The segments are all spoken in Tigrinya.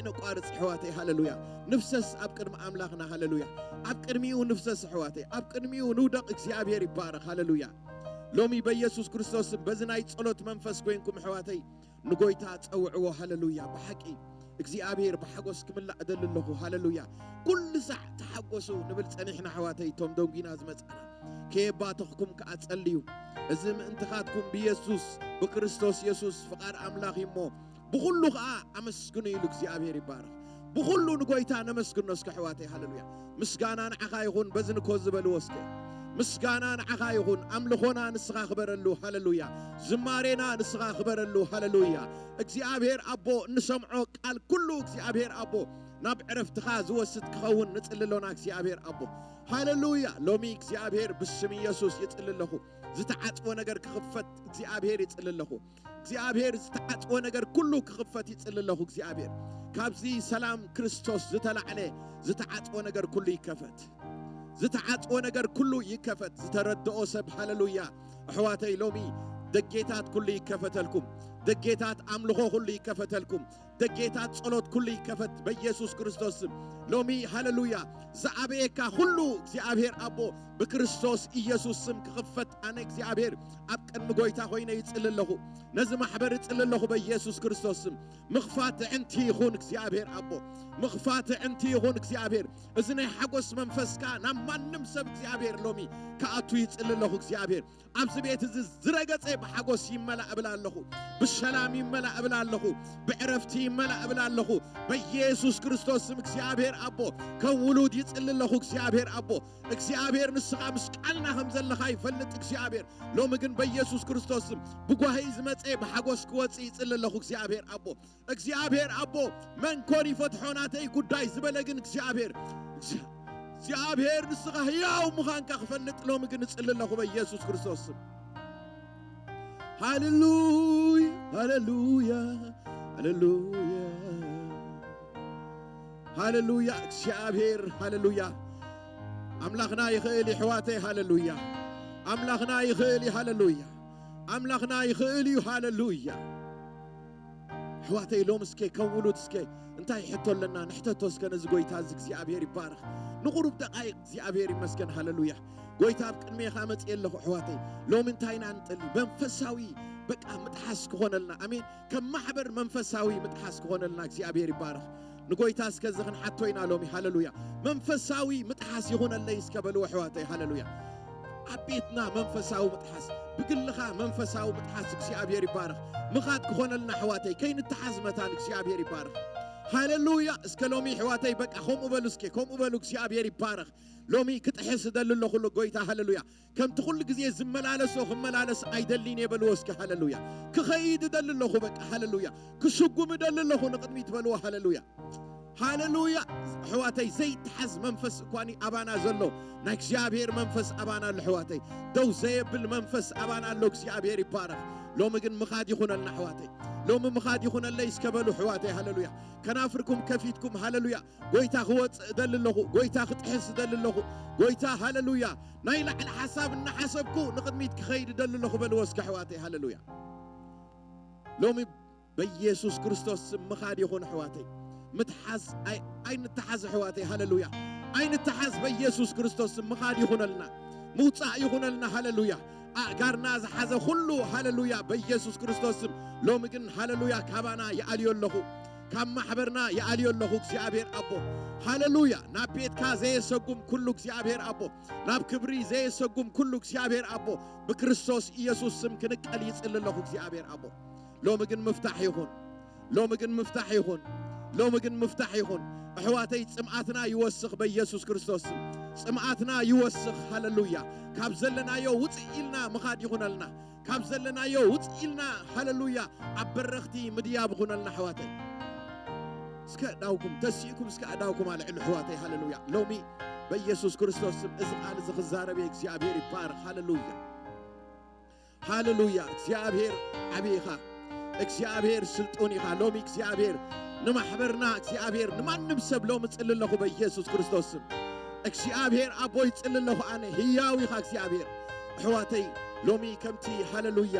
ነቋርጽ ኣሕዋተይ፣ ሃለሉያ። ንፍሰስ ኣብ ቅድሚ ኣምላኽና፣ ሃለሉያ። ኣብ ቅድሚኡ ንፍሰስ ኣሕዋተይ፣ ኣብ ቅድሚኡ ንውደቕ። እግዚኣብሔር ይባረኽ፣ ሃለሉያ። ሎሚ በኢየሱስ ክርስቶስም በዚ ናይ ጸሎት መንፈስ ኮይንኩም ኣሕዋተይ ንጎይታ ጸውዕዎ፣ ሃለሉያ። ብሓቂ እግዚኣብሔር ብሓጎስ ክምላእ እደሊ ኣለኹ፣ ሃለሉያ። ኩሉ ሳዕ ተሓጎሱ ንብል ጸኒሕና ኣሕዋተይ፣ እቶም ደንጒና ዝመጻና ከየባተኽኩም ከኣ ጸልዩ። እዚ ምእንትኻትኩም ብየሱስ፣ ብክርስቶስ የሱስ ፍቓድ ኣምላኽ እዩ እሞ፣ ብኹሉ ኸኣ ኣመስግኑ ኢሉ እግዚኣብሔር ይባረኽ። ብኹሉ ንጎይታ ነመስግኖ እስከ ኣሕዋተይ፣ ሃለሉያ። ምስጋና ንዓኻ ይኹን፣ በዚ ንኮ ዝበልዎ እስከ። ምስጋና ንዓኻ ይኹን፣ ኣምልኾና ንስኻ ክበረሉ፣ ሃለሉያ። ዝማሬና ንስኻ ክበረሉ፣ ሃለሉያ። እግዚኣብሔር ኣቦ፣ እንሰምዖ ቃል ኩሉ እግዚኣብሔር ኣቦ፣ ናብ ዕረፍትኻ ዝወስድ ክኸውን ንጽሊ ኣሎና እግዚኣብሔር ኣቦ። ሃለሉያ። ሎሚ እግዚኣብሔር ብስም ኢየሱስ ይጽሊ ኣለኹ። ዝተዓጽወ ነገር ክኽፈት እግዚኣብሔር ይጽሊ ኣለኹ። እግዚኣብሔር ዝተዓጽወ ነገር ኩሉ ክኽፈት ይጽሊ ኣለኹ እግዚኣብሔር። ካብዚ ሰላም ክርስቶስ ዝተላዕለ ዝተዓጽወ ነገር ኩሉ ይከፈት። ዝተዓጽወ ነገር ኩሉ ይከፈት። ዝተረድኦ ሰብ ሃለሉያ። ኣሕዋተይ ሎሚ ደጌታት ኩሉ ይከፈተልኩም። ደጌታት ኣምልኾ ኩሉ ይከፈተልኩም። ደጌታት ጸሎት ኩሉ ይከፈት በኢየሱስ ክርስቶስ ስም። ሎሚ ሃለሉያ ዝኣበየካ ኩሉ እግዚኣብሔር ኣቦ ብክርስቶስ ኢየሱስ ስም ክኽፈት ኣነ እግዚኣብሔር ኣብ ቅድሚ ጎይታ ኮይነ ይጽሊ ኣለኹ። ነዚ ማሕበር እጽሊ ኣለኹ በኢየሱስ ክርስቶስ ስም። ምኽፋት ኣዕንቲ ይኹን እግዚኣብሔር ኣቦ። ምኽፋት ኣዕንቲ ይኹን እግዚኣብሔር። እዚ ናይ ሓጎስ መንፈስካ ናብ ማንም ሰብ እግዚኣብሔር ሎሚ ክኣቱ ይጽሊ ኣለኹ እግዚኣብሔር። ኣብዚ ቤት እዚ ዝረገጸ ብሓጎስ ይመላእ እብል ኣለኹ። ብሰላም ይመላእ እብል ኣለኹ። ብዕረፍቲ ይመላእ እብል ኣለኹ። በኢየሱስ ክርስቶስ ስም እግዚኣብሔር ኣቦ ከም ውሉድ ይጽሊ ኣለኹ እግዚኣብሔር ኣቦ። እግዚኣብሔር ንስኻ ምስ ቃልና ከም ዘለኻ ይፈልጥ እግዚኣብሔር። ሎሚ ግን በኢየሱስ ክርስቶስ ስም ብጓሂ ዝመጸ ብሓጎስ ክወጽእ ይጽሊ ኣለኹ እግዚኣብሔር ኣቦ። እግዚኣብሔር ኣቦ መን ኮን ይፈትሖ ናተይ ጉዳይ ዝበለ ግን እግዚኣብሔር። እግዚኣብሔር ንስኻ ህያው ምዃንካ ክፈልጥ ሎሚ ግን እጽሊ ኣለኹ በኢየሱስ ክርስቶስ ስም። ሃሌሉያ፣ ሃሌሉያ፣ ሃሌሉያ፣ ሃሌሉያ። እግዚኣብሔር ሃሌሉያ። ኣምላኽና ይኽእል እዩ ኣሕዋተይ፣ ሃሌሉያ። ኣምላኽና ይኽእል እዩ፣ ሃሌሉያ። ኣምላኽና ይኽእል እዩ፣ ሃሌሉያ። ኣሕዋተይ ሎም እስከ ከም ውሉድ እስከ እንታይ ሕቶ ኣለና? ንሕተቶ እስከ ነዚ ጎይታ እዚ እግዚኣብሔር ይባረኽ። ንቑሩብ ደቓይቕ እግዚኣብሔር ይመስገን፣ ሃሌሉያ። ጎይታ ኣብ ቅድሜኻ መጽእ ኣለኹ ኣሕዋተይ። ሎም እንታይ ኢና ንጠሊ? መንፈሳዊ በቃ ምጥሓስ ክኾነልና። ኣሜን። ከም ማሕበር መንፈሳዊ ምጥሓስ ክኾነልና እግዚኣብሔር ይባረኽ። ንጎይታ እስከ እዚ ክንሓቶ ኢና ሎሚ፣ ሃሌሉያ። መንፈሳዊ ምጥሓስ ይኹነለይ እስከ በልዎ ኣሕዋተይ፣ ሃሌሉያ። ኣብ ቤትና መንፈሳዊ ምጥሓስ፣ ብግልኻ መንፈሳዊ ምጥሓስ እግዚኣብሔር ይባረኽ። ምኻድ ክኾነልና ኣሕዋተይ፣ ከይንተሓዝ መታን እግዚኣብሔር ይባረኽ። ሃሌሉያ። እስከ ሎሚ ኣሕዋተይ በቃ ከምኡ በሉ እስከ፣ ከምኡ በሉ፣ እግዚኣብሔር ይባረኽ። ሎሚ ክጥሕስ እደሊ ኣለኹ ኣሎ ጎይታ፣ ሃሌሉያ። ከምቲ ኩሉ ግዜ ዝመላለሶ ክመላለስ ኣይደልን እየ በልዎ እስከ፣ ሃሌሉያ። ክኸይድ እደሊ ኣለኹ በቃ፣ ሃሌሉያ። ክስጉም እደሊ ኣለኹ ንቕድሚት በልዎ፣ ሃሌሉያ። ሃሌሉያ። ኣሕዋተይ ዘይተሓዝ መንፈስ እኳኒ ኣባና ዘሎ ናይ እግዚኣብሔር መንፈስ ኣባና ኣሎ ኣሕዋተይ። ደው ዘየብል መንፈስ ኣባና ኣሎ እግዚኣብሔር ይባረኽ። ሎሚ ግን ምኻድ ይኹነልና ኣሕዋተይ። ሎሚ ምኻድ ይኹነለይ እስከ በሉ ኣሕዋተይ ሃሌሉያ። ከናፍርኩም ከፊትኩም ሃሌሉያ። ጎይታ ክወፅእ እደሊ ኣለኹ። ጎይታ ክጥሕስ እደሊ ኣለኹ። ጎይታ ሃሌሉያ። ናይ ላዕሊ ሓሳብ እናሓሰብኩ ንቕድሚት ክኸይድ እደሊ ኣለኹ በልዎ እስከ ኣሕዋተይ ሃሌሉያ። ሎሚ በኢየሱስ ክርስቶስ ስም ምኻድ ይኹን ኣሕዋተይ። ምትሓዝ ኣይ-፣ ኣይንተሓዝ ኣሕዋተይ፣ ሃሌሉያ። ኣይንተሓዝ በኢየሱስ ክርስቶስ ስም ምኻድ ይኹነልና። ምውጻእ ይኹነልና፣ ሃሌሉያ። ኣእጋርና ዝሓዘ ኩሉ፣ ሃሌሉያ፣ በኢየሱስ ክርስቶስ ስም ሎሚ ግን፣ ሃሌሉያ፣ ካባና ይኣልዮ ኣለኹ። ካብ ማሕበርና ይኣልዮ ኣለኹ እግዚኣብሔር ኣቦ። ሃሌሉያ። ናብ ቤትካ ዘየሰጉም ኩሉ እግዚኣብሔር ኣቦ፣ ናብ ክብሪ ዘየሰጉም ኩሉ እግዚኣብሔር ኣቦ፣ ብክርስቶስ ኢየሱስ ስም ክንቀል ይጽሊ ኣለኹ እግዚኣብሔር ኣቦ። ሎሚ ግን ምፍታሕ ይኹን። ሎሚ ግን ምፍታሕ ይኹን። ሎሚ ግን ምፍታሕ ይኹን። ኣሕዋተይ፣ ጽምኣትና ይወስኽ በኢየሱስ ክርስቶስ ስም። ጽምኣትና ይወስኽ። ሃሌሉያ። ካብ ዘለናዮ ውጽእ ኢልና ምኻድ ይኹነልና። ካብ ዘለናዮ ውጽእ ኢልና፣ ሃሌሉያ፣ ኣብ በረኽቲ ምድያብ ይኹነልና ኣሕዋተይ። እስከ ኣእዳውኩም ተሲእኩም፣ እስከ ኣእዳውኩም ኣልዕሉ ኣሕዋተይ። ሃሌሉያ። ሎሚ በኢየሱስ ክርስቶስ ስም እዚ ቃል እዚ ክዛረብ እየ። እግዚኣብሔር ይባረኽ። ሃሌሉያ። ሃሌሉያ። እግዚኣብሔር ዓቢ ኢኻ። እግዚኣብሔር ስልጡን ኢኻ። ሎሚ እግዚኣብሔር ንማሕበርና፣ እግዚኣብሔር ንማንም ሰብ ሎሚ ጽሊ ኣለኹ በኢየሱስ ክርስቶስ ስም። እግዚኣብሔር ኣቦይ ጽሊ ኣለኹ ኣነ፣ ህያው ኢኻ እግዚኣብሔር። ኣሕዋተይ፣ ሎሚ ከምቲ ሃሌሉያ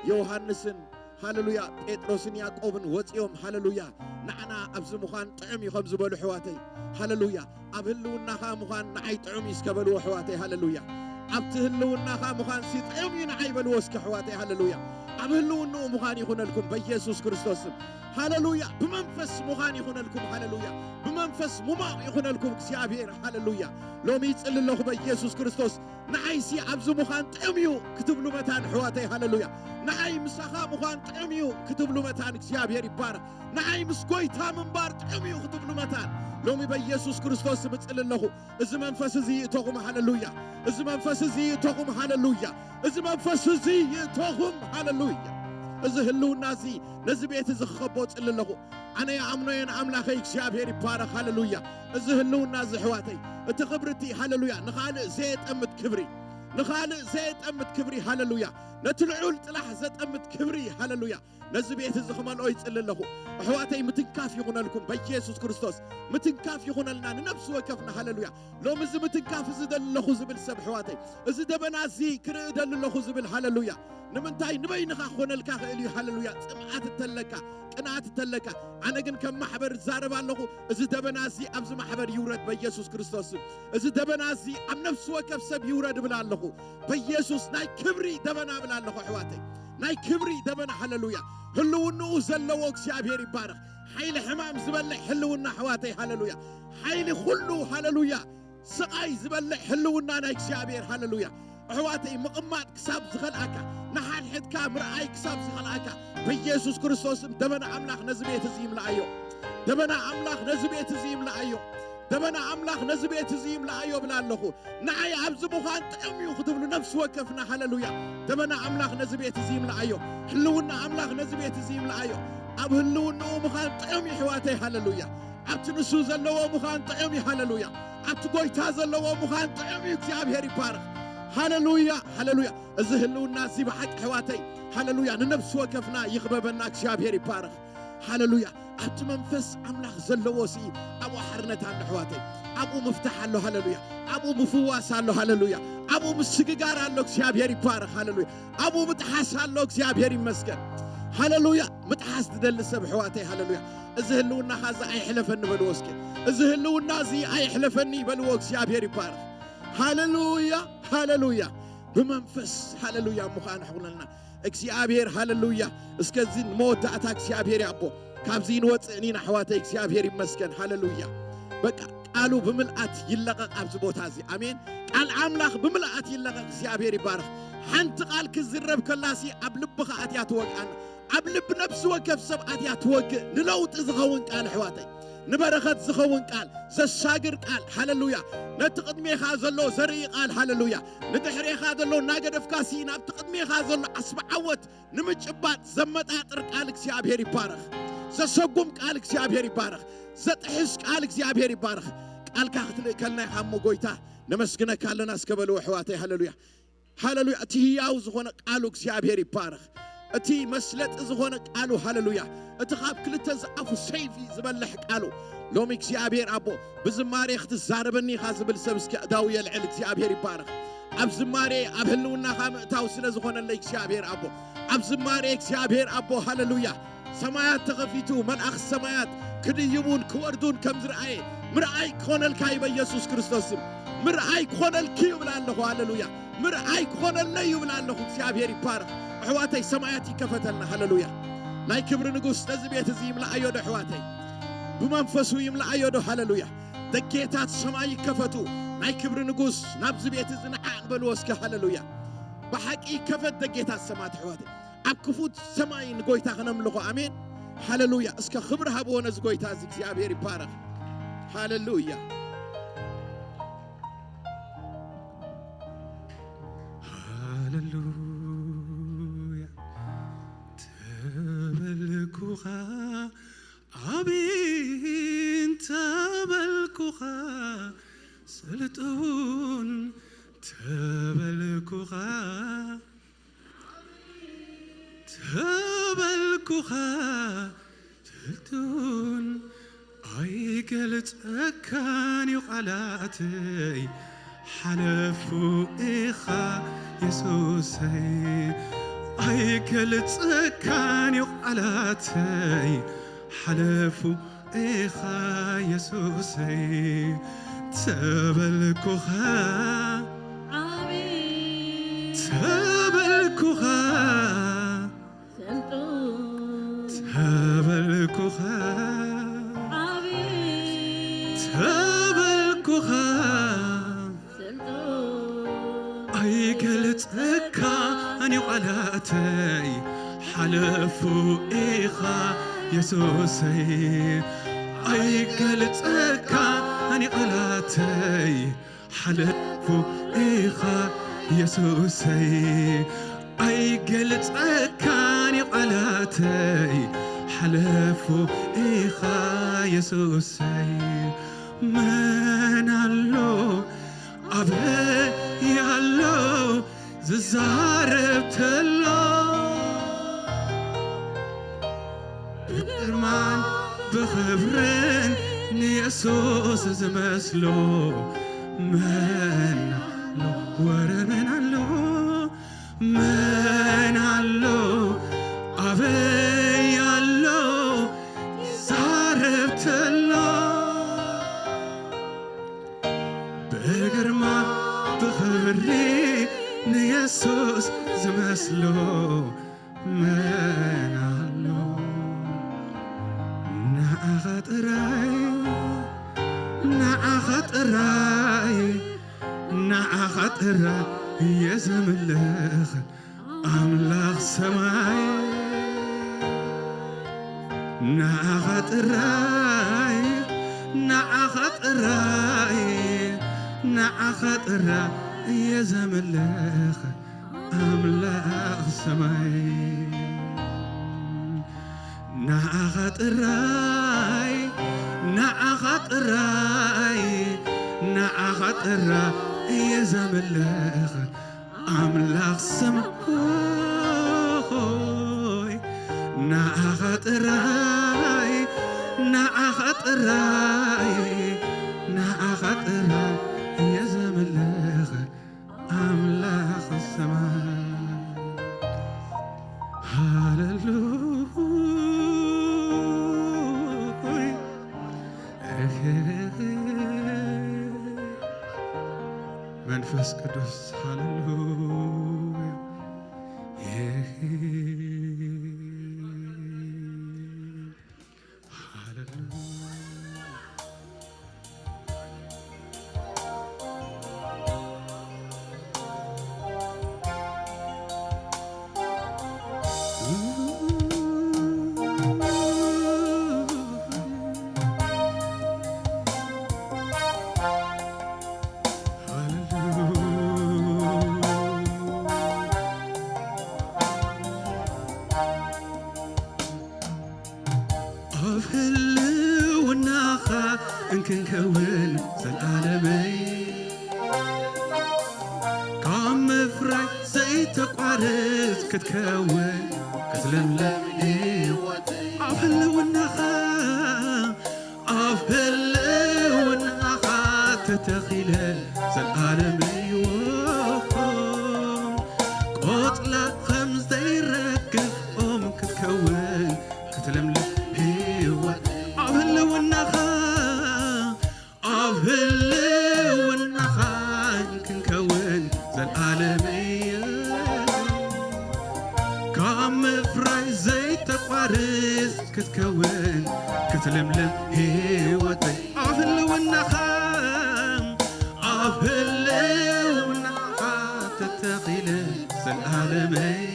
ዮሃንስን ሃለሉያ፣ ጴጥሮስን ያዕቆብን ወፂኦም፣ ሃለሉያ፣ ንዓና ኣብዚ ምዃን ጥዑም እዩ ከም ዝበሉ ኣሕዋተይ፣ ሃለሉያ፣ ኣብ ህልውናኻ ምዃን ንዓይ ጥዑም እዩ እስከ በልዎ ኣሕዋተይ፣ ሃለሉያ። ኣብቲ ህልውናኻ ምዃን ሲ ጥዑም እዩ ንዓይ በልዎ እስከ ኣሕዋተይ፣ ሃለሉያ። ኣብ ህልውንኡ ምዃን ይኹነልኩም በኢየሱስ ክርስቶስ ስም። ሃለሉያ። ብመንፈስ ምዃን ይኹነልኩም፣ ሃለሉያ። ብመንፈስ ሙማቕ ይኹነልኩም እግዚኣብሔር፣ ሃለሉያ። ሎሚ ይጽሊ ኣለኹ በኢየሱስ ክርስቶስ፣ ንዓይሲ ኣብዚ ምዃን ጥዑም እዩ ክትብሉ መታን ኣሕዋተይ፣ ሃለሉያ። ንዓይ ምሳኻ ምዃን ጥዑም እዩ ክትብሉ መታን እግዚኣብሔር ይባረኽ። ንዓይ ምስ ጎይታ ምንባር ጥዑም እዩ ክትብሉ መታን ሎሚ በኢየሱስ ክርስቶስ ስም እጽሊ ኣለኹ። እዚ መንፈስ እዚ ይእተኹም፣ ሃለሉያ። እዚ መንፈስ እዚ ይእተኹም፣ ሃለሉያ። እዚ መንፈስ እዚ ይእተኹም፣ ሃለሉያ። እዚ ህልውና እዚ ነዚ ቤት እዚ ክኸቦ እጽሊ ኣለኹ። ኣነ ይኣምኖ እየ ንኣምላኸይ እግዚኣብሔር ይባረኽ፣ ሃለሉያ። እዚ ህልውና እዚ ኣሕዋተይ፣ እቲ ክብሪ እቲ፣ ሃለሉያ፣ ንኻልእ ዘየጠምት ክብሪ፣ ንኻልእ ዘየጠምት ክብሪ፣ ሃለሉያ። ነቲ ልዑል ጥላሕ ዘጠምት ክብሪ፣ ሃለሉያ። ነዚ ቤት እዚ ክመልኦ ይጽሊ ኣለኹ። ኣሕዋተይ፣ ምትንካፍ ይኹነልኩም በኢየሱስ ክርስቶስ። ምትንካፍ ይኹነልና ንነፍሲ ወከፍና፣ ሃለሉያ። ሎሚ እዚ ምትንካፍ እዚ ደሊ ኣለኹ ዝብል ሰብ፣ ኣሕዋተይ፣ እዚ ደበና እዚ ክርኢ ደሊ ኣለኹ ዝብል፣ ሃለሉያ። ንምንታይ? ንበይንኻ ክኾነልካ ክእል እዩ፣ ሃለሉያ። ጽምኣት እተለካ፣ ቅንኣት እተለካ። ኣነ ግን ከም ማሕበር እዛረብ ኣለኹ፣ እዚ ደበና እዚ ኣብዚ ማሕበር ይውረድ በኢየሱስ ክርስቶስ ስም። እዚ ደበና እዚ ኣብ ነፍሲ ወከፍ ሰብ ይውረድ እብል ኣለኹ። በኢየሱስ ናይ ክብሪ ደበና እብል ኣለኹ፣ ኣሕዋተይ። ናይ ክብሪ ደበና፣ ሃለሉያ። ህልውንኡ ዘለዎ እግዚኣብሔር ይባረኽ። ሓይሊ ሕማም ዝበልዕ ህልውና፣ ኣሕዋተይ፣ ሃለሉያ። ሓይሊ ኩሉ፣ ሃለሉያ፣ ስቓይ ዝበልዕ ህልውና ናይ እግዚኣብሔር፣ ሃለሉያ። ኣሕዋተይ፣ ምቕማጥ ክሳብ ዝኸልኣካ፣ ንሓድሕድካ ምርኣይ ክሳብ ዝኸልኣካ፣ በኢየሱስ ክርስቶስ ስም ደበና ኣምላኽ ነዚ ቤት እዚ ይምልኣዮ። ደበና ኣምላኽ ነዚ ቤት እዚ ይምልኣዮ። ደበና ኣምላኽ ነዚ ቤት እዚ ይምልኣዮ እብል ኣለኹ። ንዓይ ኣብዚ ምዃን ጥዑም እዩ ክትብሉ ነፍሲ ወከፍና፣ ሃለሉያ። ደበና ኣምላኽ ነዚ ቤት እዚ ይምልኣዮ። ህልውና ኣምላኽ ነዚ ቤት እዚ ይምልኣዮ። ኣብ ህልውንኡ ምዃን ጥዑም እዩ፣ ኣሕዋተይ፣ ሃለሉያ። ኣብቲ ንሱ ዘለዎ ምዃን ጥዑም እዩ፣ ሃለሉያ። ኣብቲ ጎይታ ዘለዎ ምዃን ጥዑም እዩ፣ እግዚኣብሔር ይባረኽ። ሃለሉያ፣ ሃለሉያ። እዚ ህልውና እዚ ብሓቂ፣ ኣሕዋተይ፣ ሃለሉያ፣ ንነፍሲ ወከፍና ይኽበበና፣ እግዚኣብሔር ይባረኽ። ሃለሉያ። ኣብቲ መንፈስ ኣምላኽ ዘለዎ ሲ ኣብኡ ሓርነት ኣሎ፣ ኣሕዋተይ። ኣብኡ ምፍታሕ ኣሎ፣ ሃለሉያ። ኣብኡ ምፍዋስ ኣሎ፣ ሃለሉያ። ኣብኡ ምስግጋር ኣሎ፣ እግዚኣብሔር ይባረኽ፣ ሃለሉያ። ኣብኡ ምጥሓስ ኣሎ፣ እግዚኣብሔር ይመስገን። ሃለሉያ። ምጥሓስ ዝደሊ ሰብ፣ ኣሕዋተይ፣ ሃለሉያ። እዚ ህልውናኻ እዚ ኣይሕለፈኒ በልዎ እስኪ። እዚ ህልውና እዚ ኣይሕለፈኒ በልዎ፣ እግዚኣብሔር ይባረኽ። ሃለሉያ፣ ሃለሉያ። ብመንፈስ፣ ሃለሉያ፣ ምዃን ይኹነልና። እግዚኣብሔር፣ ሃለሉያ። እስከ እዚ ንመወዳእታ እግዚኣብሔር ይኣቦ። ካብዚ ንወፅእን ኢና ኣሕዋተይ፣ እግዚኣብሔር ይመስገን፣ ሃለሉያ። በቃ ቃሉ ብምልኣት ይለቐቕ ኣብዚ ቦታ እዚ፣ ኣሜን። ቃል ኣምላኽ ብምልኣት ይለቐቕ፣ እግዚኣብሔር ይባረኽ። ሓንቲ ቃል ክዝረብ ከላሲ ኣብ ልብኻ ኣትያ ትወግኣና፣ ኣብ ልቢ ነፍሲ ወከፍ ሰብ ኣትያ ትወግእ። ንለውጢ ዝኸውን ቃል ኣሕዋተይ፣ ንበረኸት ዝኸውን ቃል፣ ዘሳግር ቃል፣ ሃለሉያ። ነቲ ቅድሜኻ ዘሎ ዘርኢ ቃል፣ ሃለሉያ። ንድሕሬኻ ዘሎ እናገደፍካ ሲ ናብቲ ቅድሜኻ ዘሎ ዓስቢ ዓወት ንምጭባጥ ዘመጣጥር ቃል እግዚኣብሔር ይባረኽ። ዘሰጉም ቃል እግዚኣብሔር ይባረኽ። ዘጥሕስ ቃል እግዚኣብሔር ይባረኽ። ቃልካ ክትልእከልና ኢኻ እሞ ጎይታ፣ ነመስግነካ ኣለና እስከ በልዎ ኣሕዋተይ። ሃለሉያ፣ ሃለሉያ። እቲ ህያው ዝኾነ ቃሉ እግዚኣብሔር ይባረኽ። እቲ መስለጢ ዝኾነ ቃሉ፣ ሃለሉያ። እቲ ካብ ክልተ ዝኣፉ ሰይፊ ዝበልሕ ቃሉ፣ ሎሚ እግዚኣብሔር ኣቦ ብዝማሬ ክትዛረበኒ ኢኻ ዝብል ሰብ እስኪ እዳው የልዕል። እግዚኣብሔር ይባረኽ። ኣብ ዝማሬ ኣብ ህልውናኻ ምእታው ስለ ዝኾነለይ እግዚኣብሔር ኣቦ፣ ኣብ ዝማሬ እግዚኣብሔር ኣቦ፣ ሃለሉያ። ሰማያት ተኸፊቱ፣ መልኣኽ ሰማያት ክድይቡን ክወርዱን ከም ዝረኣየ ምርኣይ ክኾነልካ እዩ በኢየሱስ ክርስቶስ ስም። ምርኣይ ክኾነልኪ ይብል ኣለኹ። ሃለሉያ። ምርኣይ ክኾነለይ ይብል ኣለኹ። እግዚኣብሔር ይባረኽ። ኣሕዋተይ፣ ሰማያት ይከፈተልና። ሃለሉያ። ናይ ክብሪ ንጉስ ነዚ ቤት እዚ ይምልኣዮ ዶ ኣሕዋተይ? ብመንፈሱ ይምልኣዮ ዶ? ሃለሉያ። ደጌታት ሰማይ ይከፈቱ። ናይ ክብሪ ንጉስ ናብዚ ቤት እዚ ንዓቕ በልዎ እስከ። ሃለሉያ። ብሓቂ ይከፈት ደጌታት ሰማያት ኣሕዋተይ። ኣብ ክፉት ሰማይ ንጎይታ ክነምልኾ። ኣሜን። ሃለሉያ። እስከ ክብሪ ሃብዎ ነዚ ጎይታ እዚ። እግዚኣብሔር ይባረኽ። ሃለሉያ። ሃለሉያ። ተበልኩኻ፣ ኣሜን። ተበልኩኻ፣ ስልጡን ተበልኩኻ፣ ተበልኩኻ፣ ስልጡን ኣይገልጸካን እዩ ቃላተይ፣ ሓለፉ ኢኻ የሱሰይ። ኣይገልጸካን እዩ ቃላተይ፣ ሓለፉ ኢኻ የሱሰይ። ተበልኩኻ፣ ኣቤት ተበልኩኻ፣ ስልጡን ተበልኩኻ፣ ኣቤት ተበልኩኻ። ኣይገልጸካን እዩ ቃላተይ፣ ሓለፉ ኢኻ የሱሰይ። ኣይገልጸካን እዩ ቃላተይ፣ ሓለፉ ኢኻ የሱሰይ። ኣይገልጸካን እዩ ቃላተይ፣ ሓለፉ ኢኻ የሱሰይ። መን ኣሎ ኣበይ ኣሎ ዝዛረብ ተሎ፣ ብግርማን ብኽብርን ንየሱስ ዝመስሎ መን ኣሎ? ወረ መን ኣሎ? መን ኣሎ? ኣበይ ኣሎ ዝዛረብ ተሎ፣ ብግርማ ብኽብሪ ንየሱስ ዝመስሎ መን ኣሎ? ንዓኻ ጥራይ፣ ንዓኻ ጥራይ፣ ንዓኻ ጥራይ እየ ዘምልኽ ኣምላኽ ሰማይ። ንዓኻ ጥራይ፣ ንዓኻ ጥራይ፣ ንዓኻ ጥራይ እየ ዘምልኽ ኣምላኽ ሰማይ። ንዓኻ ጥራይ፣ ንዓኻ ጥራይ፣ ንዓኻ ጥራይ እየ ዘምልኽ ኣምላኽ ሰማይ። ንዓኻ ጥራይ፣ ንዓኻ ጥራይ፣ ንዓኻ ጥራይ እየ ዘምልኽ ኣምላኽ ሰማይ። ሃሌሉያ። መንፈስ ቅዱስ ሃሌሉያ። ሃሌሉያ። ኣብ ህልውናኻ እንክንከውን ዘላለመይ፣ ካብ ምፍራይ ዘይተቋርጽ ክትከውን ክትልምልም ህይወት። ኣብ ህልውናኻ፣ ኣብ ህልውናኻ ተተኺለ ዘላለመይ፣ ቆጽላ ከም ዘይረግፍ ኦም ክትከውን ክትልምልም ህይወት። ኣብ ህልውናኻ፣ ኣብ ህልውናኻ ክንከውን ዘላለመይ፣ ካብ ምፍራይ ዘይተቋርጽ ክትከውን ክትልምልም ህይወተይ። ኣብ ህልውናኻ፣ ኣብ ህልውናኻ ተተኺለ ዘላለመይ፣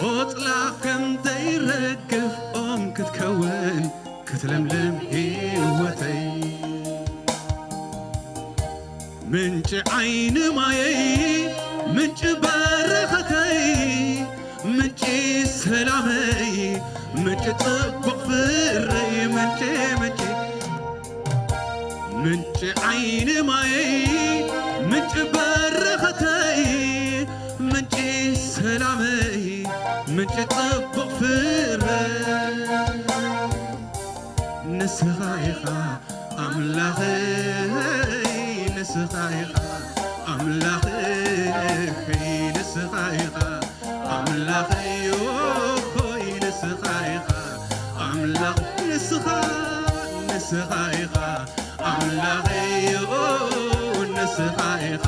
ቆጽላ ከም ዘይረግፍ ኦም ክትከውን ክትለምልም ህይወተይ። ምንጪ ዓይኒ ማየይ፣ ምንጪ በረኸተይ፣ ምንጪ ሰላመይ፣ ምንጪ ጽቡቕ ፍረይ፣ ምንጪ፣ ምንጪ፣ ምንጪ ዓይኒ ማየይ፣ ምንጪ በረኸተይ፣ ምንጪ ሰላመይ፣ ምንጪ ጽቡቕ ፍረ። ንስኻ ኢኻ ኣምላኸይ፣ ንስኻ ኢኻ ኣምላኸይ፣ ንስኻ ኢኻ ኣምላኸይ፣ ኦሆይ፣ ንስኻ ኢኻ ኣምላኽ፣ ንስኻ፣ ንስኻ ኢኻ ኣምላኸይ፣ ኦ፣ ንስኻ ኢኻ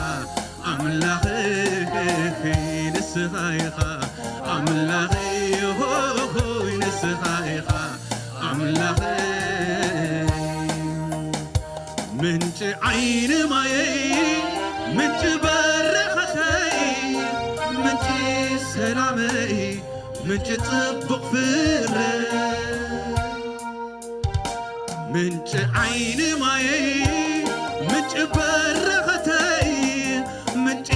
ኣምላኸይ፣ ንስኻ ኢኻ ኣምላኸይ፣ ኦሆይ፣ ንስኻ ኢኻ ኣምላኸይ። ምንጪ ዓይኒ ማየይ፣ ምንጪ በረኸተይ፣ ምንጪ ሰላመይ፣ ምንጪ ጽቡቕ ፍረ። ምንጪ ዓይኒ ማየይ፣ ምንጪ በረኸተይ፣ ምንጪ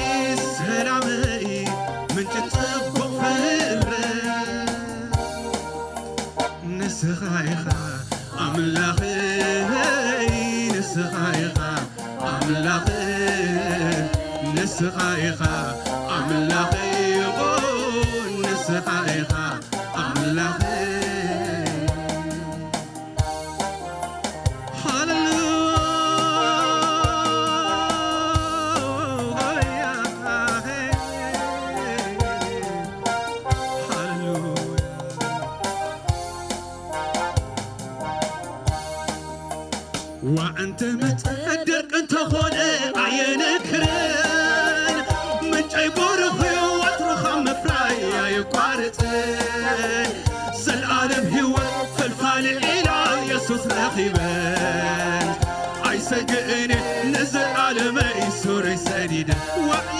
ሰላመይ፣ ምንጪ ጽቡቕ ፍረ። ንስኻ ኢኻ ኣምላኸይ፣ ንስኻ ኢኻ ኣምላኸይ፣ ንስኻ ኢኻ ኣምላኸይ፣ ኦ፣ ንስኻ ኢኻ ኣምላኸይ። ሃሌሉያ። ሃሌሉያ። ዋዕንተ መጸ ደርቂ እንተኾነ ኣየነክርን፣ ምንጨይ ብሩኽ እዩ ወትሩ ካብ ምፍራይ ኣየቋርጽን። ዘልኣለም ህይወት ፈልፋሊ ዒላ የሱስ ረኺበ፣ ኣይሰግእን ንዘልኣለመይ ሱረይ ሰዲደ። ዋዒ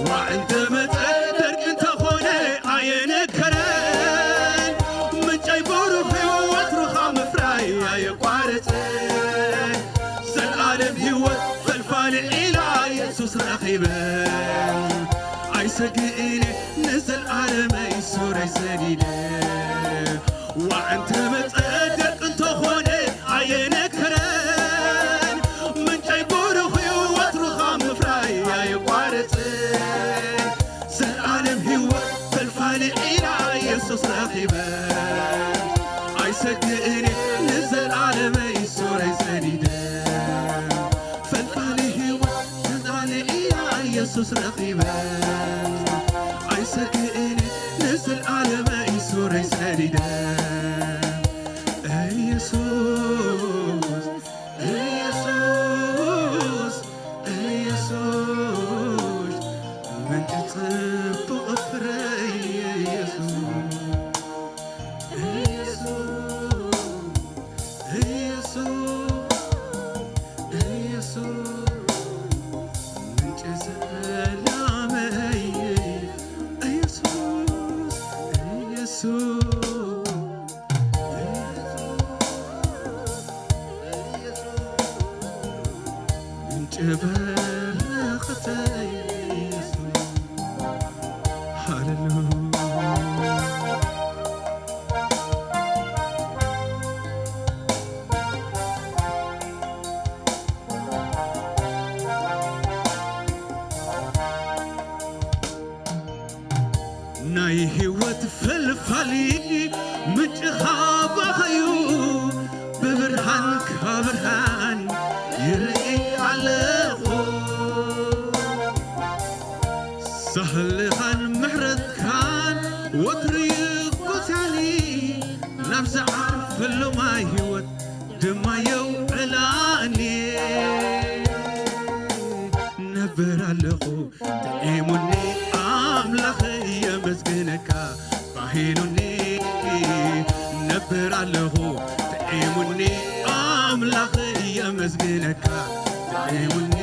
ዋዕንተ መጸ ደርቂ እንተኾነ ኣየነከረን፣ ምንጨይ ብሩኽ እዩ ወትሩ ካብ ምፍራይ ኣየቋረጸን። ዘልኣለም ህይወት ፈልፋሊ ዒላ የሱስ ረኺበ፣ ኣይሰግእን ንዘልኣለመይ ሱረይ ሰዲደ። ዋዕንተ መጸ ደርቂ እንተኾነ ኣየነከረን፣ ምንጨይ ብሩኽ እዩ ወትሩ ካብ ምፍራይ ኣየቋረጽን። ዘልኣለም ህይወት ፈልፋሊ ዒላ የሱስ ረኺበ፣ ኣይሰግእን ንዘልኣለመይ ሱረይ ሰዲደ። ፈልፋሊ ህይወት ፈልፋሊ ዒላ የሱስ ረኺበ፣ ኣይሰግእን ንዘልኣለመይ ሱረይ ሰዲደ። ኢየሱስ፣ ኢየሱስ፣ ኢየሱስ፣ ምንጪ ጽቡቕ ፍረ ኢየሱስ፣ ኢየሱስ፣ ኢየሱስ፣ ኢየሱስ፣ ምንጪ ሰላመይ ኢየሱስ፣ ኢየሱስ፣ ምንጪ በረኸተይ ኢየሱስ። ሃሌሉያ። ናይ ህይወት ፈልፋሊ ምንጭኻ ባኸዩ፣ ብብርሃንካ ብርሃን ይርኢ ኣለኹ። ሳህልኻን ምሕረትካን ወትሩ ይጎስያኒ፣ ናብ ዝዓርፈሉ ማይ ህይወት ድማ የውዕላኒ። ነብር ኣለኹ ጥዒሙኒ ኣምላኸይ የመስግነካ፣ ባሂሉኒ ነብር ኣለኹ ጥዒሙኒ ኣምላኸይ የመስግነካ፣ ጥዒሙኒ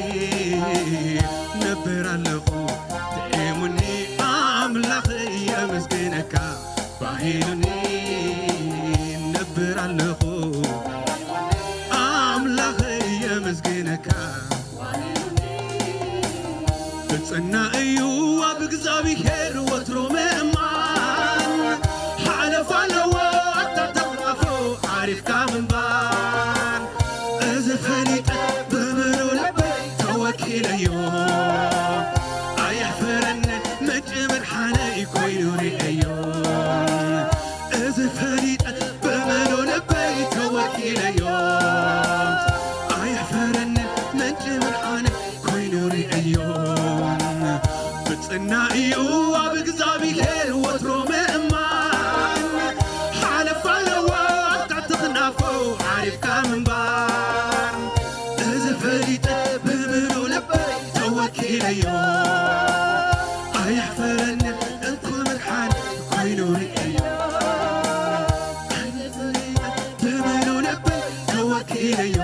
ነብር ኣለኹ ጥዒሙኒ ኣምላኸይ የመስግነካ፣ ባሂሉኒ ነብር ኣለኹ ኣምላኸይ የመስግነካ። ብጽና እዩ ኣብ እግዚኣብሔር ወትሩ ምእማን፣ ሓለፋ ኣለዎ ኣታ ተኽራፎ ዓሪፍካ ምንባር። እዚ ፈሊጠ ብምሉ ልበይ ተወኪለዮ፣ ኣየሕፍረንን ምንጪ ብርሃነይ ኮይኑ ርእየዮ። እዚ ፈሊጠ ብምሉ ልበይ ተወኪለዮ። ኣየሕፈረኒ እንኮ መድሓኒ ኮይኑ ርእየዮ። ብሙሉ ልበይ ተወኪለዮ።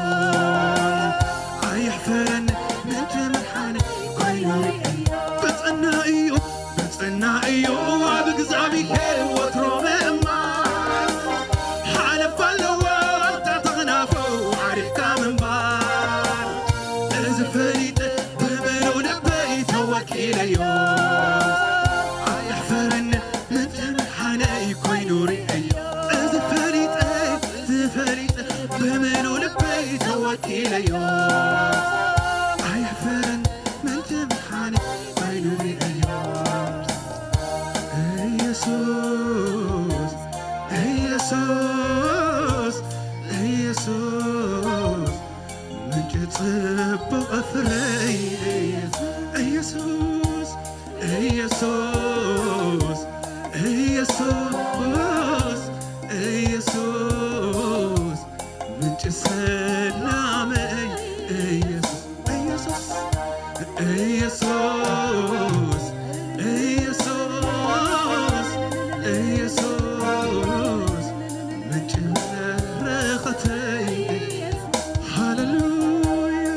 ኣየሕፈረኒ ምንጪ መድሓኒ ኮይኑ ርእየዮ። ብጽና እዩ፣ ብጽና እዩ ኣብ እግዚኣብሔር ወትሮ ምእማን። ሓለፋ ኣለዎ ኣብታ ተኽናፎ ዓሪፍካ ምንባር። እዚ ፈሊጠ ብምሉእ ልበይ ተወኪለዮ። ኣየሕፈረኒ ምንጪ መድሓነይ ኮይኑ ርእየዮ። እዚ ፈሊጠ፣ እዚ ፈሊጠ ብምሉእ ልበይ ተወኪለዮ። ኣየሕፈረኒ ምንጪ መድሓነይ ኮይኑ ርእየዮ። ኢየሱስ፣ ኢየሱስ፣ ኢየሱስ፣ ምንጪ ጽቡቕ ፍረይ ኢየሱስ፣ ኢየሱስ፣ ኢየሱስ፣ ኢየሱስ፣ ምንጪ ሰላመይ ኢየሱስ፣ ኢየሱስ፣ ኢየሱስ፣ ኢየሱስ፣ ኢየሱስ፣ ምንጪ በረኸተይ። ሃሌሉያ።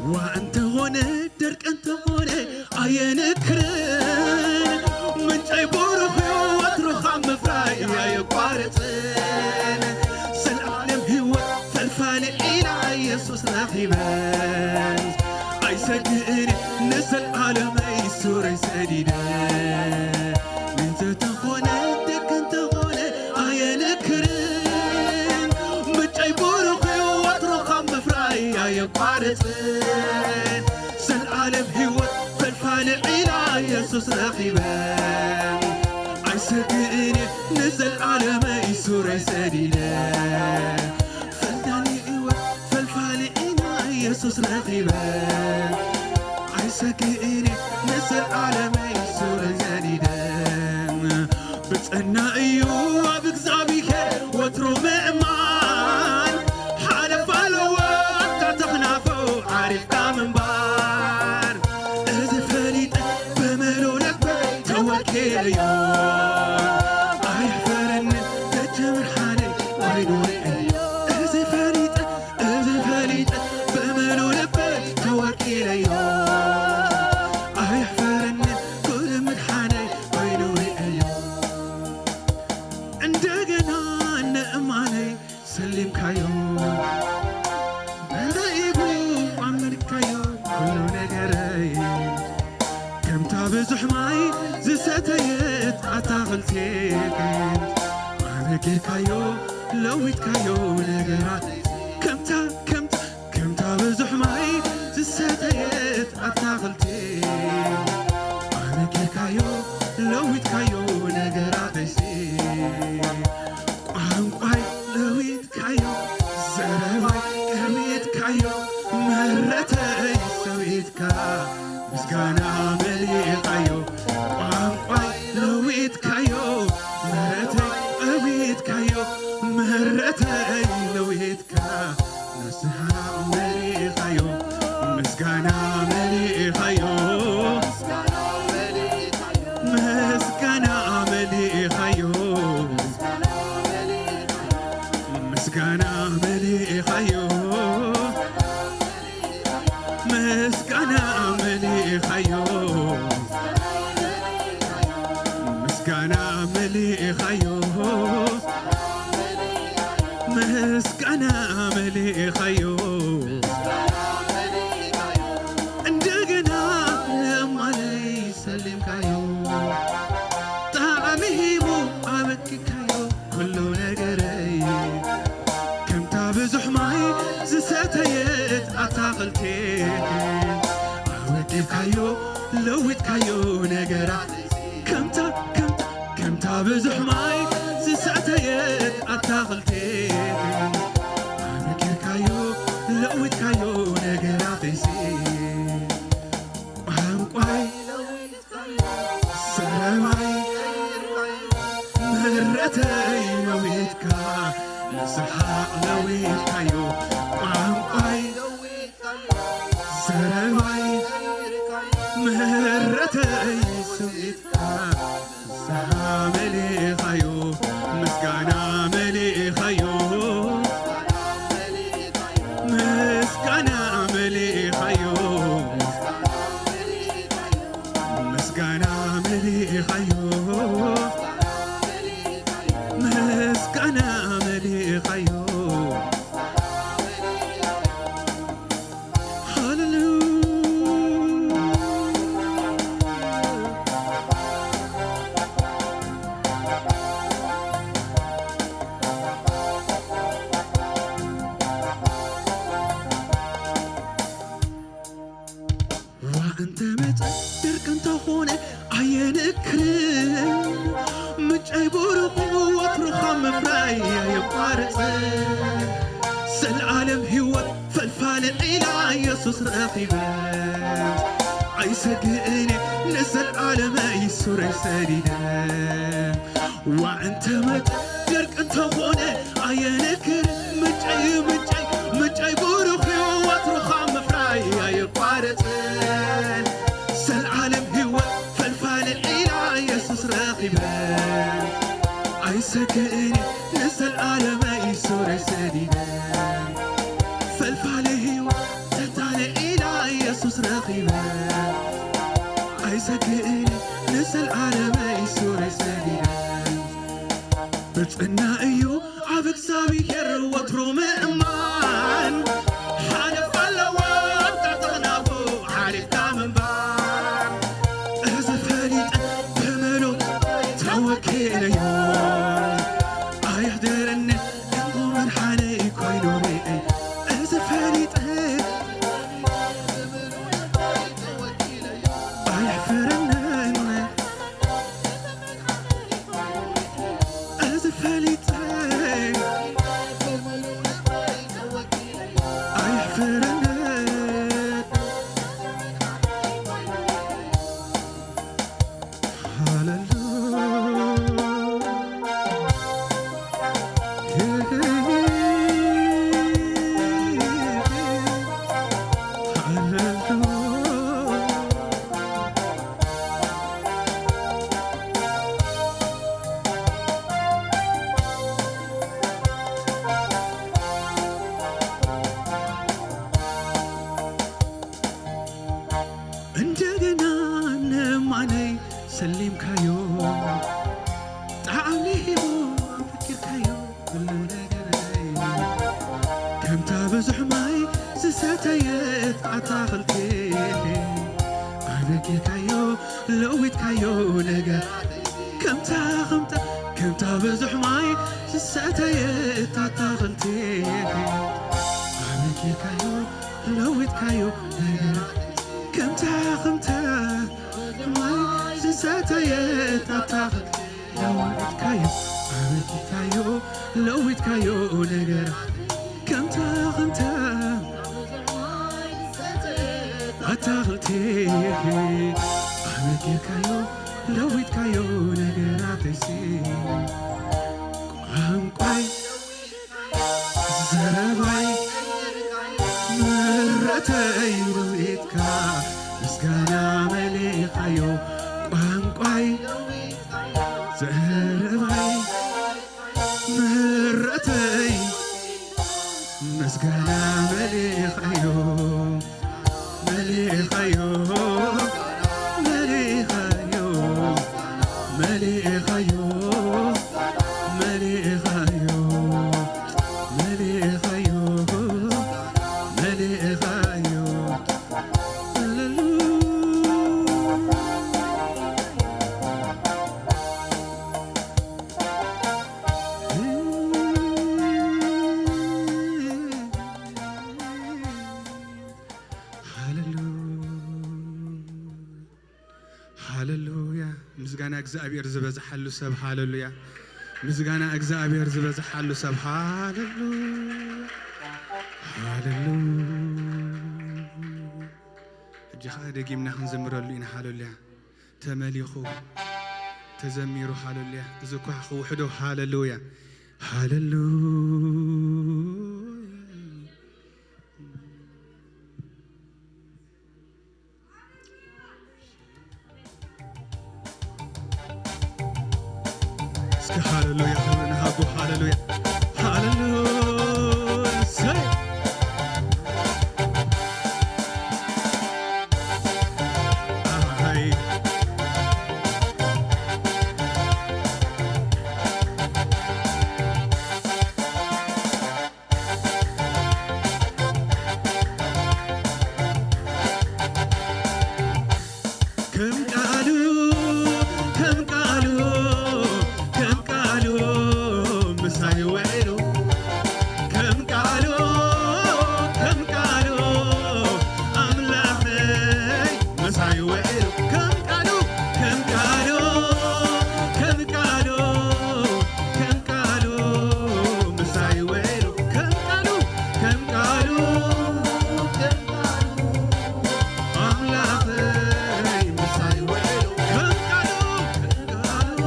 ዋ እንተኾነ ደርቂ እንተኾነ ኣየንክርን፣ ምንጨይ ቡሩኽ እዩ ወትሩ ካብ ምፍራይ ኣየቋርጽን። ዘልኣለም ህይወት ፈልፋሊ ኢና ኢየሱስ ረኺበ፣ ኣይሰግእን ንዘልኣለመይ ሱረይ ሰዲደ። እንተተኾነ ደርቂ እንተኾነ ኣየንክርን፣ ምንጨይ ቡሩኽ እዩ ወትሩ ካብ ምፍራይ ኣየቋርጽን። ዘልኣለም ህይወት ፈልፋሊ ኢና ኢየሱስ ረኺበ፣ ኣይሰግእን ንዘልኣለመይ ሱረይ ሰዲደ። ፈዳኒ ህይወት ፈልፋሊ ኢና ኢየሱስ ረኺበ፣ ኣይሰግእን ንዘልኣለመይ ሱረይ ሰዲደ። ብጽና እዩ ኣብ እግዚኣብሔር ወትሩ ምእማን፣ ሓለፋ ኣለዎ ኣብታ ተኽናፎ ዓሪፍካ ምንባር። እዚ ፈሊጠ ብምሉእ ልበይ ተወኪለዮ፣ ኣይሕፈረኒ ደጀ ብርሃነይ ኮይኑ ርእየዮ። እዚ ፈሊጠ፣ እዚ ፈሊጠ ብምሉእ ልበይ ተወኪለዮ፣ ኣይሕፈረኒ ኩሉ ምድሓነይ ኮይኑ ርእየዮ። እንደገና ንእማነይ ሰሊምካዮ፣ ተራኢቡ ኣመልካዮ ኩሉ ነገረይ። ከምታ ብዙሕ ማይ ዝሰተየት ኣታኽልቲ ኣበጊርካዮ፣ ለዊጥካዮ ነገራት። ከምታ፣ ከምታ፣ ከምታ ብዙሕ ማይ ዝሰተየት ኣታኽልቲ ኣበጊርካዮ፣ ለዊጥካዮ ነገራተይሲ። ቋንቋይ ለዊጥካዮ፣ ዘረባይ ቀይርካዮ፣ ምሕረተይ ሰዊትካ ምስጋና መሊእኻዮ። ቋንቋይ ለዊጥካዮ፣ ምሕረተይ ቀይርካዮ፣ ምሕረተይ ለዊጥካ ንስኻ መሊእኻዮ፣ ምስጋና መሊእኻዮ፣ ምስጋና መሊእኻዮ፣ ምስጋና መሊእኻዮ፣ ምስጋና መሊእኻዮ፣ ምስጋና መሊእኻዮ፣ ምስጋና መሊእኻዮ። እንደገና ንእማነይ ሰሊምካዮ፣ ጣዕሚ ሂቡ ኣበኪካዮ ኩሉ ነገረይ። ከምታ ብዙሕ ማይ ዝሰተየት ኣታኽልቲ ኣወዲብካዮ፣ ለዊጥካዮ ነገራ። ከምታ፣ ከምታ፣ ከምታ ብዙሕ ማይ ዝሰተየት ኣታኽልቲ ኣበጊርካዮ፣ ለዊጥካዮ ተይ ለዊጥካ ንስሓቕ ለዊጥካዮ ቋንቋይ ዘረባይ ምህረተይ ስምዒትካ ንስሓ መሊኻዮ ምስጋና መሊኻዮ ምስጋና መሊኻዮ ምስጋና መሊኻዮ ምስጋና መሊኻዮ ሃሌሉያ ዋ እንተ መጸ ደርቂ እንተኾነ ኣየንክርን ምንጨይ ብሩኹ ወትሩ ካብ ምፍራይ ኣየቋርጽ ዘልዓለም ህይወት ፈልፋሊ ዒላ ኢየሱስ ረኺበ ኣይሰግእን ንዘልዓለመይ ሱረይ ሰዲደ ዋ እንተ መጠ ደርቅ እንተኾነ ኣየነክር ምንጨይ ምንጨይ ምንጨይ ብሩኽ እዩ ወትሩ ካብ ምፍራይ ኣይቋረፅን ዘልዓለም ህይወት ፈልፋሊ ዒላ ኢየሱስ ረኺበ ኣይሰግእን ንዘልዓለመይ ሱረይ ሰዲደ ፈልፋሊ ህይወት ተንታኒ ዒላ ኢየሱስ ረኺበ ኣይሰግእን ንዘልዓለመይ ሱረይ ሰዲደ ብፅና እዩ ኣብ እግዚኣብሔር ወትሩ ምእማን ሓለፍ ኣለዎ ኣብ ጠጠናፉ ሓሊፍካ ምንባር እዚ ፈሊጠ ብምሉ ተወኪለዮ ኣየሕድረኒ እንቁ መድሓነይ ኮይኑ ርአይ እዚ ፈሊጠ ኣየሕፍረንን እዚ ፈሊጠ ኣየሕፍረንን ሃሌሉያ ሃሌሉያ እንደገና ንማነይ ሰሊምካዮ ጣዕሚ ሂቡ ኣፍቂርካዮ ኩሉ ነገረይ ከምታ ብዙሕ ማይ ዝሰተየት ኣታኽልቲ ኣበቂርካዮ ለዊጥካዮ ነገር ከምታ ከምታ ከምታ ብዙሕ ማይ ዝሰተየት ኣታኽልቲ ኣበቂርካዮ ለዊጥካዮ ነገር ከምታ ከምታ ማይ ዝሰተየት ኣታኽልቲ ለዊጥካዮ ኣበቂርካዮ ለዊጥካዮ ነገር ከምታ ከምታ ኣታኽልቲ ኣበቂርካዮ ለዊጥካዮ ነገራተይሲ ቋንቋይ ዘረባይ ምረተይ ለዊጥካ ምስጋና መሊኻዮ ቋንቋይ ዘረባይ ምረተይ ምስጋና መሊኻዮ መሊኻዮ መሊኻዮ መሊኻዮ መሊኻዮ መሊኻዮ መሊኻዮ ሃሌሉያ ሃሌሉያ። ምስጋና እግዚኣብሔር ዝበዝሓሉ ሰብ ሃሌሉያ። ምስጋና እግዚኣብሔር ዝበዝሓሉ ሰብ ሃሌሉያ። ሃሌሉያ። ሕጂ ኸዓ ደጊምና ክንዝምረሉ ኢና ሃሌሉያ። ተመሊኹ ተዘሚሩ። ሃሌሉያ። እዚ እኳ ክውሕዶ። ሃሌሉያ፣ ሃሌሉያ። እስኪ ሃሌሉያ ክብሪ ንሃቦ። ሃሌሉያ፣ ሃሌሉያ። እሰይ። ኣሃይ። ከም ቃሉ፣ ከም ቃሉ፣ ከም ቃሉ ምሳይ ውዒሉ። ከም ቃሉ፣ ከም ቃሉ ኣምላኸይ ምሳይ ውዒሉ። ከም ቃሉ፣ ከም ቃሉ፣ ከም ቃሉ፣ ከም ቃሉ ምሳይ ውዒሉ። ከም ቃሉ፣ ከም ቃሉ፣ ከም ቃሉ ኣምላኸይ ምሳይ ውዒሉ። ከም ቃሉ፣ ከም ቃሉ፣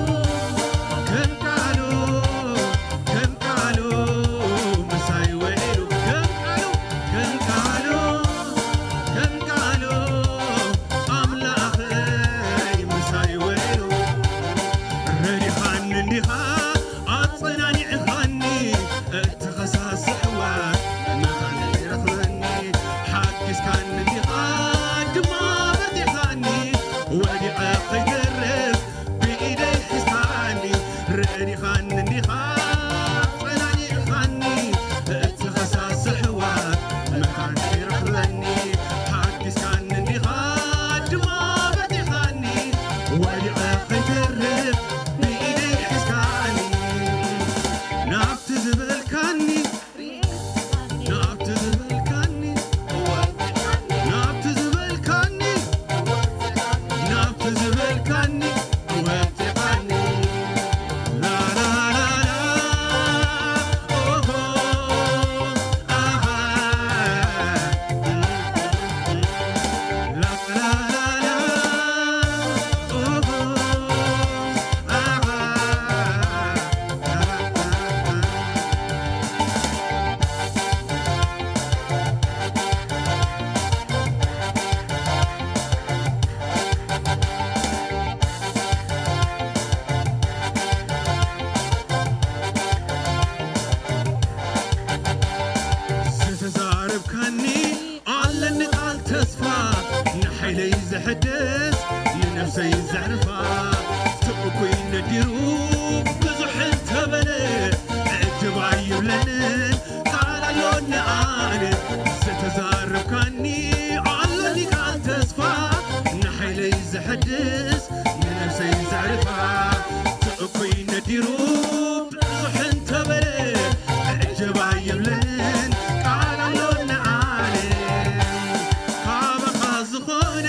ከም ቃሉ፣ ከም ቃሉ ምሳይ ውዒሉ። ከም ቃሉ፣ ከም ቃሉ፣ ከም ቃሉ ኣምላኸይ ምሳይ ውዒሉ። ረዲኻኒ እንዲኻ ኣጸናኒዕኻኒ፣ እቲ ኸሳሲ ኣሕዋት መኻን ይረኽበኒ። ሓጊዝካኒ እንዲኻ ድማ በርቲኻኒ፣ ወዲቐ ኸይተርፍ ብኢደይ ሒዝካኒ። ረዲኻኒ እንዲኻ ኣጸናኒዕኻኒ፣ እቲ ኸሳሲ ኣሕዋት መኻን ይረኽበኒ። ሓጊዝካኒ እንዲኻ ድማ በርቲኻኒ፣ ወዲቐ ኸይተርፍ ብኢደይ ሒዝካኒ። ናብቲ ዝበልካኒ፣ ናብቲ ዝበልካኒ፣ ናብቲ ዝበልካኒ፣ ናብቲ ዝበልካኒ ወዲቓኒ። ላላላላ፣ ኦሆ፣ ኣሃ። ላላላላ፣ ኦሆ፣ ኣሃ። ዝተዛረብካኒ ኣለኒ ቃል ተስፋ፣ ንሓይለይ ዘሕድስ፣ ንነፍሰይ ዘዕርፋ። ትእኩይ ነዲሩ ብዙሕ እንተበለ፣ ዕጅብ ኣይብለንን ቃል ኣሎኒ ኣነ። ዝተዛረብካኒ ኣሎኒ ቃል ተስፋ፣ ንሓይለይ ዘሕድስ፣ ንነፍሰይ ዘዕርፋ። ትእኩይ ነዲሩ ብዙሕ እንተበለ፣ ዕጀባ የብለንን ቃል ኣሎኒ ኣነ። ካባኻ ዝኾነ፣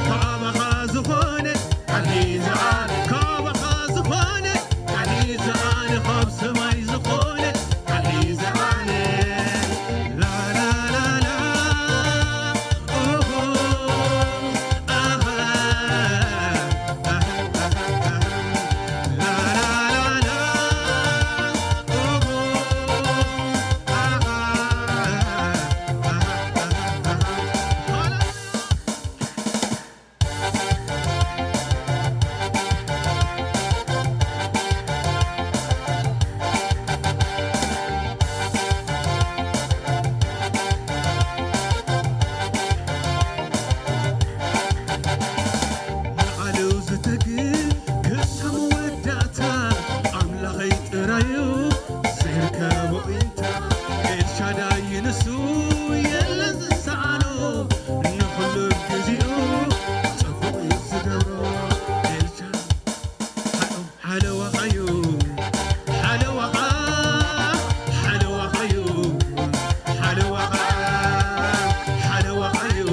ካባኻ ዝኾነ፣ ቃል ሒዘ ኣነ። ካባኻ ዝኾነ፣ ቃል ሒዘ ኣነ። ካብ ሰማይ ዝኾነ፣ ቃል ሒዘ ኣነ። ላላላላ፣ ኦሆ፣ ኣሃ፣ ኣሃ፣ ኣሃ፣ ኣሃ። ላላላላ፣ ኦሆ፣ ኣሃ፣ ኣሃ፣ ኣሃ፣ ኣሃ። ንቓሉ ዝትግህ ክሳብ መወዳእታ ኣምላኸይ ጥራዩ ዝርከቦ ኢንታ። ኤልሻዳይ ንሱ የለን ዝሰኣኖ፣ ንኹሉ ግዜኡ ጽቡቕ እዩ ዝገብሮ። ኤልሻ-፣ ሓለዋኻዩ፣ ሓለዋኻ፣ ሓለዋኻዩ፣ ሓለዋኻ፣ ሓለዋኻዩ።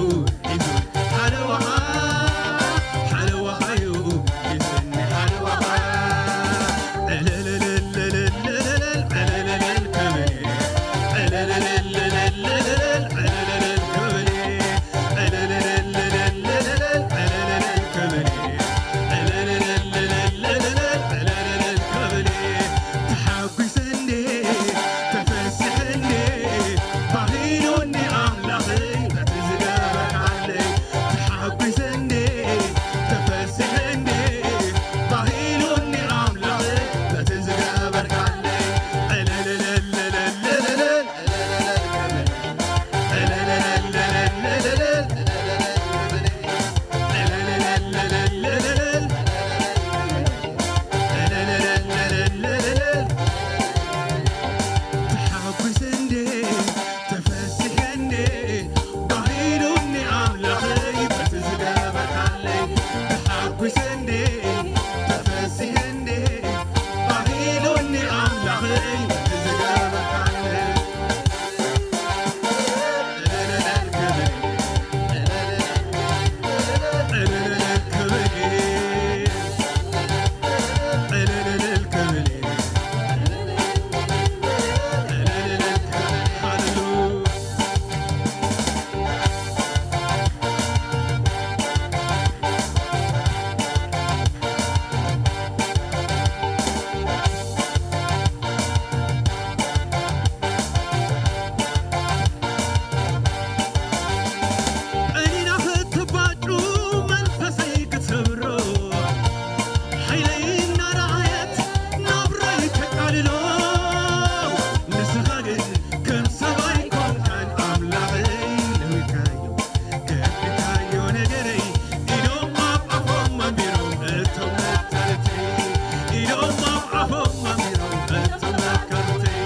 ኣፎም ኣሚሮም እጽናት ካብተይ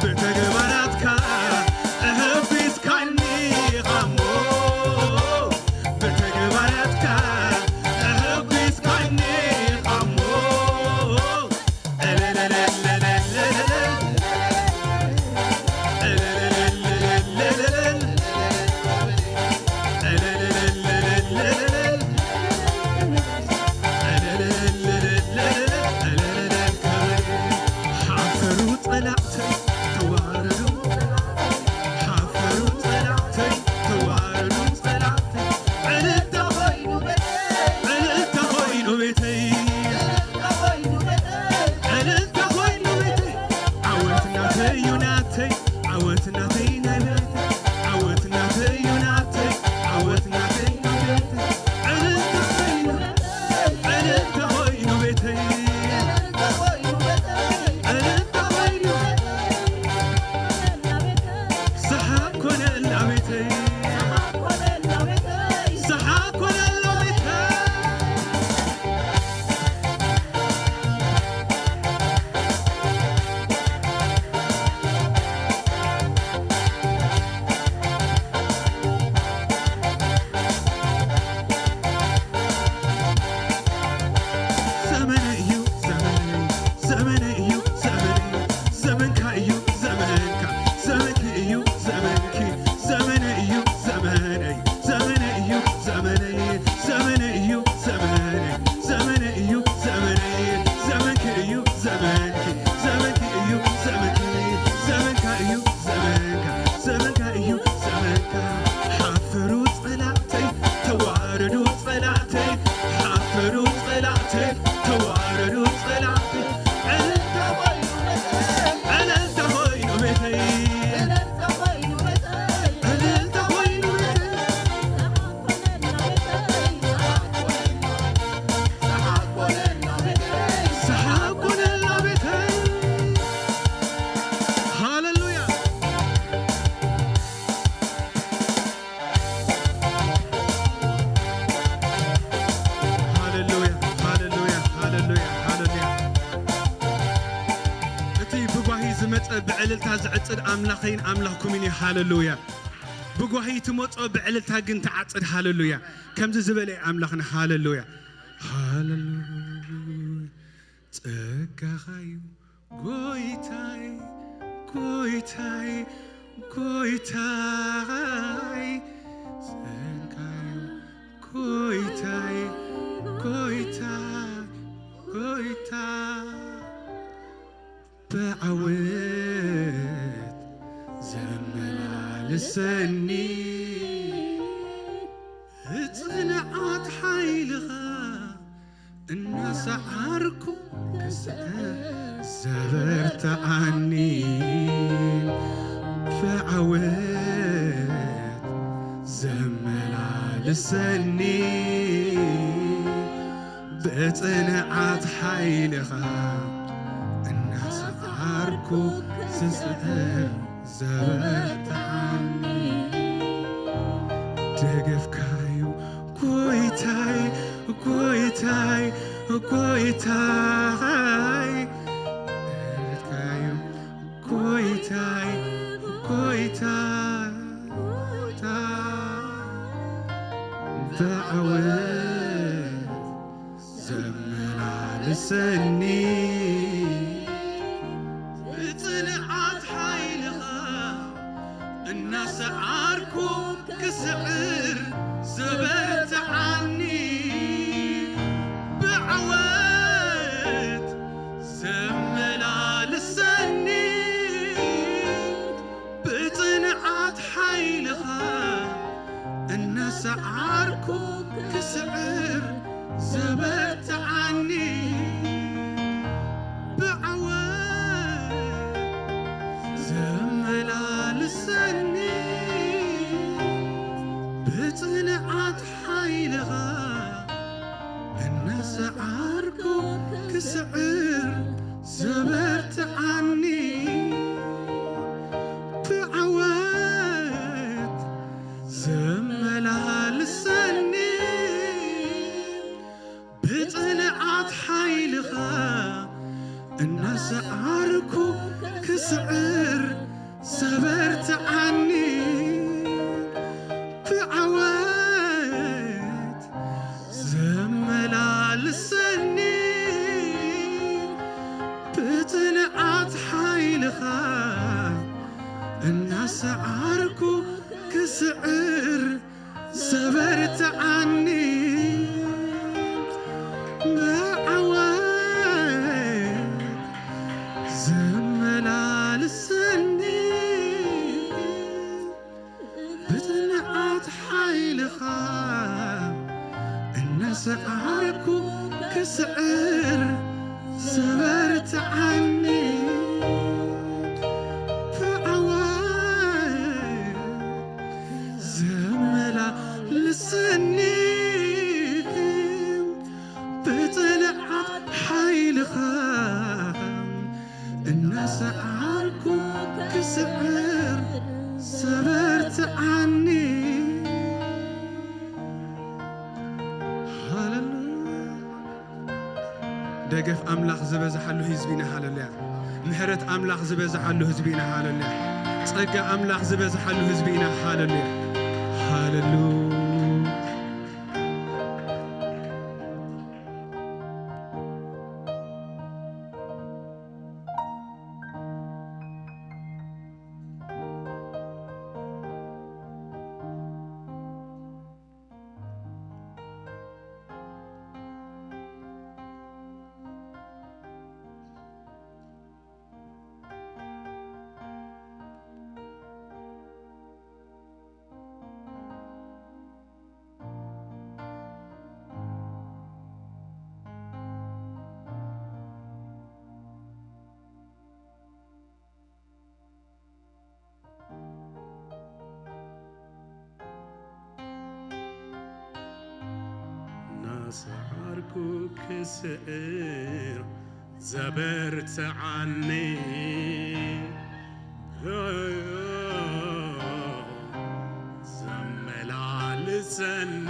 ብተግባራትካ ኣህቢስካኒ ኢኻ እሞ፣ ብተግባራትካ ኣህቢስካኒ ኢኻ እሞ። ሓፈሩ ጸላእተይ ተዋረዱ፣ ሓፈሩ ጸላእተይ ተዋረዱ፣ ጸላእተይ ዕልልታ ኮይኑ ቤተይ፣ ዕልልታ ኮይኑ ቤተይ፣ ዕልልታ ኮይኑ ቤተይ፣ ዕልልታ ኮይኑ ቤተይ፣ ዓወት ናተይ እዩ ናተይ፣ ዓወት ናተይ ናይ ቤተይ፣ ዓወት ናተይ እዩ ናተይ፣ ዓወት ናተይ ናይ ቤተይ፣ ዕልልታ ኮይኑ፣ ዕልልታ ኮይኑ ቤተይ፣ ዕልልታ ኮይኑ፣ ሰሓቅ ኮነላ ቤተይ፣ ሰሓቅ ኮነላ ቤተይ። ዘመነ እዩ ዘመነይ፣ ዘመነ እዩ ዘመነይ፣ ዘመንካ እዩ ዘመንካ፣ ዘመንኪ እዩ ዘመንኪ፣ ዘመነ እዩ ዘመነይ፣ ዘመነ እዩ ዘመነይ፣ ዘመነ እዩ ዘመነይ፣ ዘመነ እዩ ዘመነይ፣ ዘመንኪ እዩ ዘመንኪ፣ ዘመንኪ እዩ ዘመንኪ፣ ዘመንካ እዩ ዘመንካ፣ ዘመንካ እዩ ዘመንካ። ሓፈሩ ጸላእተይ ተዋረዱ ጸላእተይ፣ ሓፈሩ ጸላእተይ ተዋረዱ ጸላእተይ። ዕልልታ ኮይኑ ቤተይ፣ ዕልልታ ኮይኑ ቤተይ፣ ዕልልታ ኮይኑ ቤተይ። ሰሓቅ ኮነላ ቤተይ። ሃሌሉያ፣ ሃሌሉያ፣ ሃሌሉያ፣ ሃሌሉያ፣ ሃሌሉያ። እቲ ብጓሂ ዝመጸ ብዕልልታ ዝዕጽድ ኣምላኸይን ኣምላኽኩምን እዩ። ሃሌሉያ። ብጓሂ ትመጾ ብዕልልታ ግን ትዓጽድ። ሃሌሉያ። ከምዚ ዝበለ ኣምላኽና። ሃሌሉያ፣ ሃሌሉያ። ጸጋኻዩ ጎይታይ፣ ጎይታይ፣ ጎይታይ፣ ጸጋዩ ጎይታይ፣ ጎይታይ፣ ጎይታ ብዓወት ዘመላልሰኒ ብጽንዓት ሓይልኻ እናሰዓርኩ ክስዕር ዘበርትዓኒ ብዓወት ዘመላልሰኒ ብጽንዓት ሓይልኻ እናሰዓርኩ ክስዕር ዘበርትዓኒ ደገፍካዩ ጎይታይ፣ ጎይታይ፣ ጎይታይ። ደገፍካዩ ጎይታይ፣ ጎይታይ፣ ጎይታይ። ብዓወት ዘመላልሰኒ ብጽንዓት ሓይልኻ እናሰዓርኩ ክስዕር ዘበርትዓኒ ብዓወት ዘመላልሰኒ ብጽንዓት ሓይልኻ እናሰዓርኩ ክስዕር ዘበርትዓኒ ብዓወት ዘመላልሰኒ ብጽንዓት ሓይልኻ እናሰዓርኩ ክስዕር ዘበርትዓኒ ብዓወት ዘመላልሰኒ ብጽንዓት ሓይልኻ እናሰዓርኩ ክስዕር ዘበርትዓኒ፣ ብዓወት ዘመላልሰኒ፣ ብጽንዓት ሓይልኻ እናሰዓርኩ ክስዕር ዘበርትዓኒ፣ ብዓወት ዘመላልሰኒ፣ ብጽንዓት ሓይልኻ እናሰዓርኩ ክስዕር ዘበርትዓኒ፣ ብዓወት ዘመላልሰኒ፣ ብጽንዓት ሓይልኻ እናሰዓርኩ ክስዕር ዘበርትዓኒ። ሃሌሉያ። ደገፍ ኣምላኽ ዝበዝሓሉ ህዝቢ ኢና። ሃሌሉያ። ምሕረት ኣምላኽ ዝበዝሓሉ ህዝቢ ኢና። ሃሌሉያ። ጸጋ ኣምላኽ ዝበዝሓሉ ህዝቢ ኢና። ሃሌሉያ። ሃሌሉያ። እናሰዓርኩ ክስዕር ዘበርትዓኒ፣ ዘመላልሰኒ፣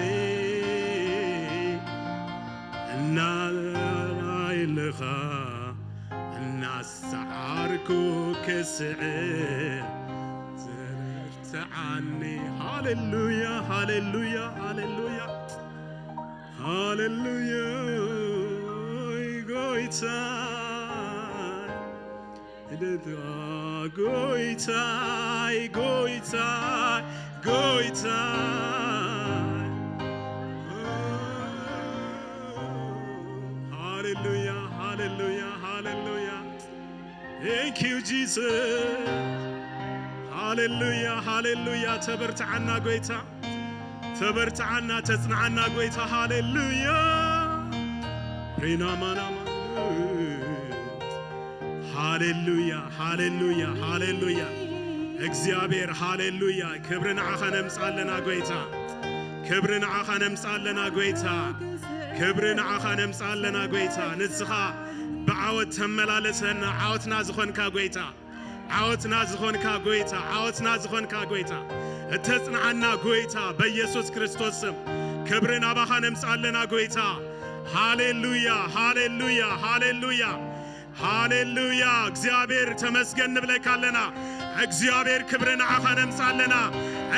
እናይልኻ እናሰዓርኩ ክስዕር ዘበርትዓኒ። ሃሌሉያ፣ ሃሌሉያ፣ ሃሌሉያ። ሃሌሉያ፣ ጎይታይ፣ እልልታ፣ ጎይታይ፣ ጎይታይ፣ ጎይታይ። ሃሌሉያ፣ ሃሌሉያ፣ ሃሌሉያ። Thank you, Jesus. ሃሌሉያ፣ ሃሌሉያ። ተበርትዓና ጎይታ፣ ተበርትዓና፣ ተጽንዓና ጎይታ። ሃሌሉያ። ሪናማናማ። ሃሌሉያ፣ ሃሌሉያ፣ ሃሌሉያ። እግዚኣብሔር፣ ሃሌሉያ። ክብሪ ንዓኻ ነምጽእ ኣለና ጎይታ። ክብሪ ንዓኻ ነምጽእ ኣለና ጎይታ። ክብሪ ንዓኻ ነምጽእ ኣለና ጎይታ። ንስኻ ብዓወት ተመላለሰና፣ ዓወትና ዝኾንካ ጎይታ። ዓወትና ዝኾንካ ጎይታ፣ ዓወትና ዝኾንካ ጎይታ፣ እተጽንዓና ጎይታ፣ በኢየሱስ ክርስቶስ ስም ክብሪ ናባኻ ነምጽእ ኣለና ጎይታ። ሃሌሉያ፣ ሃሌሉያ፣ ሃሌሉያ፣ ሃሌሉያ። እግዚኣብሔር ተመስገን ንብለካ ኣለና። እግዚኣብሔር ክብሪ ንዓኻ ነምጽእ ኣለና።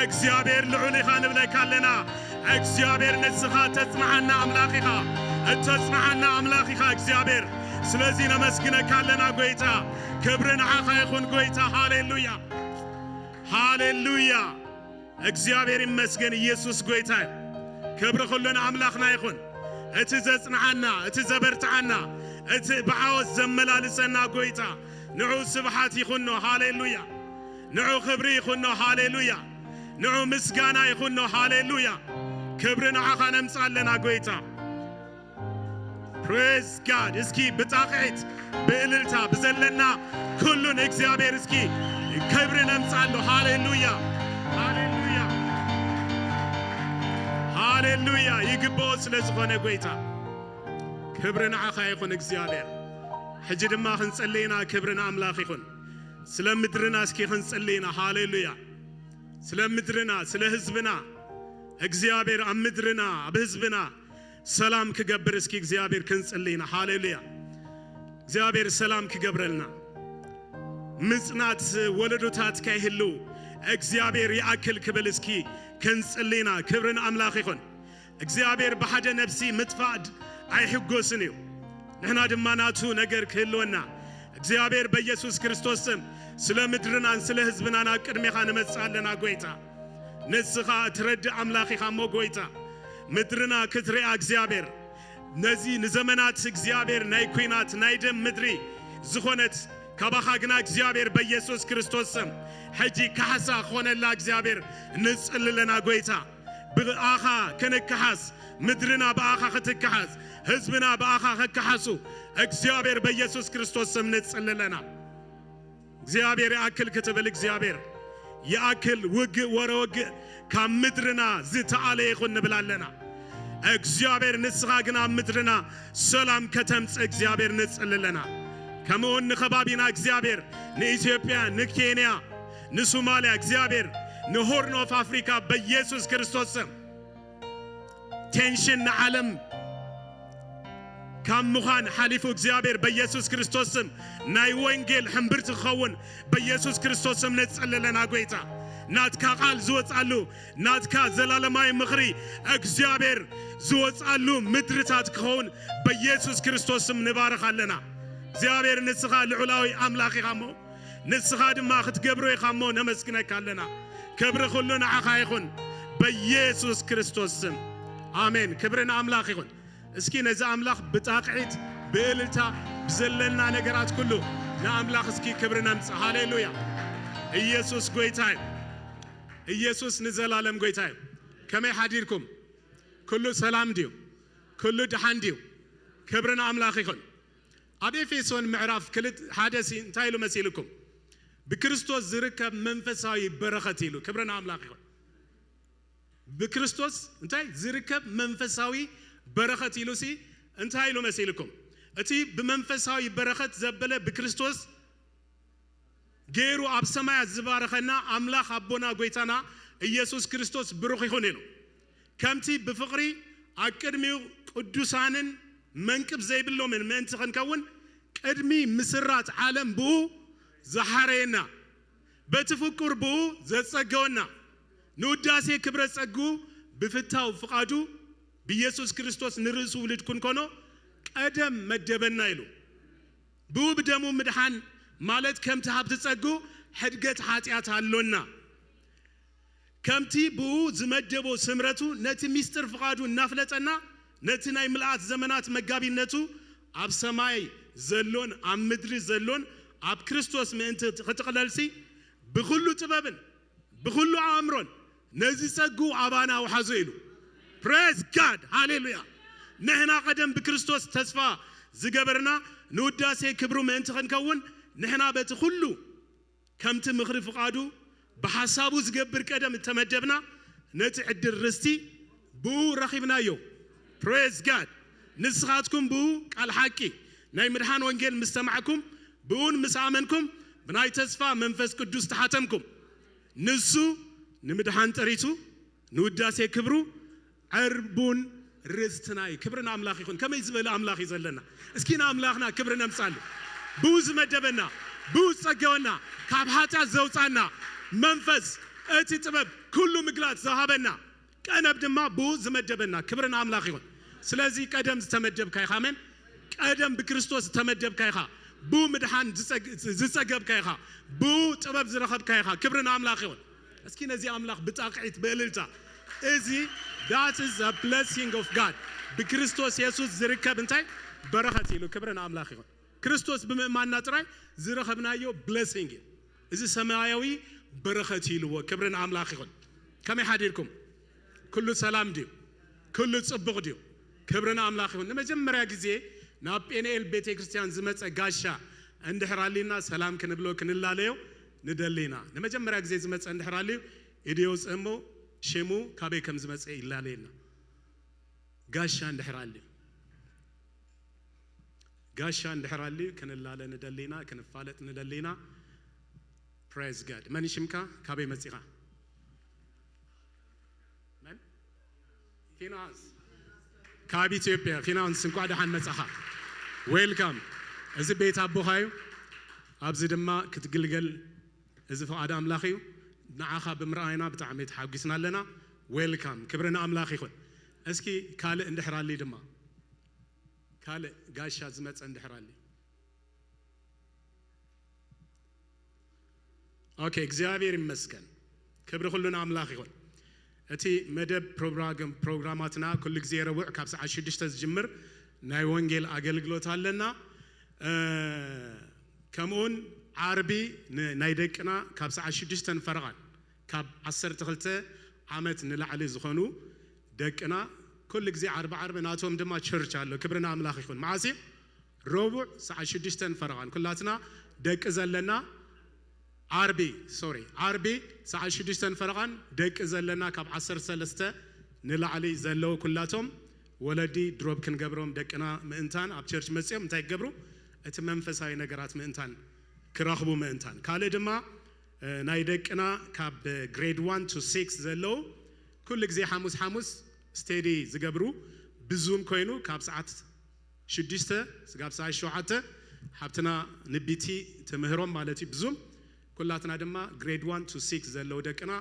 እግዚኣብሔር ልዑል ኢኻ ንብለካ ኣለና። እግዚኣብሔር ንስኻ እተጽንዓና ኣምላኽ ኢኻ፣ እተጽንዓና ኣምላኽ ኢኻ እግዚኣብሔር። ስለዚ ነመስግነካ ኣለና ጎይታ። ክብሪ ንዓኻ ይኹን ጎይታ። ሃሌሉያ፣ ሃሌሉያ። እግዚኣብሔር ይመስገን። ኢየሱስ ጎይታ እዩ። ክብሪ ኩሉ ንኣምላኽና ይኹን። እቲ ዘጽንዓና፣ እቲ ዘበርትዓና፣ እቲ ብዓወት ዘመላልሰና ጎይታ ንዑ ስብሓት ይኹኖ። ሃሌሉያ። ንዑ ክብሪ ይኹኖ። ሃሌሉያ። ንዑ ምስጋና ይኹኖ። ሃሌሉያ። ክብሪ ንዓኻ ነምጽእ ኣለና ጎይታ። Praise God። እስኪ ብጣቕዒት ብእልልታ ብዘለና ኩሉ ንእግዚኣብሔር እስኪ ክብሪ ነምጽኣሉ። ሃሌሉያ፣ ሃሌሉያ፣ ሃሌሉያ። ይግብኦ ስለ ዝኾነ ጎይታ ክብሪ ንዓኻ ይኹን እግዚኣብሔር። ሕጂ ድማ ክንጽሊ ኢና። ክብሪ ንኣምላኽ ይኹን። ስለ ምድርና እስኪ ክንጽሊ ኢና። ሃሌሉያ። ስለ ምድርና፣ ስለ ህዝብና እግዚኣብሔር ኣብ ምድርና ኣብ ህዝብና ሰላም ክገብር እስኪ እግዚኣብሔር ክንጽሊ ኢና። ሃሌሉያ። እግዚኣብሔር ሰላም ክገብረልና፣ ምጽናት ወለዶታት ከይህልው እግዚኣብሔር ይኣክል ክብል እስኪ ክንጽሊ ኢና። ክብሪ ንኣምላኽ ይኹን። እግዚኣብሔር ብሓደ ነፍሲ ምጥፋእ ድ-፣ ኣይሕጎስን እዩ። ንሕና ድማ ናቱ ነገር ክህልወና እግዚኣብሔር በኢየሱስ ክርስቶስ ስም ስለ ምድርናን ስለ ህዝብናን ኣብ ቅድሜኻ ንመጽእ ኣለና ጐይታ። ንስኻ እትረድእ ኣምላኽ ኢኻ እሞ ጐይታ፣ ምድርና ክትሪኣ እግዚኣብሔር፣ ነዚ ንዘመናት እግዚኣብሔር ናይ ኲናት ናይ ደም ምድሪ ዝኾነት፣ ካባኻ ግና እግዚኣብሔር በኢየሱስ ክርስቶስ ስም ሕጂ ካሕሳ ክኾነላ እግዚኣብሔር ንጽሊ ኣለና ጐይታ። ብኣኻ ክንከሓስ፣ ምድርና ብኣኻ ክትከሓስ፣ ህዝብና ብኣኻ ክከሓሱ እግዚኣብሔር በኢየሱስ ክርስቶስ ስም ንጽሊ ኣለና። እግዚኣብሔር ይኣክል ክትብል እግዚኣብሔር ይኣክል፣ ውግእ ወረ ውግእ ካብ ምድርና ዝተኣለ ይኹን ንብል ኣለና። እግዚኣብሔር ንስኻ ግን ኣብ ምድርና ሰላም ከተምጽእ እግዚኣብሔር ንጽሊ ኣለና። ከምኡውን ንኸባቢና እግዚኣብሔር ንኢትዮጵያ፣ ንኬንያ፣ ንሶማልያ እግዚኣብሔር ንሆርን ኦፍ ኣፍሪካ በኢየሱስ ክርስቶስ ስም ቴንሽን ንዓለም ካብ ምዃን ሓሊፉ እግዚኣብሔር በኢየሱስ ክርስቶስ ስም ናይ ወንጌል ሕምብርቲ ክኸውን በኢየሱስ ክርስቶስ ስም ንጽሊ ኣለና ጐይታ። ናትካ ቃል ዝወጻሉ፣ ናትካ ዘላለማዊ ምኽሪ እግዚኣብሔር ዝወጻሉ ምድርታት ክኸውን በኢየሱስ ክርስቶስ ስም ንባርኽ ኣለና። እግዚኣብሔር ንስኻ ልዑላዊ ኣምላኽ ኢኻ እሞ ንስኻ ድማ ክትገብሮ ኢኻ እሞ ነመስግነካ ኣለና። ክብሪ ኩሉ ንዓኻ ይኹን በኢየሱስ ክርስቶስ ስም ኣሜን። ክብሪ ንኣምላኽ ይኹን። እስኪ ነዚ ኣምላኽ ብጣቕዒት ብእልልታ ብዘለና ነገራት ኩሉ ንኣምላኽ እስኪ ክብሪ ነምጽእ። ሃሌሉያ! ኢየሱስ ጐይታ እዩ። ኢየሱስ ንዘላለም ጐይታ እዩ። ከመይ ሓዲርኩም? ኩሉ ሰላም ድዩ? ኩሉ ደሓን ድዩ? ክብሪ ንኣምላኽ ይኹን። ኣብ ኤፌሶን ምዕራፍ ክልተ ሓደ ሲ እንታይ ኢሉ መሲልኩም? ብክርስቶስ ዝርከብ መንፈሳዊ በረኸት ኢሉ። ክብሪ ንኣምላኽ ይኹን። ብክርስቶስ እንታይ ዝርከብ መንፈሳዊ በረኸት ኢሉ ሲ እንታይ ኢሉ መሲልኩም? እቲ ብመንፈሳዊ በረኸት ዘበለ ብክርስቶስ ገይሩ ኣብ ሰማያት ዝባረኸና ኣምላኽ ኣቦና ጐይታና ኢየሱስ ክርስቶስ ብሩኽ ይኹን ኢሉ። ከምቲ ብፍቕሪ ኣብ ቅድሚኡ ቅዱሳንን መንቅብ ዘይብሎምን ምእንቲ ክንከውን ቅድሚ ምስራት ዓለም ብኡ ዝሓረየና፣ በቲ ፍቁር ብኡ ዘጸገወና፣ ንውዳሴ ክብረ ጸግኡ ብፍታው ፍቓዱ ብኢየሱስ ክርስቶስ ንርእሱ ውሉድ ክንኮኖ ቀደም መደበና ኢሉ። ብኡ ብደሙ ምድሓን ማለት ከምቲ ሃብቲ ጸግኡ ሕድገት ሓጢኣት ኣሎና። ከምቲ ብኡ ዝመደቦ ስምረቱ ነቲ ሚስጥር ፍቓዱ እናፍለጠና ነቲ ናይ ምልኣት ዘመናት መጋቢነቱ ኣብ ሰማይ ዘሎን ኣብ ምድሪ ዘሎን ኣብ ክርስቶስ ምእንቲ ክጥቕለልሲ ብኹሉ ጥበብን ብኹሉ ኣእምሮን ነዚ ጸግኡ ኣባና ኣውሓዞ ኢሉ። Praise God! ሃሌሉያ! ንሕና ቀደም ብክርስቶስ ተስፋ ዝገበርና ንውዳሴ ክብሩ ምእንቲ ክንከውን ንሕና በቲ ኩሉ ከምቲ ምኽሪ ፍቓዱ ብሓሳቡ ዝገብር ቀደም እተመደብና ነቲ ዕድል ርስቲ ብኡ ረኺብናዮ። Praise God! ንስኻትኩም ብኡ ቃል ሓቂ ናይ ምድሓን ወንጌል ምስ ሰማዕኩም ብኡን ምስ ኣመንኩም ብናይ ተስፋ መንፈስ ቅዱስ ተሓተምኩም። ንሱ ንምድሓን ጠሪቱ ንውዳሴ ክብሩ ዕርቡን ርስትና እዩ። ክብሪ ንኣምላኽ ይኹን። ከመይ ዝበለ ኣምላኽ እዩ ዘለና? እስኪ ንኣምላኽና ክብሪ ነምጻሉ። ብኡ ዝመደበና፣ ብኡ ዝጸገወና፣ ካብ ሓጢኣት ዘውጻና መንፈስ፣ እቲ ጥበብ ኩሉ ምግላጽ ዝሃበና ቀነብ ድማ ብኡ ዝመደበና። ክብሪ ንኣምላኽ ይኹን። ስለዚ ቀደም ዝተመደብካ ኢኻ። ኣሜን። ቀደም ብክርስቶስ ዝተመደብካ ኢኻ። ብኡ ምድሓን ዝጸግ-፣ ዝጸገብካ ኢኻ። ብኡ ጥበብ ዝረኸብካ ኢኻ። ክብሪ ንኣምላኽ ይኹን። እስኪ ነዚ ኣምላኽ ብጣቕዒት ብእልልታ። እዚ that is a blessing of God። ብክርስቶስ የሱስ ዝርከብ እንታይ በረኸት ኢሉ። ክብሪ ንኣምላኽ ይኹን። ክርስቶስ ብምእማንና ጥራይ ዝረኸብናዮ blessing እዩ። እዚ ሰማያዊ በረኸት ኢልዎ። ክብሪ ንኣምላኽ ይኹን። ከመይ ሓዲርኩም? ኩሉ ሰላም ድዩ? ኩሉ ጽቡቕ ድዩ? ክብሪ ንኣምላኽ ይኹን። ንመጀመርያ ግዜ ናብ ጴንኤል ቤተ ክርስቲያን ዝመጸ ጋሻ እንድሕር ኣሊና ሰላም ክንብሎ ክንላለዮ ንደሊ ኢና። ንመጀመርያ ግዜ ዝመጸ እንድሕር ኣልዩ ኢዱ የውጽእ እሞ ሽሙ ካበይ ከም ዝመጸ ይላለየና። ጋሻ እንድሕር ኣልዩ፣ ጋሻ እንድሕር ኣልዩ ክንላለ ንደሊ ኢና፣ ክንፋለጥ ንደሊ ኢና። Praise God። መን ሽምካ? ካበይ መጺኻ? መን? ፊናንስ። ካብ ኢትዮጵያ። ፊናንስ፣ እንኳዕ ደሓን መጻኻ። Welcome። እዚ ቤት ኣቦኻ እዩ። ኣብዚ ድማ ክትግልገል እዚ ፍቓድ ኣምላኽ እዩ። ንዓኻ ብምርኣይና ብጣዕሚ ተሓጒስና ኣለና። ዌልካም፣ ክብሪ ንኣምላኽ ይኹን። እስኪ ካልእ እንድሕር ኣሊ ድማ፣ ካልእ ጋሻ ዝመጸ እንድሕር ኣሊ። ኦኬ፣ እግዚኣብሔር ይመስገን። ክብሪ ኩሉ ንኣምላኽ ይኹን። እቲ መደብ ፕሮግራም-፣ ፕሮግራማትና ኩሉ ግዜ ረቡዕ ካብ ሰዓት ሽዱሽተ ዝጅምር ናይ ወንጌል ኣገልግሎት ኣለና። እ፣ ከምኡውን ዓርቢ ን-፣ ናይ ደቅና ካብ ሰዓት ሽዱሽተ ፈረቓን ካብ ዓሰርተ ክልተ ዓመት ንላዕሊ ዝኾኑ ደቅና ኩሉ ግዜ ዓርቢ ዓርቢ ናቶም ድማ ቸርች ኣሎ። ክብሪ ንኣምላኽ ይኹን። መዓስ እዩ? ረቡዕ ሰዓት ሽዱሽተ ፈረቓን ኩላትና ደቂ ዘለና ዓርቢ፣ ሶሪ፣ ዓርቢ ሰዓት ሽዱሽተ ፈረቓን ደቂ ዘለና ካብ ዓሰርተ ሰለስተ ንላዕሊ ዘለዉ ኩላቶም ወለዲ ድሮፕ ክንገብሮም ደቅና ምእንታን ኣብ ቸርች መጺኦም እንታይ ክገብሩ? እቲ መንፈሳዊ ነገራት ምእንታን ክረኽቡ ምእንታን። ካልእ ድማ፣ እ፣ ናይ ደቅና ካብ ግሬድ ዋን ቱ ሲክስ ዘለዉ ኩሉ ግዜ ሓሙስ ሓሙስ ስቴዲ ዝገብሩ ብዙም ኮይኑ ካብ ሰዓት ሽዱሽተ ስጋብ ሰዓት ሸውዓተ ሓብትና ንቢቲ ትምህሮም ማለት እዩ ብዙም። ኩላትና ድማ ግሬድ ዋን ቱ ሲክስ ዘለዉ ደቅና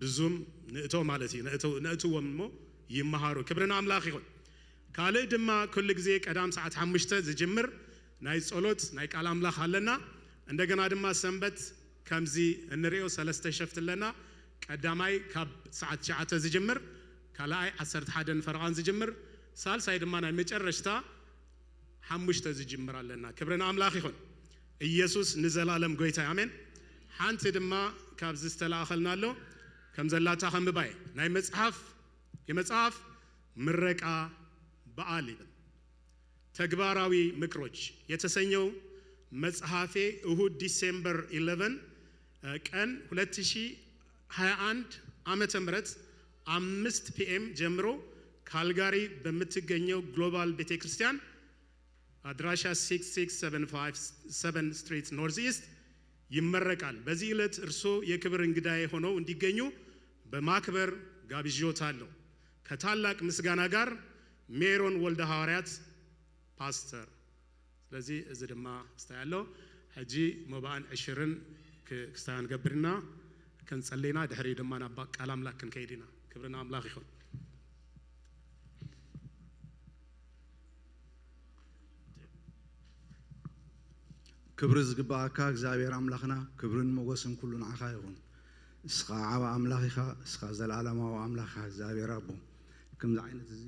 ብዙም ንእቶ ማለት እዩ። ንእቶ-፣ ንእትዎም እሞ ይመሃሩ። ክብሪ ንኣምላኽ ይኹን። ካልእ ድማ ኩሉ ግዜ ቀዳም ሰዓት ሓሙሽተ ዝጅምር ናይ ጸሎት ናይ ቃል ኣምላኽ ኣለና። እንደገና ድማ ሰንበት ከምዚ እንሪኦ ሰለስተ ሸፍት ኣለና። ቀዳማይ ካብ ሰዓት ትሽዓተ ዝጅምር፣ ካልኣይ ዓሰርተ ሓደ ፈረቓን ዝጅምር፣ ሳልሳይ ድማ ናይ መጨረሽታ ሓሙሽተ ዝጅምር ኣለና። ክብሪ ንኣምላኽ ይኹን። ኢየሱስ ንዘላለም ጎይታ፣ ኣሜን። ሓንቲ ድማ ካብዚ ዝተላእኸልና ኣሎ፣ ከም ዘላታ ከንብባ እየ። ናይ መጽሓፍ፣ የመጽሐፍ ምረቃ በዓል ይብል። ተግባራዊ ምክሮች የተሰኘው መጽሐፌ እሁድ ዲሴምበር ኢለቨን ቀን ሁለት ሺህ ሃያ አንድ ዓመተ ምህረት አምስት ፒ ኤም ጀምሮ ካልጋሪ በምትገኘው ግሎባል ቤተክርስቲያን አድራሻ ሲክስ ሲክስ ሰቨን ፋይቭ ሰቨን ስትሪት ኖርዝ ኢስት ይመረቃል። በዚህ ዕለት እርሶ የክብር እንግዳዬ ሆነው እንዲገኙ በማክበር ጋብዤዎታለሁ። ከታላቅ ምስጋና ጋር ሜሮን ወልደ ሐዋርያት ፓስተር። ስለዚ እዚ ድማ ክስታይ ኣሎ። ሕጂ መባእን ዕሽርን ክ-፣ ክስታይ ንገብር ኢና፣ ክንጸሊ ኢና፣ ድሕሪኡ ድማ ናብ ቃል ኣምላኽ ክንከይድ ኢና። ክብሪ ንኣምላኽ ይኹን። ክብሪ ዝግባኣካ እግዚኣብሔር ኣምላኽና፣ ክብርን ሞገስን ኩሉ ንዓኻ ይኹን። እስኻ ዓቢ ኣምላኽ ኢኻ፣ እስኻ ዘለኣለማዊ ኣምላኽ ኢኻ እግዚኣብሔር ኣቦ። ከምዚ ዓይነት እዚ፣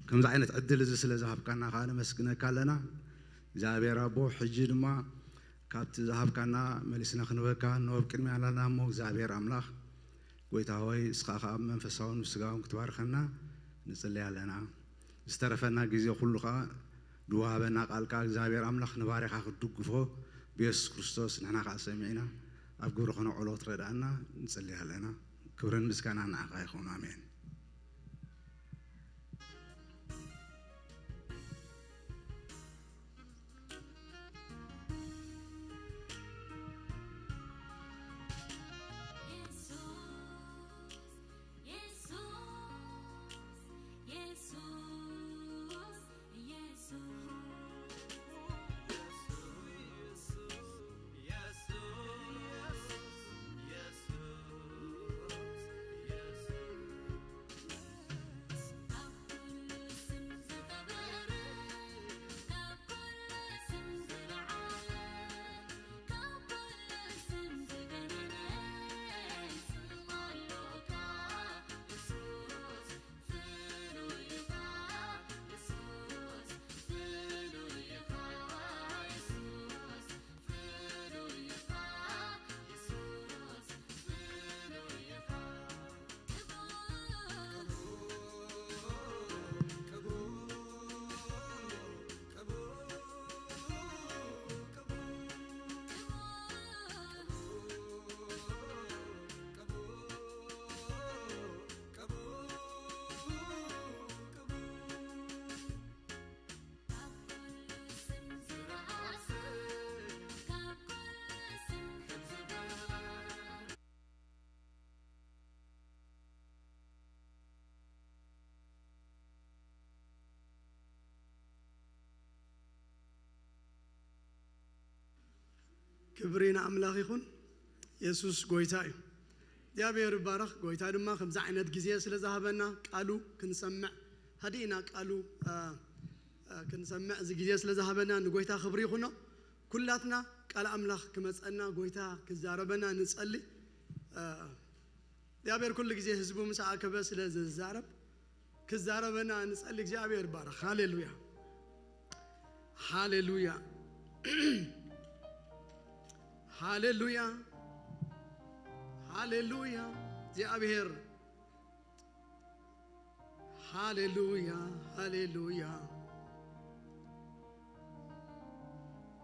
ከምዚ ዓይነት ዕድል እዚ ስለ ዝሃብካና ከኣ ነመስግነካ ኣለና። እግዚኣብሔር ኣቦ፣ ሕጂ ድማ ካብቲ ዝሃብካና መሊስና ክንበካ ንወብ ቅድሚያ ኣለና እሞ፣ እግዚኣብሔር ኣምላኽ፣ ጎይታ ሆይ፣ እስኻ ከኣ መንፈሳውን ስጋውን ክትባርከና ንጽሊ ኣለና። ዝተረፈና ግዜ ኩሉ ከኣ ድዋበና ቃልካ እግዚኣብሔር ኣምላኽ ንባርያኻ ክትድግፎ ብየሱስ ክርስቶስ ንሕና ከኣ ሰሚዕና ኣብ ግብሪ ከነውዕሎ ክትረድኣና ንጽሊ ኣለና። ክብርን ምስጋናን ንዓኻ ይኹን። ኣሜን። ክብሪ ንኣምላኽ ይኹን። የሱስ ጎይታ እዩ። እግዚኣብሔር ይባረኽ። ጎይታ ድማ ከምዚ ዓይነት ግዜ ስለ ዝሃበና፣ ቃሉ ክንሰምዕ፣ ሃዲእና ቃሉ፣ አ፣ አ፣ ክንሰምዕ እዚ ግዜ ስለ ዝሃበና ንጎይታ ክብሪ ይኹኖ። ኩላትና ቃል ኣምላኽ ክመጸና፣ ጎይታ ክዛረበና ንጸሊ። አ፣ እግዚኣብሔር ኩሉ ግዜ ህዝቡ ምስ ኣከበ ስለ ዝዛረብ፣ ክዛረበና ንጸሊ። እግዚኣብሔር ይባረኽ። ሃሌሉያ። ሃሌሉያ። ሃሌሉያ። ሃሌሉያ። እግዚኣብሔር። ሃሌሉያ። ሃሌሉያ።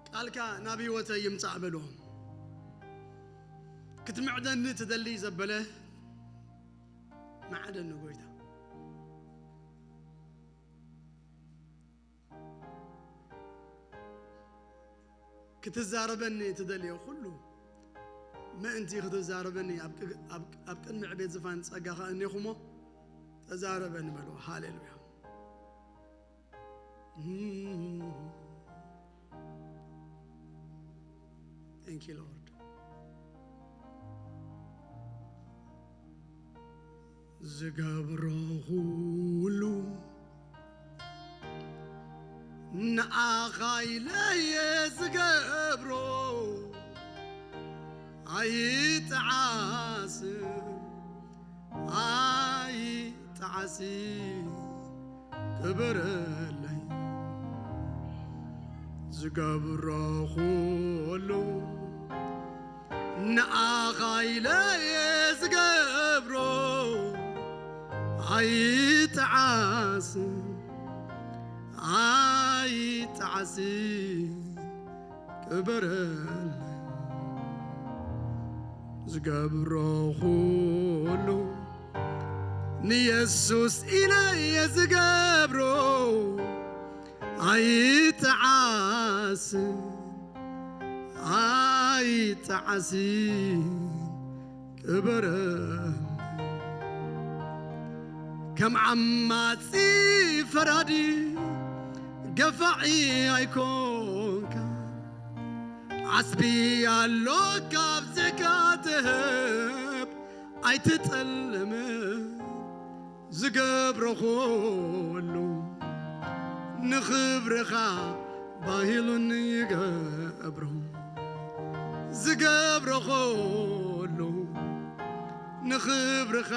ቃልካ ናብ ህይወተይ ይምጻእ በሎ። ክትምዕደኒ ትደሊ ዘበለ ምዓደኒ ጎይታ። ክትዛረበኒ ትደልዮ ኩሉ ምእንቲ ክትዛረበኒ ኣብ ቅ-፣ ኣብ፣ ኣብ ቅድሚ ዕቤት ዝፋን ጸጋኻ እኔኹሞ ተዛረበኒ በሎ። ሃሌሉያ። Thank you, Lord. ዝገብሮ ኩሉ ንኣኻ ኢለየ ዝገብሮ ኣይጠዓስን፣ ኣይጠዓስን። ክበረለይ ዝገብሮ ኩሉ ንኣኻ ኢለየ ዝገብሮ ኣይጠዓስን፣ ኣይጠዓስን። ክበረለይ ዝገብሮ ኩሉ ንየሱስ ኢለየ ዝገብሮ ኣይጠዓስን፣ ኣይጠዓስን። ክበረለይ ከም ዓማጺ ፈራዲ ገፋዒ ኣይኮንካ። ዓስቢ ኣሎ ካብዚካ ትህብ ኣይትጠልም። ዝገብሮ ኩሉ ንኽብርኻ ባሂሉን ይገብሮ። ዝገብሮ ኩሉ ንኽብርኻ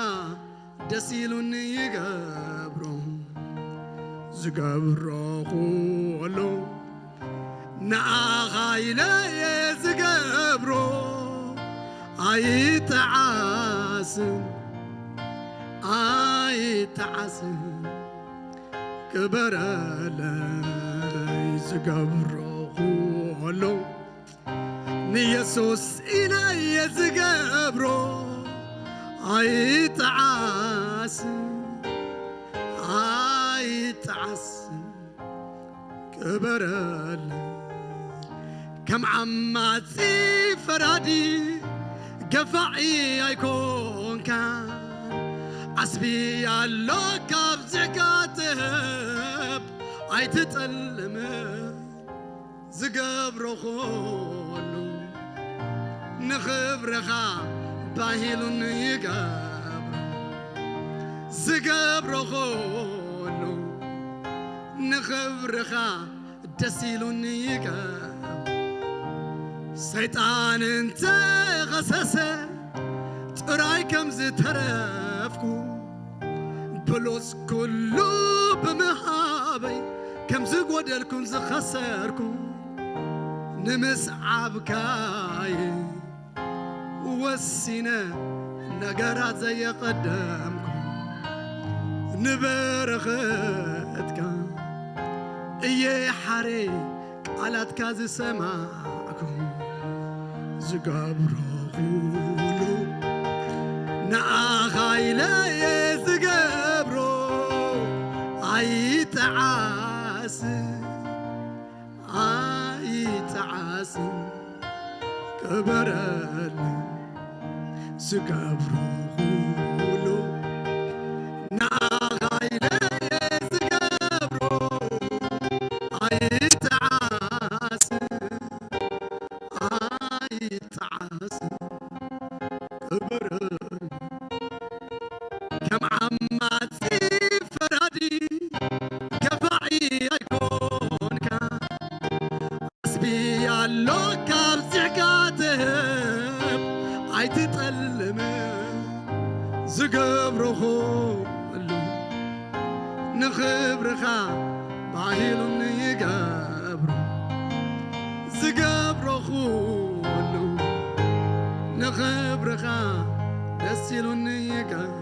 ደስ ኢሉኒ ይገብሮ። ዝገብሮ ኩሉ ንኣኻ ኢለየ ዝገብሮ ኣይጠዓስን፣ ኣይጠዓስን። ክበረለይ ዝገብሮ ኩሉ ንየሱስ ኢለየ ዝገብሮ ኣይጠዓስን፣ ኣይጠዓስን። ክበረለይ ከም ዓማጺ ፈራዲ ገፋዒ ኣይኮንካ። ዓስቢ ኣሎ ካብዚዕካ ትህብ ኣይትጠልምን። ዝገብሮ ኩሉ ንኽብርኻ ባሂሉን ይገብሮ። ዝገብሮ ኩሉ ንኽብርኻ ደስ ኢሉን ይገብሮ። ሰይጣን እንተኸሰሰ ጥራይ ከም ዝተረፍኩ ብሉጽ ኩሉ ብምሃበይ ከም ዝጎደልኩን ዝኸሰርኩ ንምስዓብካይ ወሲነ ነገራት ዘየቐደምኩ ንበረኸትካ እየ ሓሬ ቃላትካ ዝሰማዕኩ ዝገብሮ ኩሉ ንኣኻ ኢለ እየ ዝገብሮ ኣይጠዓስን ኣይጠዓስን ክበረለይ ዝገብሮ ኩሉ ንኣኻ ኢለ እየ ዝገብሮ ኣይጠዓስን ኣይ ኣይተዓስ ክብርን ከም ዓማጺ ፈራዲ ከፋዒ ኣይኮንካ። ዓስቢ ኣሎ ካብዚሕካ ትህብ ኣይትጠልም ዝገብሮ ኩሉ ንኽብርኻ ባህሉን ይገብሮ ዝገብሮ ኩሉ ንኽብርኻ ደስ ኢሉን ይገብሮ።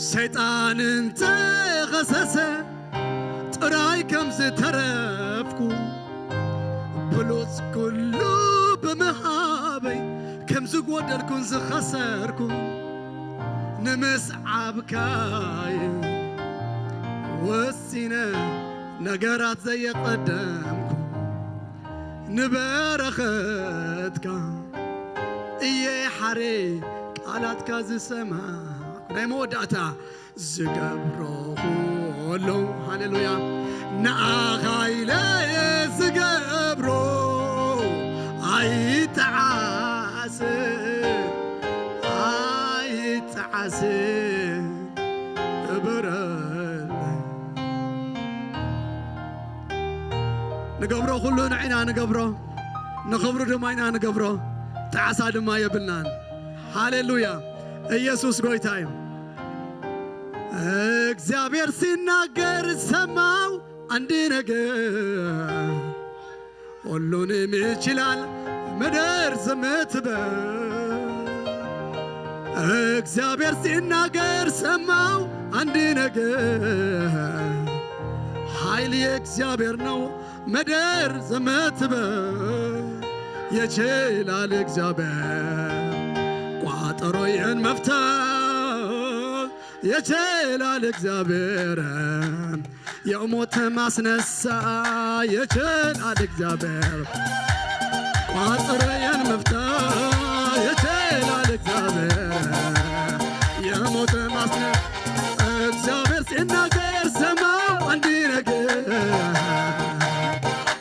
ሰይጣን እንተኸሰሰ ጥራይ ከም ዝተረፍኩ ብሉጽ ኩሉ ብምሃበይ ከም ዝጎደልኩን ዝኸሰርኩ ንምስዓብካይ ወሲነ ነገራት ዘየቐደምኩ ንበረኸትካ እየ ሓሬ ቃላትካ ዝሰማዕኩ ናይ መወዳእታ ዝገብሮ ኩሉ ሃሌሉያ ንኣኻ ኢለ ዝገብሮ ኣይጠዓስ ኣይጠዓስ እበረለይ ንገብሮ ኩሉ ንዒና ንገብሮ ንኽብሩ ድማ ኢና ንገብሮ ጣዕሳ ድማ የብልናን ሃሌሉያ ኢየሱስ ጎይታ እዩ እግዚኣብሔር ሲናገር ሰማው አንድ ነገር ሁሉንም ይችላል ምድር ዝምትበል እግዚአብሔር ሲናገር ሰማው አንድ ነገር ኃይል የእግዚአብሔር ነው ምድር ዝምትበል ይችላል እግዚአብሔር ቋጠሮዬን መፍታት ይችላል እግዚአብሔር የሞተ ማስነሳ ይችላል እግዚአብሔር ቋጠሮዬን መፍታት ይችላል እግዚአብሔር የሞተ ማስነሳ እግዚአብሔር ሲናገር ሰማው አንድ ነገር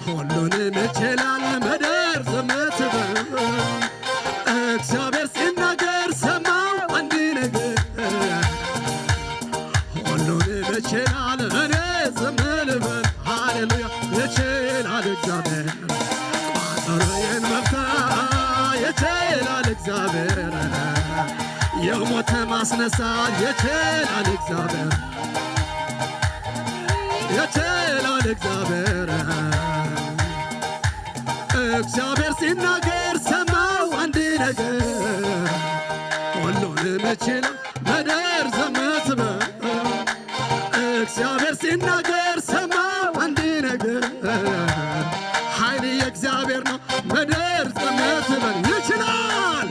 ሁሉንም ይችላል ምድር ዝምትበል እግዚአብሔር ሲናገር ሰማው አንድ ነገር ሁሉንም ይችላል እኔ ዝም ልበል ሃሌሉያ ይችላል እግዚአብሔር ቋጠሮዬን መፍታት ይችላል እግዚአብሔር የሞተ ማስነሳት ይችላል እግዚአብሔር ይችላል እግዚአብሔር እግዚአብሔር ሲናገር ሰማው አንድ ነገር ሁሉንም ይችላል ምድር ዝምትበል እግዚአብሔር ሲናገር ሰማው አንድ ነገር ኃይል የእግዚአብሔር ነው ምድር ዝምትበል ይችላል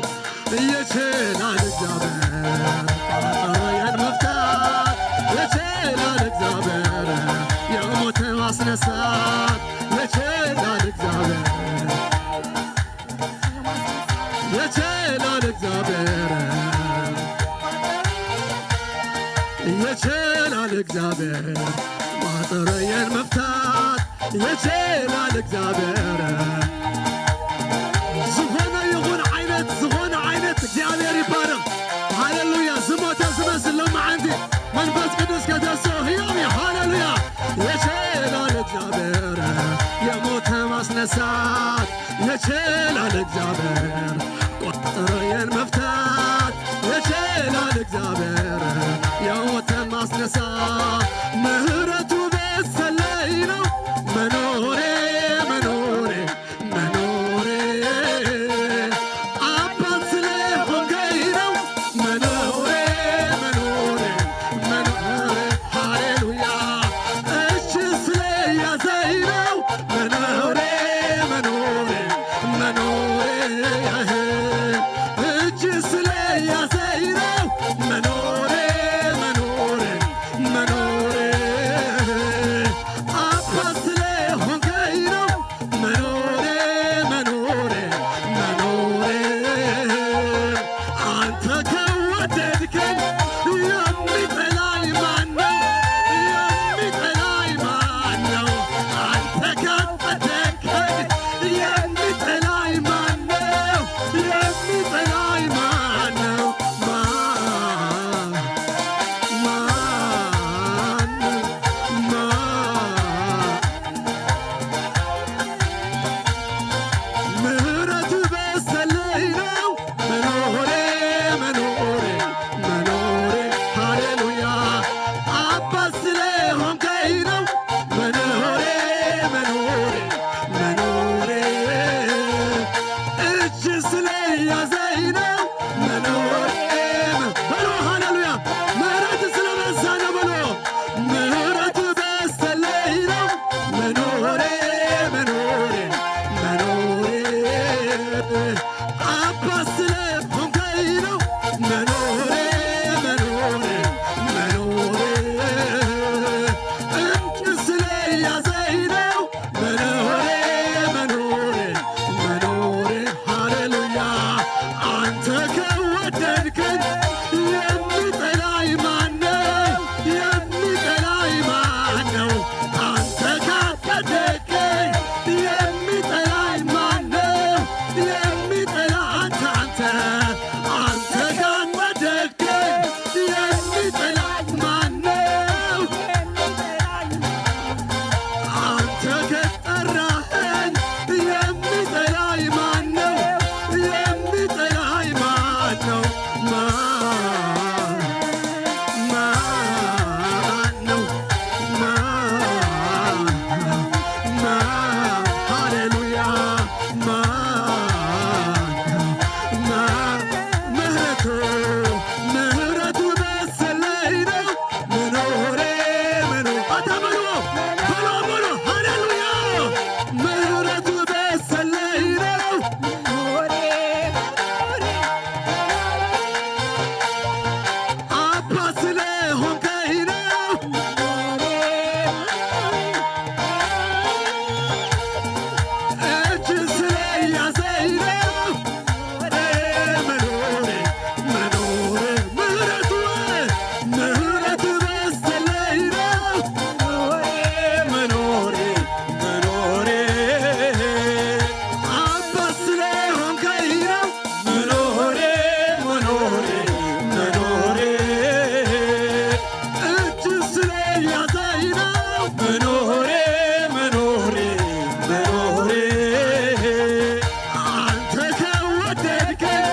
ይችላል እግዚአብሔር ቋጠሮዬን መፍታት ይችላል እግዚአብሔር የሞተ ማስነሳት ይችላል እግዚአብሔር ይችላል እግዚአብሔር ይችላል እግዚአብሔር ቋጠሮዬን መፍታት ይችላል እግዚአብሔር ዝኾነ ይኹን ዓይነት ዝኾነ ዓይነት እግዚኣብሔር ይባረክ ሃሌሉያ ዝሞተ ዝመስል ሎማዓንቲ መንፈስ ቅዱስ ከተስኦ ህያው እዩ ሃሌሉያ ይችላል እግዚኣብሔር የሞተ ማስነሳት ይችላል እግዚአብሔር ቋጠሮዬን መፍታት ይችላል እግዚአብሔር የሞተ ማስነሳት ምህረቱ በሰለይ ነው መኖሬ መኖሬ መኖሬ አባት ስለሆንከኝ ነው መኖሬ መኖሬ መኖሬ ሃሌሉያ እጅ ስለያዘኝ ነው መኖሬ መኖሬ መኖሬ እጅ ስለያዘኝ ነው መኖሬ መኖሬ መኖሬ ማን ነው? ማ-፣ ምህረቱ፣ ምህረቱ መሰለይ ነው። መኖሬ፣ መኖ-፣ ኣታ በልዎ፣ በልዎ፣ በልዎ። ሃሌሉያ! ምህረቱ መሰለይ ነው። ኣባ ስለ ሆንከይ ነው። እጅ ስለ ያዘኝ ነው። መኖሬ፣ መኖሬ፣ ምህረቱ፣ ምህረቱ በስተለይ ነው። መኖሬ፣ መኖሬ፣ አባት ስለሆንከኝ ነው። መኖሬ፣ መኖሬ፣ መኖሬ፣ እጅ ስለያዘኝ ነው። መኖሬ፣ መኖሬ፣ መኖሬ፣ አንተ ከወደድከኝ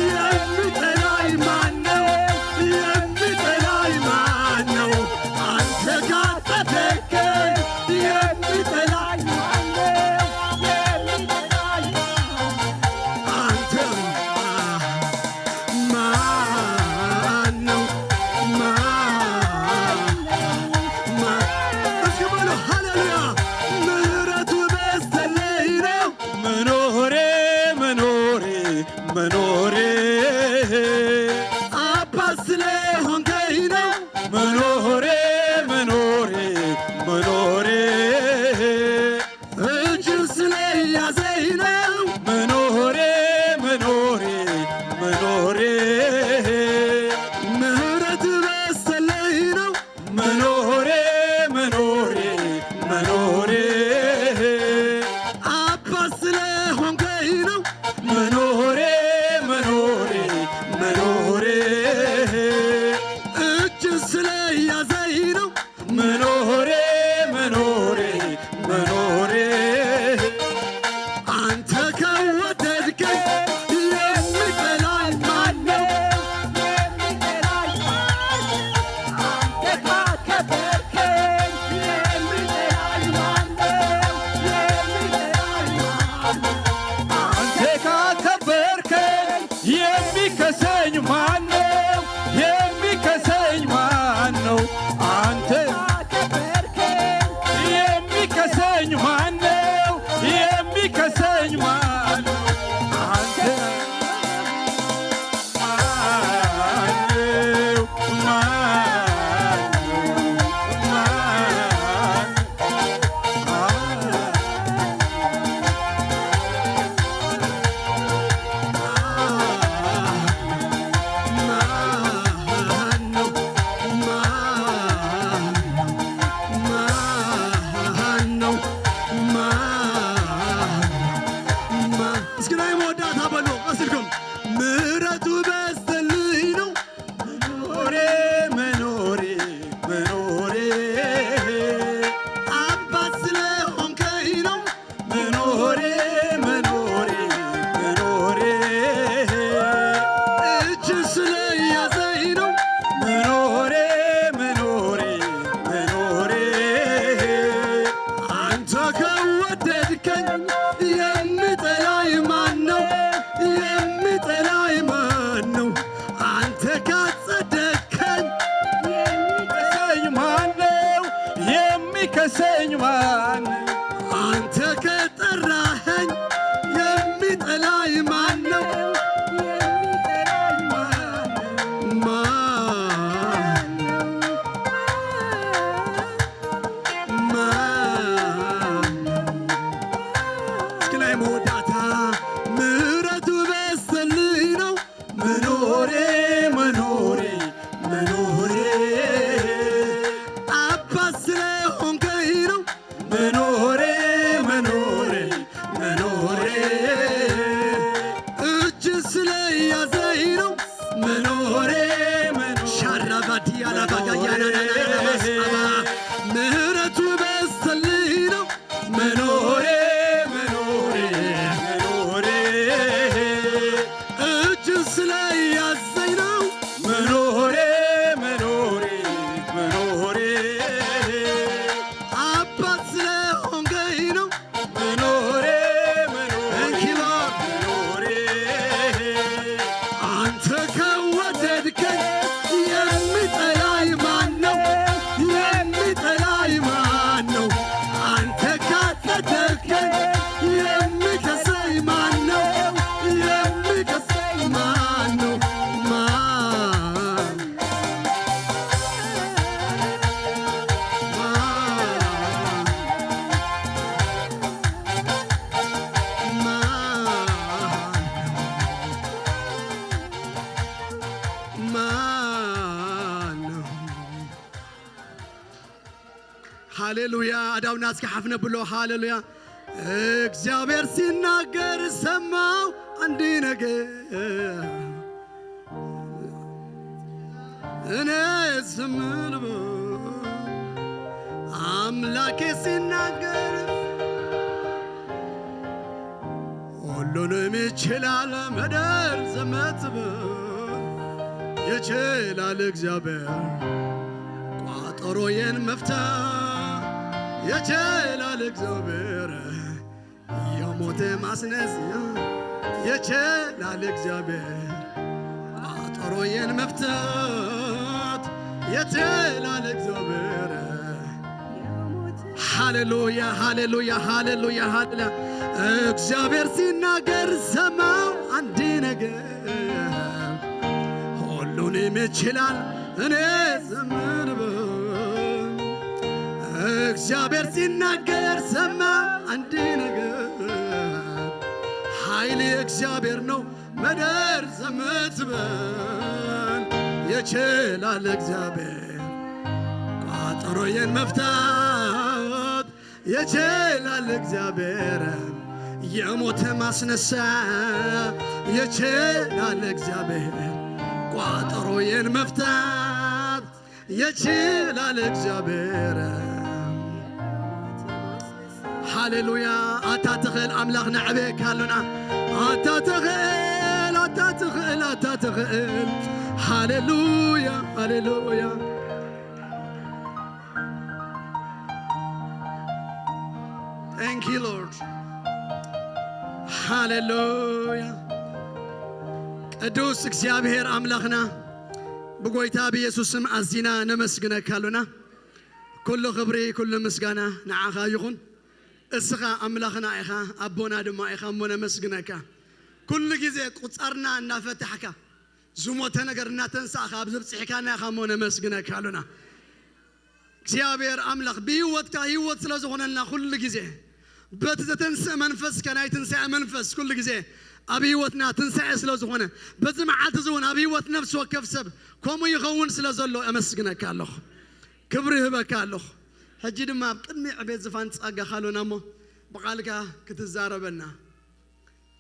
የሚጠላኝ ማን ነው? የሚጠላኝ ማን ነው? አንተ ካጸደቅከኝ የሚጠላኝ ማን ነው? የሚጠላኝ ማን ነው? አንተ ማን ነው? ማን ነው? ማን? እስኪ በሉ ሃሌሉያ! ምህረቱ በስተለይ ነው። መኖሬ፣ መኖሬ፣ መኖሬ አባት ስለሆንከኝ ነው። መኖሬ፣ መኖሬ፣ መኖሬ እጅ ስለያዘኝ ነው። መኖሬ፣ መኖሬ፣ መኖሬ ምህረት በስተለይ ነው። መኖሬ፣ መኖሬ፣ መኖሬ አባት ስለሆንከኝ ነው። መኖሬ፣ መኖሬ፣ መኖሬ እጅ ስለያዘኝ ነው። መኖሬ፣ መኖሬ፣ መኖሬ አንተ ከወደድከኝ የሚጠላኝ ማን ነው? የሚጠላኝ ማን ነው? አንተ ካከበርከኝ የሚጠላኝ ማን ነው? የሚጠላኝ ማን ነው? አንተ ካከበርከኝ የሚከሰኝ ማን ነው? የሚከሰኝ ማን ነው? አንተ የሚከሰኝ ማን ነው? የሚከሰኝ ማን ነው? አንተ ማን ነው? ማን ነው? ማን ነው? ሃሌሉያ። ኣዳውና እስኪ ሓፍ ነብሎ። ሃሌሉያ። እግዚኣብሔር ሲናገር ሰማው አንድ ነገር፣ እኔ ዝም ልበል። አምላኬ ሲናገር ሁሉንም ይችላል። ምድር ዝም ትበል። ይችላል እግዚአብሔር ቋጠሮዬን መፍታ። ይችላል እግዚአብሔር የሞት ማስነስ። ይችላል እግዚአብሔር ቋጠሮዬን መፍታት። ይችላል እግዚአብሔር። ሃሌሉያ፣ ሃሌሉያ፣ ሃሌሉያ፣ ሃሌሉያ። እግዚአብሔር ሲናገር ሰማው አንድ ነገር፣ ሁሉንም ይችላል። እኔ ዝም ልበል። እግዚአብሔር ሲናገር ሰማው አንድ ነገር፣ ኃይል የእግዚአብሔር ነው። ምድር ዝም ትበል። ይችላል እግዚአብሔር ቋጠሮዬን መፍታት። ይችላል እግዚአብሔር የሞት ማስነሳ። ይችላል እግዚአብሔር ቋጠሮዬን መፍታት። ይችላል እግዚአብሔር። ሃሌሉያ። ኣታ ትኽእል ኣምላኽ ነዕበየካ ኣሎና። ኣታ ትኽእል፣ ኣታ ትኽእል፣ ኣታ ትኽእል። ሃሌሉያ፣ ሃሌሉያ። Thank you, Lord. ሃሌሉያ። ቅዱስ እግዚኣብሔር ኣምላኽና፣ ብጎይታ ብኢየሱስ ስም ኣዚና ነመስግነካ ኣሎና። ኩሉ ክብሪ፣ ኩሉ ምስጋና ንዓኻ ይኹን። እስኻ ኣምላኽና ኢኻ፣ ኣቦና ድማ ኢኻ እሞ ነመስግነካ። ኩሉ ግዜ ቁጻርና እናፈታሕካ፣ ዝሞተ ነገር እናተንሳእካ ኣብ ዘብጽሕካና ኢኻ እሞ ነመስግነካ ኣሎና። እግዚኣብሔር ኣምላኽ ብህይወትካ ህይወት ስለ ዝኾነልና ኩሉ ግዜ በቲ ዘተንስእ መንፈስካ ናይ ትንሳኤ መንፈስ ኩሉ ግዜ ኣብ ህይወትና ትንሳኤ ስለ ዝኾነ በዚ መዓልቲ እዚ እውን ኣብ ህይወት ነፍሲ ወከፍ ሰብ ከምኡ ይኸውን ስለ ዘሎ ኣመስግነካ ኣለኹ። ክብሪ ይህበካ ኣለኹ። ሕጂ ድማ ኣብ ቅድሚ ዕቤት ዝፋን ጸጋኻ ኣሎና እሞ ብቓልካ ክትዛረበና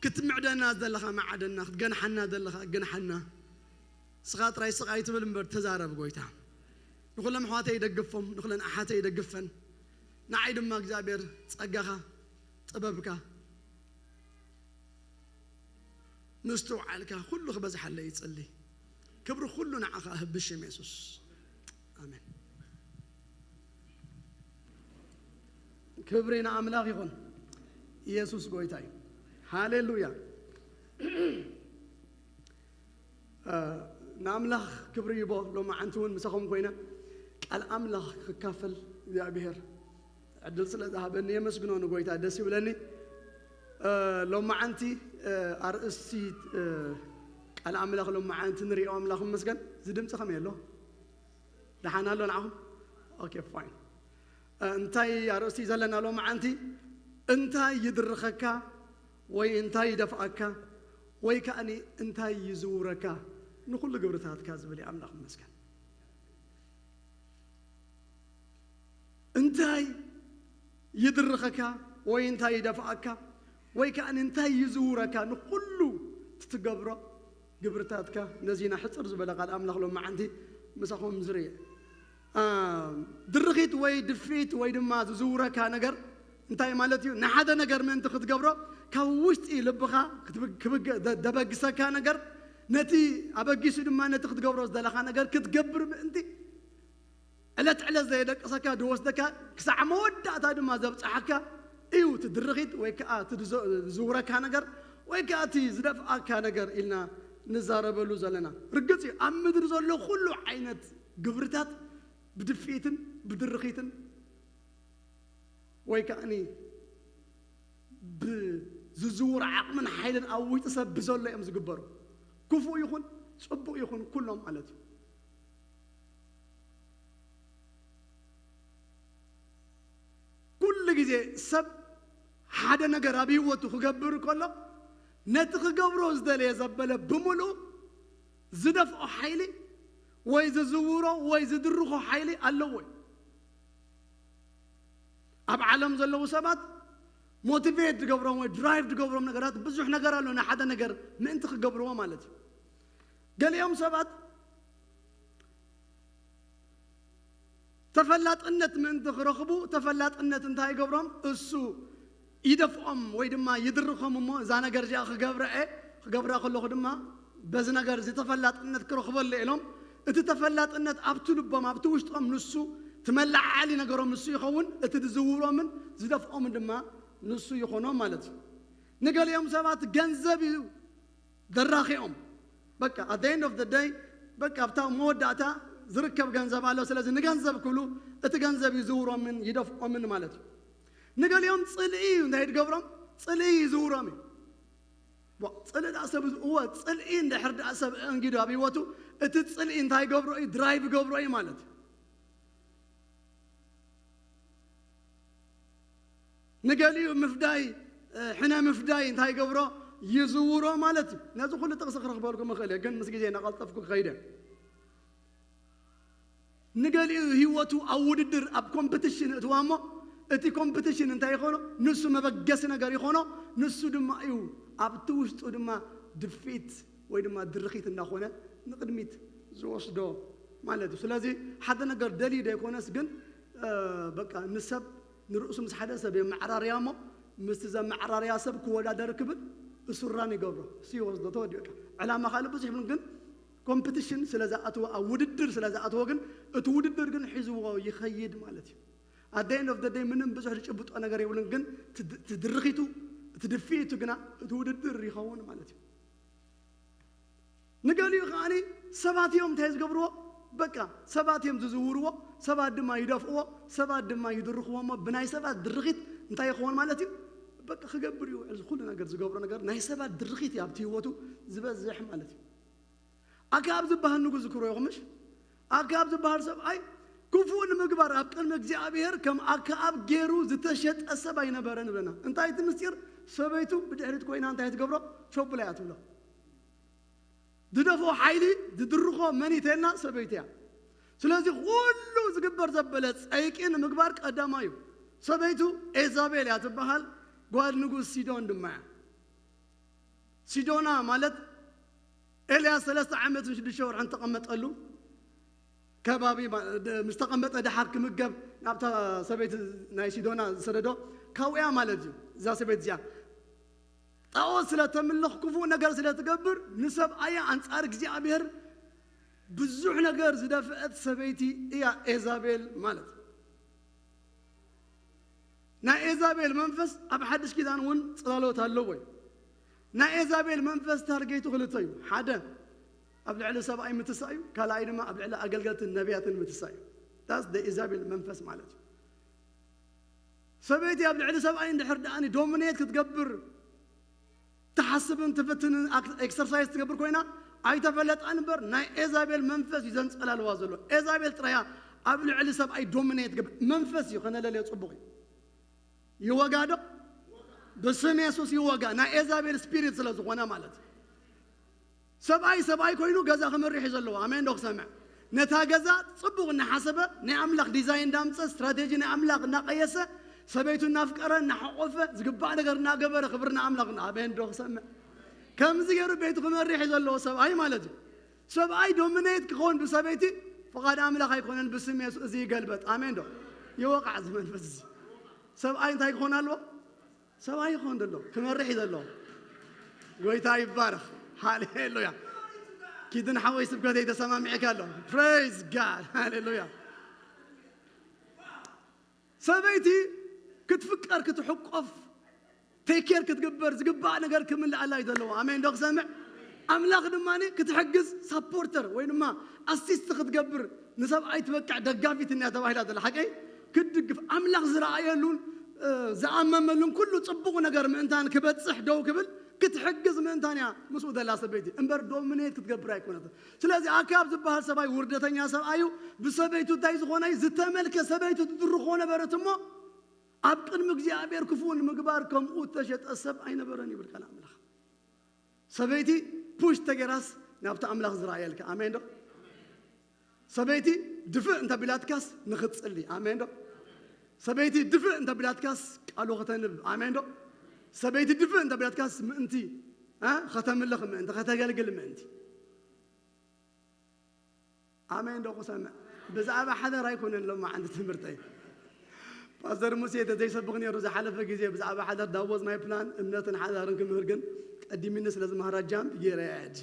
ክትምዕደና ዘለኻ መዓደና ክትገንሓና ዘለኻ ግንሓና። ንስኻ ጥራይ ስቕ ኣይትበል እምበር ተዛረብ ጎይታ። ንኹሎም ኣሕዋተይ ይደግፎም፣ ንኹለን ኣሓተይ ይደግፈን። ንዓይ ድማ እግዚኣብሔር ጸጋኻ፣ ጥበብካ፣ ምስትውዓልካ ኩሉ ክበዝሓለይ ይጽሊ። ክብሪ ኩሉ ንዓኻ እህብ ብሽም የሱስ። ኣሜን። ክብሪ ንኣምላኽ ይኹን። ኢየሱስ ጎይታ እዩ። ሃሌሉያ። እ፣ ንኣምላኽ ክብሪ ይቦ። ሎማዓንቲ እውን ምሳኹም ኮይነ ቃል ኣምላኽ ክካፈል እግዚኣብሔር ዕድል ስለ ዝሃበኒ የመስግኖ ንጎይታ፣ ደስ ይብለኒ። እ፣ ሎማዓንቲ፣ እ፣ ኣርእስቲ፣ እ፣ ቃል ኣምላኽ ሎማዓንቲ ንሪኦ ኣምላኽ ይመስገን። እዚ ድምፂ ከመይ ኣሎ? ደሓን ኣሎ ንዓኹም? ኦኬ፣ ፋይን። እ፣ እንታይ ኣርእስቲ ዘለና ሎማዓንቲ? እንታይ ይድርኸካ ወይ እንታይ ይደፍኣካ ወይ ከኣኒ እንታይ ይዝውረካ ንኹሉ ግብርታትካ ዝብል እዩ። ኣምላኽ ይመስገን። እንታይ ይድርኸካ ወይ እንታይ ይደፍኣካ ወይ ከኣኒ እንታይ ይዝውረካ ንኹሉ ትትገብሮ ግብርታትካ ነዚ ኢና ሕጽር ዝበለ ቃል ኣምላኽ ሎማዓንቲ ምሳኹም ዝርኢ። እ፣ ድርኺት ወይ ድፍኢት ወይ ድማ ዝዝውረካ ነገር እንታይ ማለት እዩ? ንሓደ ነገር ምእንቲ ክትገብሮ ካብ ውሽጢ ልብኻ ክትብ-፣ ክብግ-፣ ደ-፣ ደበግሰካ ነገር፣ ነቲ ኣበጊሱ ድማ ነቲ ክትገብሮ ዝደለኻ ነገር ክትገብር ምእንቲ ዕለት ዕለት ዘየደቅሰካ ዝወስደካ ክሳዕ መወዳእታ ድማ ዘብጽሓካ እዩ። እቲ ድርኺት ወይ ከኣ እቲ ዝዘ-፣ ዝዝውረካ ነገር ወይ ከኣ እቲ ዝደፍኣካ ነገር ኢልና ንዛረበሉ ዘለና። ርግጽ እዩ፣ ኣብ ምድሪ ዘሎ ኩሉ ዓይነት ግብርታት ብድፍኢትን ብድርኺትን ወይ ከኣኒ ብዝዝውር ዓቕምን ሓይልን ኣብ ውሽጢ ሰብ ብዘሎ እዮም ዝግበሩ። ክፉእ ይኹን ጽቡቕ ይኹን ኩሎም ማለት እዩ። ኩሉ ግዜ ሰብ ሓደ ነገር ኣብ ህይወቱ ክገብር ከሎ ነቲ ክገብሮ ዝደለየ ዘበለ ብምሉኡ ዝደፍኦ ሓይሊ ወይ ዝዝውሮ ወይ ዝድርኾ ሓይሊ ኣለዎ እዩ። ኣብ ዓለም ዘለዉ ሰባት ሞቲቬት ዝገብሮም ወይ ድራይቭ ዝገብሮም ነገራት ብዙሕ ነገር ኣሎ፣ ንሓደ ነገር ምእንቲ ክገብርዎ ማለት እዩ። ገሊኦም ሰባት ተፈላጥነት ምእንቲ ክረኽቡ፣ ተፈላጥነት እንታይ ይገብሮም? እሱ ይደፍኦም ወይ ድማ ይድርኾም እሞ፣ እዛ ነገር እዚኣ ክገብራ እየ፣ ክገብራ ከለኹ ድማ በዚ ነገር እዚ ተፈላጥነት ክረኽበሉ ኢሎም፣ እቲ ተፈላጥነት ኣብቲ ልቦም፣ ኣብቲ ውሽጦም ንሱ፣ እቲ መለዓዓሊ ነገሮም ንሱ ይኸውን፣ እቲ ዝዝውሮምን ዝደፍኦምን ድማ ንሱ ይኾኖም ማለት እዩ። ንገሊኦም ሰባት ገንዘብ እዩ ደራኺኦም። በቃ፣ at the end of the day፣ በቃ፣ ኣብታ መወዳእታ ዝርከብ ገንዘብ ኣሎ። ስለዚ ንገንዘብ ክብሉ እቲ ገንዘብ ይዝውሮምን ይደፍኦምን ማለት እዩ። ንገሊኦም ጽልኢ እዩ እንታይ ዝገብሮም? ጽልኢ ይዝውሮም እዩ። ዋ፣ ጽልኢ ደኣ ሰብ፣ እወ፣ ጽልኢ እንድሕር ደኣ ሰብ ኣንጊዱ ኣብ ህይወቱ፣ እቲ ጽልኢ እንታይ ይገብሮ እዩ? ድራይቭ ይገብሮ እዩ ማለት እዩ። ንገሊኡ ምፍዳይ፣ እ፣ ሕነ ምፍዳይ እንታይ ይገብሮ? ይዝውሮ ማለት እዩ። ነዚ ኩሉ ጥቕሲ ክረኽበልኩም እኽእል እየ፣ ግን ምስ ግዜ እናቐልጠፍኩ ክኸይድ እየ። ንገሊኡ ህይወቱ ኣብ ውድድር፣ ኣብ ኮምፒቲሽን እትዋ እሞ፣ እቲ ኮምፒቲሽን እንታይ ይኾኖ? ንሱ መበገሲ ነገር ይኾኖ። ንሱ ድማ እዩ ኣብቲ ውሽጡ ድማ ድፊት ወይ ድማ ድርኺት እናኾነ ንቕድሚት ዝወስዶ ማለት እዩ። ስለዚ ሓደ ነገር ደልዩ ዘይኮነስ ግን፣ እ፣ በቃ ንሰብ፣ ንርእሱ ምስ ሓደ ሰብ የመዓራርያ እሞ፣ ምስቲ ዘመዓራርያ ሰብ ክወዳደር ክብል እሱ ራን ይገብሮ፣ እሱ ይወስዶ፣ ተወዲኡ። በቃ ዕላማ ካልእ ብዙሕ ይብልን፣ ግን ኮምፒቲሽን ስለ ዝኣትዎ፣ ኣብ ውድድር ስለ ዝኣትዎ ግን እቲ ውድድር ግን ሒዝዎ ይኸይድ ማለት እዩ። At the end of the day ምንም ብዙሕ ዝጭብጦ ነገር የብሉን፣ ግን እቲ ድ-፣ እቲ ድርኺቱ፣ እቲ ድፍኢቱ ግና እቲ ውድድር ይኸውን ማለት እዩ። ንገሊኡ ከዓኒ ሰባት እዮም እንታይ ዝገብርዎ? በቃ ሰባት እዮም ዝዝውርዎ፣ ሰባት ድማ ይደፍእዎ፣ ሰባት ድማ ይድርኽዎ እሞ ብናይ ሰባት ድርኺት እንታይ ይኸውን ማለት እዩ? በቃ ክገብር እዩ። እዚ ኩሉ ነገር ዝገብሮ ነገር ናይ ሰባት ድርኺት እዩ ኣብቲ ህይወቱ ዝበዝሕ ማለት እዩ። ኣክኣብ ዝበሃል ንጉስ ዝክሮ ኢኹም ምሽ? ኣክኣብ ዝበሃል ሰብኣይ ክፉእ ንምግባር ኣብ ቅድሚ እግዚኣብሔር ከም ኣክኣብ ገይሩ ዝተሸጠ ሰብ ኣይነበረን ይብለና። እንታይ እቲ ምስጢር? ሰበይቱ ብድሕሪት ኮይና እንታይ ትገብሮ? ቾብላ እያ ትብሎ። ዝደፍኦ ሓይሊ፣ ዝድርኾ መን እዩ ተልና? ሰበይቲ እያ። ስለዚ ኩሉ ዝግበር ዘበለ ጸይቂ ንምግባር ቀዳማይ እዩ። ሰበይቱ ኤዛቤል እያ ትበሃል፣ ጓል ንጉስ ሲዶን ድማ እያ። ሲዶና ማለት ኤልያስ ሰለስተ ዓመትን ሽዱሽተ ወርሕን ተቐመጠሉ ከባቢ ማ-፣ ድ-፣ ምስ ተቐመጠ ደሓር ክምገብ ናብታ ሰበይቲ ናይ ሲዶና ዝሰደዶ ካብኡ እያ ማለት እዩ። እዛ ሰበይቲ እዚኣ ጣኦት ስለ ተምልኽ፣ ክፉእ ነገር ስለ ትገብር፣ ንሰብኣያ ኣንጻር እግዚኣብሔር ብዙሕ ነገር ዝደፍአት ሰበይቲ እያ ኤዛቤል ማለት። ናይ ኤዛቤል መንፈስ ኣብ ሓድሽ ኪዳን እውን ጽላሎት ኣለዎ እዩ። ናይ ኤዛቤል መንፈስ ታርጌቱ ክልተ እዩ። ሓደ ኣብ ልዕሊ ሰብኣይ ምትሳእ እዩ፣ ካልኣይ ድማ ኣብ ልዕሊ ኣገልገልትን ነቢያትን ምትሳእ እዩ። That's the ኢዛቤል መንፈስ ማለት እዩ። ሰበይቲ ኣብ ልዕሊ ሰብኣይ እንድሕር ደኣኒ ዶሚኔት ክትገብር ትሓስብን ትፍትንን ኣክ-፣ ኤክሰርሳይዝ ትገብር ኮይና ኣይተፈለጣን እምበር ናይ ኤዛቤል መንፈስ እዩ ዘንጸላልዋ ዘሎ። ኤዛቤል ጥራያ ኣብ ልዕሊ ሰብኣይ ዶሚኔት ትገብር መንፈስ እዩ፣ ከነለልዮ ጽቡቕ እዩ። ይወጋ ዶ? ብስም የሱስ ይወጋ። ናይ ኤዛቤል ስፒሪት ስለ ዝኾነ ማለት እዩ። ሰብኣይ ሰብኣይ ኮይኑ ገዛ ክመርሕ እዩ ዘለዎ። ኣሜን ዶ ክሰምዕ? ነታ ገዛ ጽቡቕ እናሓሰበ፣ ናይ ኣምላኽ ዲዛይን እንዳምጸ፣ ስትራቴጂ ናይ ኣምላኽ እናቐየሰ፣ ሰበይቱ እናፍቀረ፣ እናሓቆፈ፣ ዝግባእ ነገር እናገበረ፣ ክብሪ ንኣምላኽ። ኣሜን ዶ ክሰምዕ? ከምዚ ገይሩ ቤቱ ክመርሕ እዩ ዘለዎ ሰብኣይ ማለት እዩ። ሰብኣይ ዶሚኔት ክኸውን ብሰበይቲ ፍቓድ ኣምላኽ ኣይኮነን። ብስም የሱስ እዚ ይገልበጥ። ኣሜን ዶ? ይወቃዕ እዚ መንፈስ እዚ። ሰብኣይ እንታይ ክኾን ኣለዎ? ሰብኣይ ይኾን ዘሎ፣ ክመርሕ እዩ ዘሎ። ጎይታ ይባረኽ። ሃሌሉያ። ኪድን ሓወይ ስብከተይ ተሰማሚዕካ ኣሎ። ፕሬዝ ጋድ። ሃሌሉያ። ሰበይቲ ክትፍቀር፣ ክትሕቆፍ፣ ቴክ ኬር ክትግበር፣ ዝግባእ ነገር ክምልኣላ እዩ ዘለዎ። ኣሜን ዶ ክሰምዕ? ኣምላኽ ድማ ክትሕግዝ ሳፖርተር ወይ ድማ ኣሲስት ክትገብር ንሰብኣይ ትበቅዕ ደጋፊት እያ ተባሂላ ዘላ ሓቀይ ክትድግፍ ኣምላኽ ዝረኣየሉን፣ እ፣ ዝኣመመሉን ኩሉ ጽቡቕ ነገር ምእንታን ክበጽሕ ደው ክብል ክትሕግዝ ምእንታን እያ ምስኡ ዘላ ሰበይቲ እምበር ዶሚኔት ክትገብር ኣይኮነትን። ስለዚ ኣክኣብ ዝበሃል ሰብኣይ ውርደተኛ ሰብኣዩ ብሰበይቱ እንታይ ዝኾነ እዩ? ዝተመልከ ሰበይቱ ትድርኾ ነበረት እሞ ኣብ ቅድሚ እግዚኣብሔር ክፉእ ንምግባር ከምኡ እተሸጠ ሰብ ኣይነበረን ይብል ቃል ኣምላኽ። ሰበይቲ ፑሽ ተገይራስ ናብቲ ኣምላኽ ዝረኣየልካ። ኣሜን ዶ? ሰበይቲ ድፍእ እንተቢላትካስ ንኽትጽሊ። ኣሜን ዶ? ሰበይቲ ድፍእ እንተቢላትካስ ቃሉ ከተንብ። ኣሜን ዶ? ሰበይቲ ድፍእ እንተቢላትካስ ምእንቲ፣ እ? ከተምልኽ ምእንቲ፣ ከተገልግል ምእንቲ። ኣሜን ዶ ክሰምዕ? ብዛዕባ ሓዳር ኣይኮነን ሎማዓንቲ ትምህርተይ። ፓስተር ሙሴ ተዘይሰብኽ ነይሩ ዝሓለፈ ግዜ ብዛዕባ ሓዳር፣ that was my plan፣ እምነትን ሓዳርን ክምህር፣ ግን ቀዲሚኒ ስለ ዝመሃራ ጃምፕ ገይረ እየ።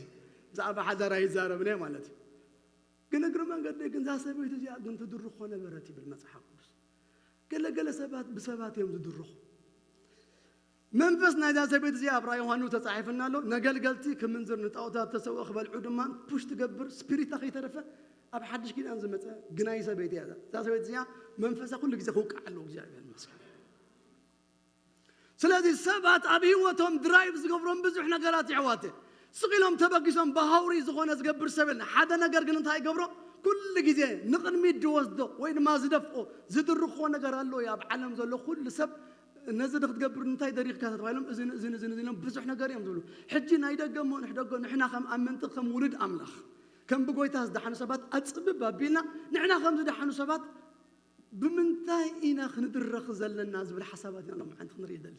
ብዛዕባ ሓዳር ኣይዛረብን እየ ማለት እዩ። ግን እግሪ መንገደይ ግን እዛ ሰበይቲ እዚኣ ግን ትድርኾ ነበረት ይብል መጽሓፍ ቅዱስ። ገለገለ ሰባት ብሰባት እዮም ዝድርኹ። መንፈስ ናይዛ ሰበይቲ እዚኣ ኣብ ራእይ ዮሃንስ ተጻሒፍና ኣሎ። ነገልገልቲ ክምንዝር፣ ንጣዖታት ተሰውኦ ክበልዑ ድማ ፑሽ ትገብር፣ ስፒሪታ ከይተረፈ ኣብ ሓድሽ ኪዳን ዝመጸ ግናይ ሰበይቲ እያ። እዛ ሰበይቲ እዚኣ መንፈሳ ኩሉ ግዜ ክውቃዕ ኣለዎ። እግዚኣብሔር ይመስገን። ስለዚ ሰባት ኣብ ህይወቶም ድራይቭ ዝገብሮም ብዙሕ ነገራት ይሕዋት ስቕ ኢሎም ተበጊሶም ብሃውሪ ዝኾነ ዝገብር ሰብ የለን። ሓደ ነገር ግን እንታይ ይገብሮ? ኩሉ ግዜ ንቕድሚት ዝወስዶ ወይ ድማ ዝደፍኦ ዝድርኾ ነገር ኣሎ እዩ። ኣብ ዓለም ዘሎ ኩሉ ሰብ ነዚ ዶ ክትገብር እንታይ ደሪኽካ ተባሂሎም እዝን እዝን እዝን እዝን ኢሎም ብዙሕ ነገር እዮም ዝብሉ። ሕጂ ናይ ደገ እሞ ንሕደጎ ንሕና ከም ኣመንቲ ከም ውሉድ ኣምላኽ ከም ብጎይታ ዝደሓኑ ሰባት ኣጽብብ ኣቢልና ንሕና ከም ዝደሓኑ ሰባት ብምንታይ ኢና ክንድረኽ ዘለና ዝብል ሓሳባት ኢና ሎም ሓንቲ ክንርኢ ደሊ።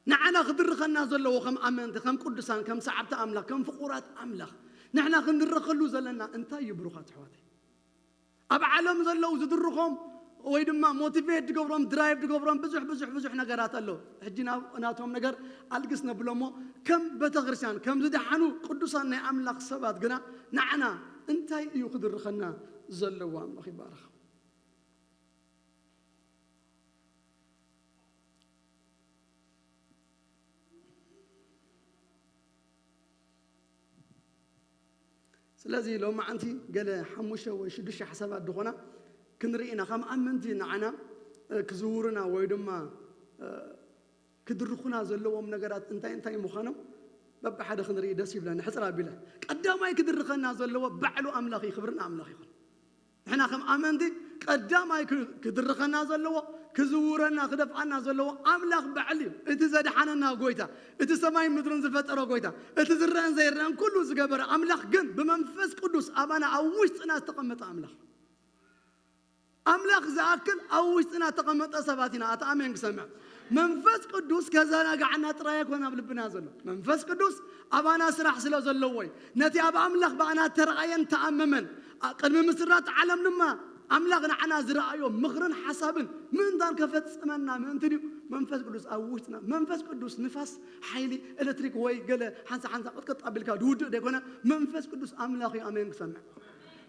ንዓና ክድርኸና ዘለዎ ከም ኣመንቲ፣ ከም ቅዱሳን፣ ከም ሰዓብቲ ኣምላኽ፣ ከም ፍቑራት ኣምላኽ ንሕና ክንድረኸሉ ዘለና እንታይ እዩ ብሩኻት ኣሕዋተይ? ኣብ ዓለም ዘለዉ ዝድርኾም ወይ ድማ ሞቲቬት ዝገብሮም ድራይቭ ዝገብሮም ብዙሕ ብዙሕ ብዙሕ ነገራት ኣሎ። ሕጂ ናብ ናቶም ነገር ኣልግስ ነብሎ እሞ ከም ቤተክርስትያን ከም ዝደሓኑ ቅዱሳን ናይ ኣምላኽ ሰባት ግና ንዓና እንታይ እዩ ክድርኸና ዘለዎ? ኣምላኽ ይባረኽ። ስለዚ ሎማዓንቲ ገለ ሓሙሽተ ወይ ሽዱሽተ ሓሳባት ዝኾና ክንርኢ ኢና። ከም ኣመንቲ ንዓና እ፣ ክዝውሩና ወይ ድማ እ፣ ክድርኹና ዘለዎም ነገራት እንታይ እንታይ ምዃኖም በብሓደ ክንርኢ ደስ ይብለኒ። ሕፅር ኣቢለ ቀዳማይ ክድርኸና ዘለዎ ባዕሉ ኣምላኽ እዩ። ክብርን ኣምላኽ ይኹን። ንሕና ከም ኣመንቲ ቀዳማይ ክ- ክድርኸና ዘለዎ ክዝውረና ክደፍኣና ዘለዎ ኣምላኽ ባዕሉ እዩ። እቲ ዘድሓነና ጎይታ፣ እቲ ሰማይ ምድርን ዝፈጠረ ጎይታ፣ እቲ ዝረአን ዘይረአን ኩሉ ዝገበረ ኣምላኽ ግን ብመንፈስ ቅዱስ ኣባና ኣብ ውሽጥና ዝተቐመጠ ኣምላኽ። ኣምላኽ ዝኣክል ኣብ ውሽጥና ተቐመጠ ሰባት ኢና። ኣታ ኣሜን ክሰምዕ። መንፈስ ቅዱስ ከዘናግዓና ጥራይ ኣይኮነ ኣብ ልብና ዘሎ። መንፈስ ቅዱስ ኣባና ስራሕ ስለ ዘለዎ እዩ። ነቲ ኣብ ኣምላኽ ብኣና ተረኣየን ተኣመመን፣ ኣ- ቅድሚ ምስራት ዓለም ድማ ኣምላኽ ንዓና ዝረኣዮ ምኽርን ሓሳብን ምእንታን ከፈጽመና ምእንቲ ድዩ መንፈስ ቅዱስ ኣብ ውሽጥና። መንፈስ ቅዱስ ንፋስ፣ ሓይሊ፣ ኤሌክትሪክ ወይ ገለ ሓንሳ ሓንሳ ቅጥቀጥ ኣቢልካ ድውድእ ዘይኮነ መንፈስ ቅዱስ ኣምላኽ እዩ። ኣሜን ክሰምዕ።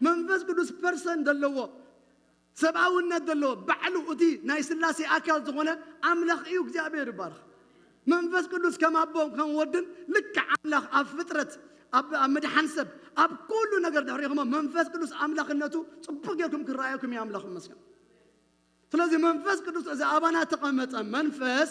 መንፈስ ቅዱስ ፐርሰን ዘለዎ ሰብኣውነት ዘለዎ ባዕሉ እቲ ናይ ስላሴ ኣካል ዝኾነ ኣምላኽ እዩ። እግዚኣብሔር ይባረኽ። መንፈስ ቅዱስ ከም ኣቦን ከም ወድን ልክዕ ኣምላኽ ኣብ ፍጥረት ኣብ ኣብ ምድሓን ሰብ ኣብ ኩሉ ነገር ድሕሪኹሞ መንፈስ ቅዱስ ኣምላኽነቱ ጽቡቕ ጌርኩም ክረኣየኩም እዩ። ኣምላኽ ይመስገን። ስለዚ መንፈስ ቅዱስ እዚ ኣባና ተቐመጠ መንፈስ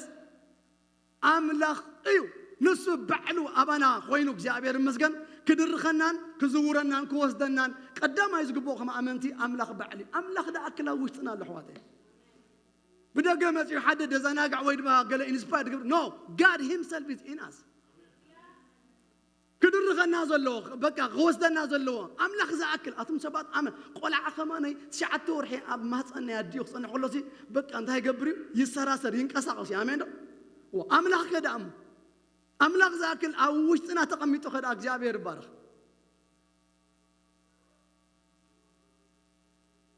ኣምላኽ እዩ። ንሱ ባዕሉ ኣባና ኮይኑ እግዚኣብሔር ይመስገን ክድርኸናን ክዝውረናን ክወስደናን ቀዳማይ ዝግብኦ ከም ኣመንቲ ኣምላኽ ባዕሉ እዩ። ኣምላኽ ደኣክል ኣብ ውሽጥና ኣሎ ኣሕዋተይ። ብደገ መፂኡ ሓደ ደዘናጋዕ ወይ ድማ ገለ ኢንስፓየር ዝገብር no, God himself is in us። ክድርኸና ዘለዎ በቃ ክወስደና ዘለዎ ኣምላኽ ዝኣክል ኣቱም ሰባት ኣመ ቆልዓ ከማነይ ትሽዓተ ወርሒ ኣብ ማህፀን ናይ ኣዲኡ ክፀንሕ ከሎሲ በቃ እንታይ ይገብር እዩ? ይሰራሰር ይንቀሳቐስ እዩ። ኣሜን ዶ? ዎ፣ ኣምላኽ ከ ደኣ እሞ ኣምላኽ ዝኣክል ኣብ ውሽጥና ተቐሚጡ ከ ደኣ እግዚኣብሔር ይባረኽ።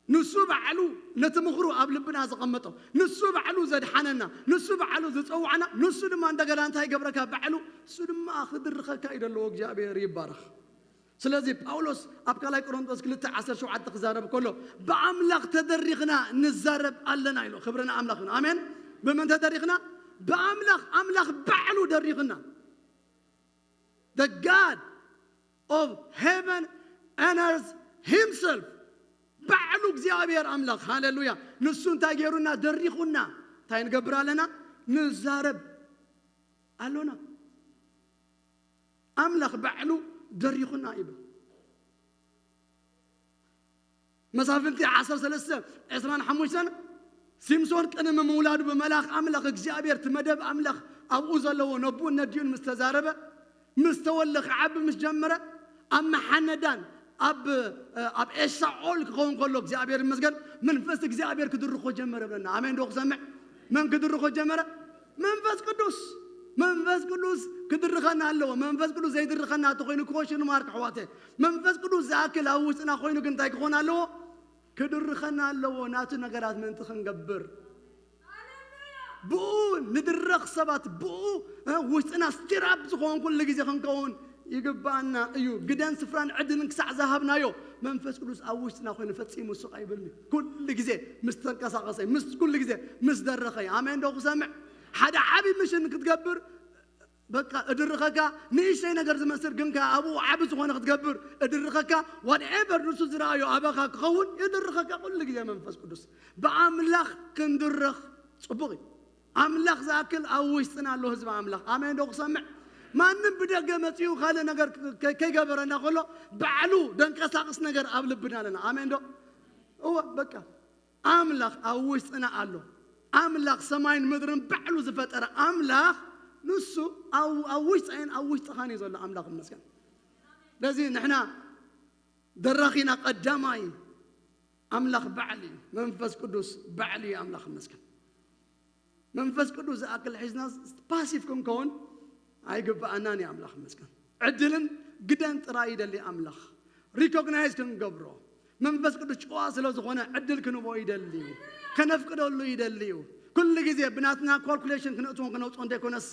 ንሱ ባዕሉ ነቲ ምኽሩ ኣብ ልብና ዘቐመጦ፣ ንሱ ባዕሉ ዘድሓነና፣ ንሱ ባዕሉ ዝጸውዓና፣ ንሱ ድማ እንደገና እንታይ ይገብረካ? ባዕሉ እሱ ድማ ክድርኸካ እዩ ዘለዎ። እግዚኣብሔር ይባረኽ። ስለዚ ጳውሎስ ኣብ ካልኣይ ቆሮንቶስ ክልተ ዓሰርተ ሸውዓተ ክዛረብ ከሎ ብኣምላኽ ተደሪኽና ንዛረብ ኣለና ኢሉ። ክብሪ ንኣምላኽ ይኹን። ኣሜን። ብመን ተደሪኽና? ብኣምላኽ። ኣምላኽ ባዕሉ ደሪኽና። The God of heaven and earth himself፣ ባዕሉ እግዚኣብሔር ኣምላኽ። ሃሌሉያ። ንሱ እንታይ ገይሩና? ደሪኹና። እንታይ ንገብር ኣለና? ንዛረብ ኣሎና። ኣምላኽ ባዕሉ ደሪኹና ይብል። መሳፍንቲ ዓሰርተ ሰለስተ ዕስራን ሓሙሽተን፣ ሲምሶን ቅድሚ ምውላዱ ብመልኣኽ ኣምላኽ እግዚኣብሔር እቲ መደብ ኣምላኽ ኣብኡ ዘለዎ ነብኡን ነዲኡን ምስ ተዛረበ፣ ምስ ተወለ ክዓቢ ምስ ጀመረ፣ ኣብ መሓነዳን ኣብ ኣብ ኤሳኦል ክኸውን ከሎ እግዚኣብሔር ይመስገን መንፈስ እግዚኣብሔር ክድርኾ ጀመረ ብለና። ኣሜን ዶ ክሰምዕ? መን ክድርኾ ጀመረ? መንፈስ ቅዱስ። መንፈስ ቅዱስ ክድርኸና ኣለዎ። መንፈስ ቅዱስ ዘይድርኸና እንተኾይኑ ኮሽን ማርክ ኣሕዋተ። መንፈስ ቅዱስ ዝኣክል ኣብ ውሽጥና ኮይኑ ግን እንታይ ክኾን ኣለዎ? ክድርኸና ኣለዎ። ናቱ ነገራት ምእንቲ ክንገብር ብኡ ንድረኽ ሰባት ብኡ ውሽጥና ስቲራብ ዝኾን ኩሉ ግዜ ክንከውን ይግባኣና እዩ። ግደን ስፍራን ዕድልን ክሳዕ ዝሃብናዮ መንፈስ ቅዱስ ኣብ ውሽጥና ኮይኑ ፈጺሙ ስቕ ኣይብልኒ። ኩሉ ግዜ ምስ ተንቀሳቐሰ ምስ ኩሉ ግዜ ምስ ደረኸ ኣሜን ዶ ክሰምዕ? ሓደ ዓቢ ምሽን ክትገብር በቃ እድርኸካ። ንእሽተይ ነገር ዝመስል ግን ከኣ ኣብኡ ዓቢ ዝኾነ ክትገብር እድርኸካ። ዋትኤቨር ንሱ ዝረኣዮ ኣባኻ ክኸውን እድርኸካ። ኩሉ ግዜ መንፈስ ቅዱስ ብኣምላኽ ክንድረኽ ጽቡቕ እዩ። ኣምላኽ ዝኣክል ኣብ ውሽጥና ኣሎ ህዝቢ ኣምላኽ። ኣሜን ዶ ክሰምዕ? ማንም ብደገ መጺኡ ካልእ ነገር ከ- ከ- ከይገበረና ከሎ ባዕሉ ደንቀሳቕስ ነገር ኣብ ልብና ኣለና። ኣሜን ዶ? እወ በቃ ኣምላኽ ኣብ ውሽጥና ኣሎ። ኣምላኽ ሰማይን ምድርን ባዕሉ ዝፈጠረ ኣምላኽ ንሱ ኣብ ኣብ ውሽጠይን ኣብ ውሽጥኻን እዩ ዘሎ። ኣምላኽ ይመስገን። ስለዚ ንሕና ደራኺና ቀዳማይ ኣምላኽ ባዕሊ እዩ። መንፈስ ቅዱስ ባዕሊ እዩ። ኣምላኽ ይመስገን። መንፈስ ቅዱስ ዝኣክል ሒዝና ፓሲቭ ክንከውን ኣይግብኣናን እዩ። ኣምላኽ ይመስገን። ዕድልን ግደን ጥራይ ይደሊ ኣምላኽ። ሪኮግናይዝ ክንገብሮ መንፈስ ቅዱስ ጭዋ ስለ ዝኾነ ዕድል ክንቦ ይደሊ እዩ። ከነፍቅደሉ ይደሊ እዩ። ኩሉ ግዜ ብናትና ካልኩሌሽን ክነእትዎን ክነውፅኦ እንተይኮነስ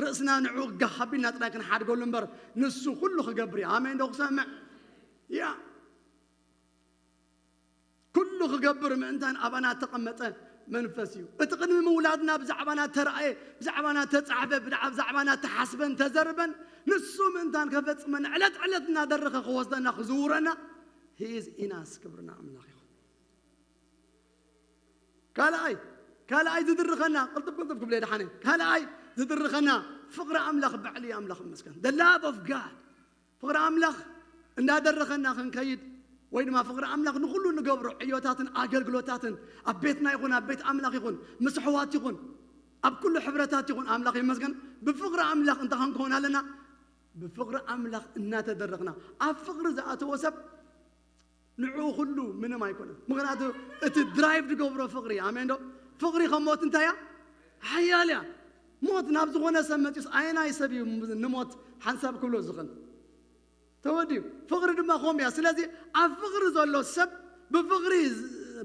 ርእስና ንዑ ጋሃቢልና ጥራይ ክንሓድገሉ እምበር ንሱ ኩሉ ክገብር እዩ። ኣሜን ዶ ክሰምዕ? ያ ኩሉ ክገብር ምእንታን ኣባና እተቐመጠ መንፈስ እዩ። እቲ ቅድሚ ምውላድና ብዛዕባና ተራእየ፣ ብዛዕባና ተጻሕፈ፣ ብዛዕባና ተሓስበን ተዘርበን ንሱ ምእንታን ከፈጽመን ዕለት ዕለት እናደረኸ ክወስደና ክዝውረና he is in us። ክብርና ኣምላኽ ይኹን። ካልኣይ ካልኣይ ዝድርኸና ቅልጥፍ ቅልጥፍ ክብለ ደሓነ ካልኣይ ዝድርኸና ፍቕሪ ኣምላኽ ባዕሊ ኣምላኽ ይመስገን። The love of God ፍቕሪ ኣምላኽ እንዳደረኸና ክንከይድ ወይ ድማ ፍቕሪ ኣምላኽ ንኹሉ ንገብሮ ዕዮታትን ኣገልግሎታትን ኣብ ቤትና ይኹን ኣብ ቤት ኣምላኽ ይኹን ምስ ኣሕዋት ይኹን ኣብ ኩሉ ሕብረታት ይኹን ኣምላኽ ይመስገን ብፍቕሪ ኣምላኽ እንታይ ክንከውን ኣለና? ብፍቕሪ ኣምላኽ እናተደረኽና ኣብ ፍቕሪ ዝኣተወ ሰብ ንዕኡ ኩሉ ምንም ኣይኮነን። ምኽንያቱ እቲ ድራይቭ ዝገብሮ ፍቕሪ ኣሜን ዶ? ፍቕሪ ከም ሞት እንታይ እያ? ሓያል እያ። ሞት ናብ ዝኾነ ሰብ መፂስ ኣየናይ ሰብ እዩ ንሞት ሓንሳብ ክብሎ ዝኽእል? ተወዲኡ። ፍቕሪ ድማ ከምኡ እያ። ስለዚ ኣብ ፍቕሪ ዘሎ ሰብ ብፍቕሪ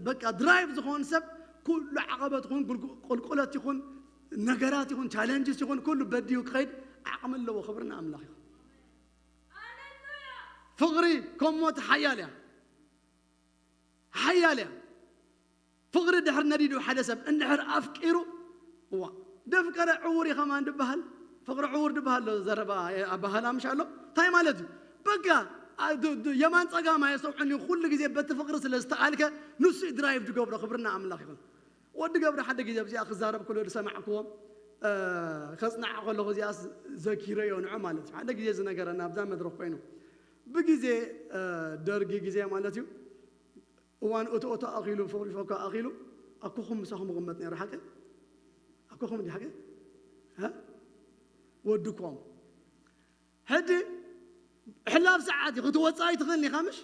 በቃ ድራይቭ ዝኾን ሰብ ኩሉ ዓቐበት ይኹን ቁልቁለት ይኹን ነገራት ይኹን ቻለንጅስ ይኹን ኩሉ በዲዩ ክኸይድ ዓቕሚ ኣለዎ። ክብርና ኣምላኽ ይኹን። ፍቕሪ ከም ሞት ሓያል እያ። ሓያል እያ። ፍቕሪ ድሕር ነዲዱ ሓደ ሰብ እንድሕር ኣፍቂሩ እዋ ደፍቀረ ዕውር እዩ ከማን ድበሃል። ፍቕሪ ዕውር ድበሃል ሎ ዘረባ ኣበሃላ ምሽ ኣሎ እንታይ ማለት እዩ? በቃ የማን ጸጋም ኣየሰውዕን እዩ ኩሉ ግዜ በቲ ፍቕሪ ስለ ዝተኣልከ ንሱ ድራይቭ ድገብሮ ክብርና ኣምላኽ ይኹን። ወዲ ገብረ ሓደ ግዜ ኣብዚኣ ክዛረብ ከሎ ዝሰማዕክዎ ከፅናዕ ከለኹ እዚኣ ዘኪረዮ ንዑ ማለት እዩ ሓደ ግዜ ዝነገረና ኣብዛ መድረክ ኮይኑ ብግዜ ደርጊ ግዜ ማለት እዩ እዋን እቶ እቶ ኣኺሉ ፍቕሪ ፈኮ ኣኺሉ ኣኮኹም ምሳኹም መቐመጥ ነይሩ ሓቂ ኣኮኹም እንዲ ሓቂ ወድኮም ሕጂ ሕላፍ ሰዓት እዩ ክትወፅእ ኣይትኽእልን ኢኻ ምሽ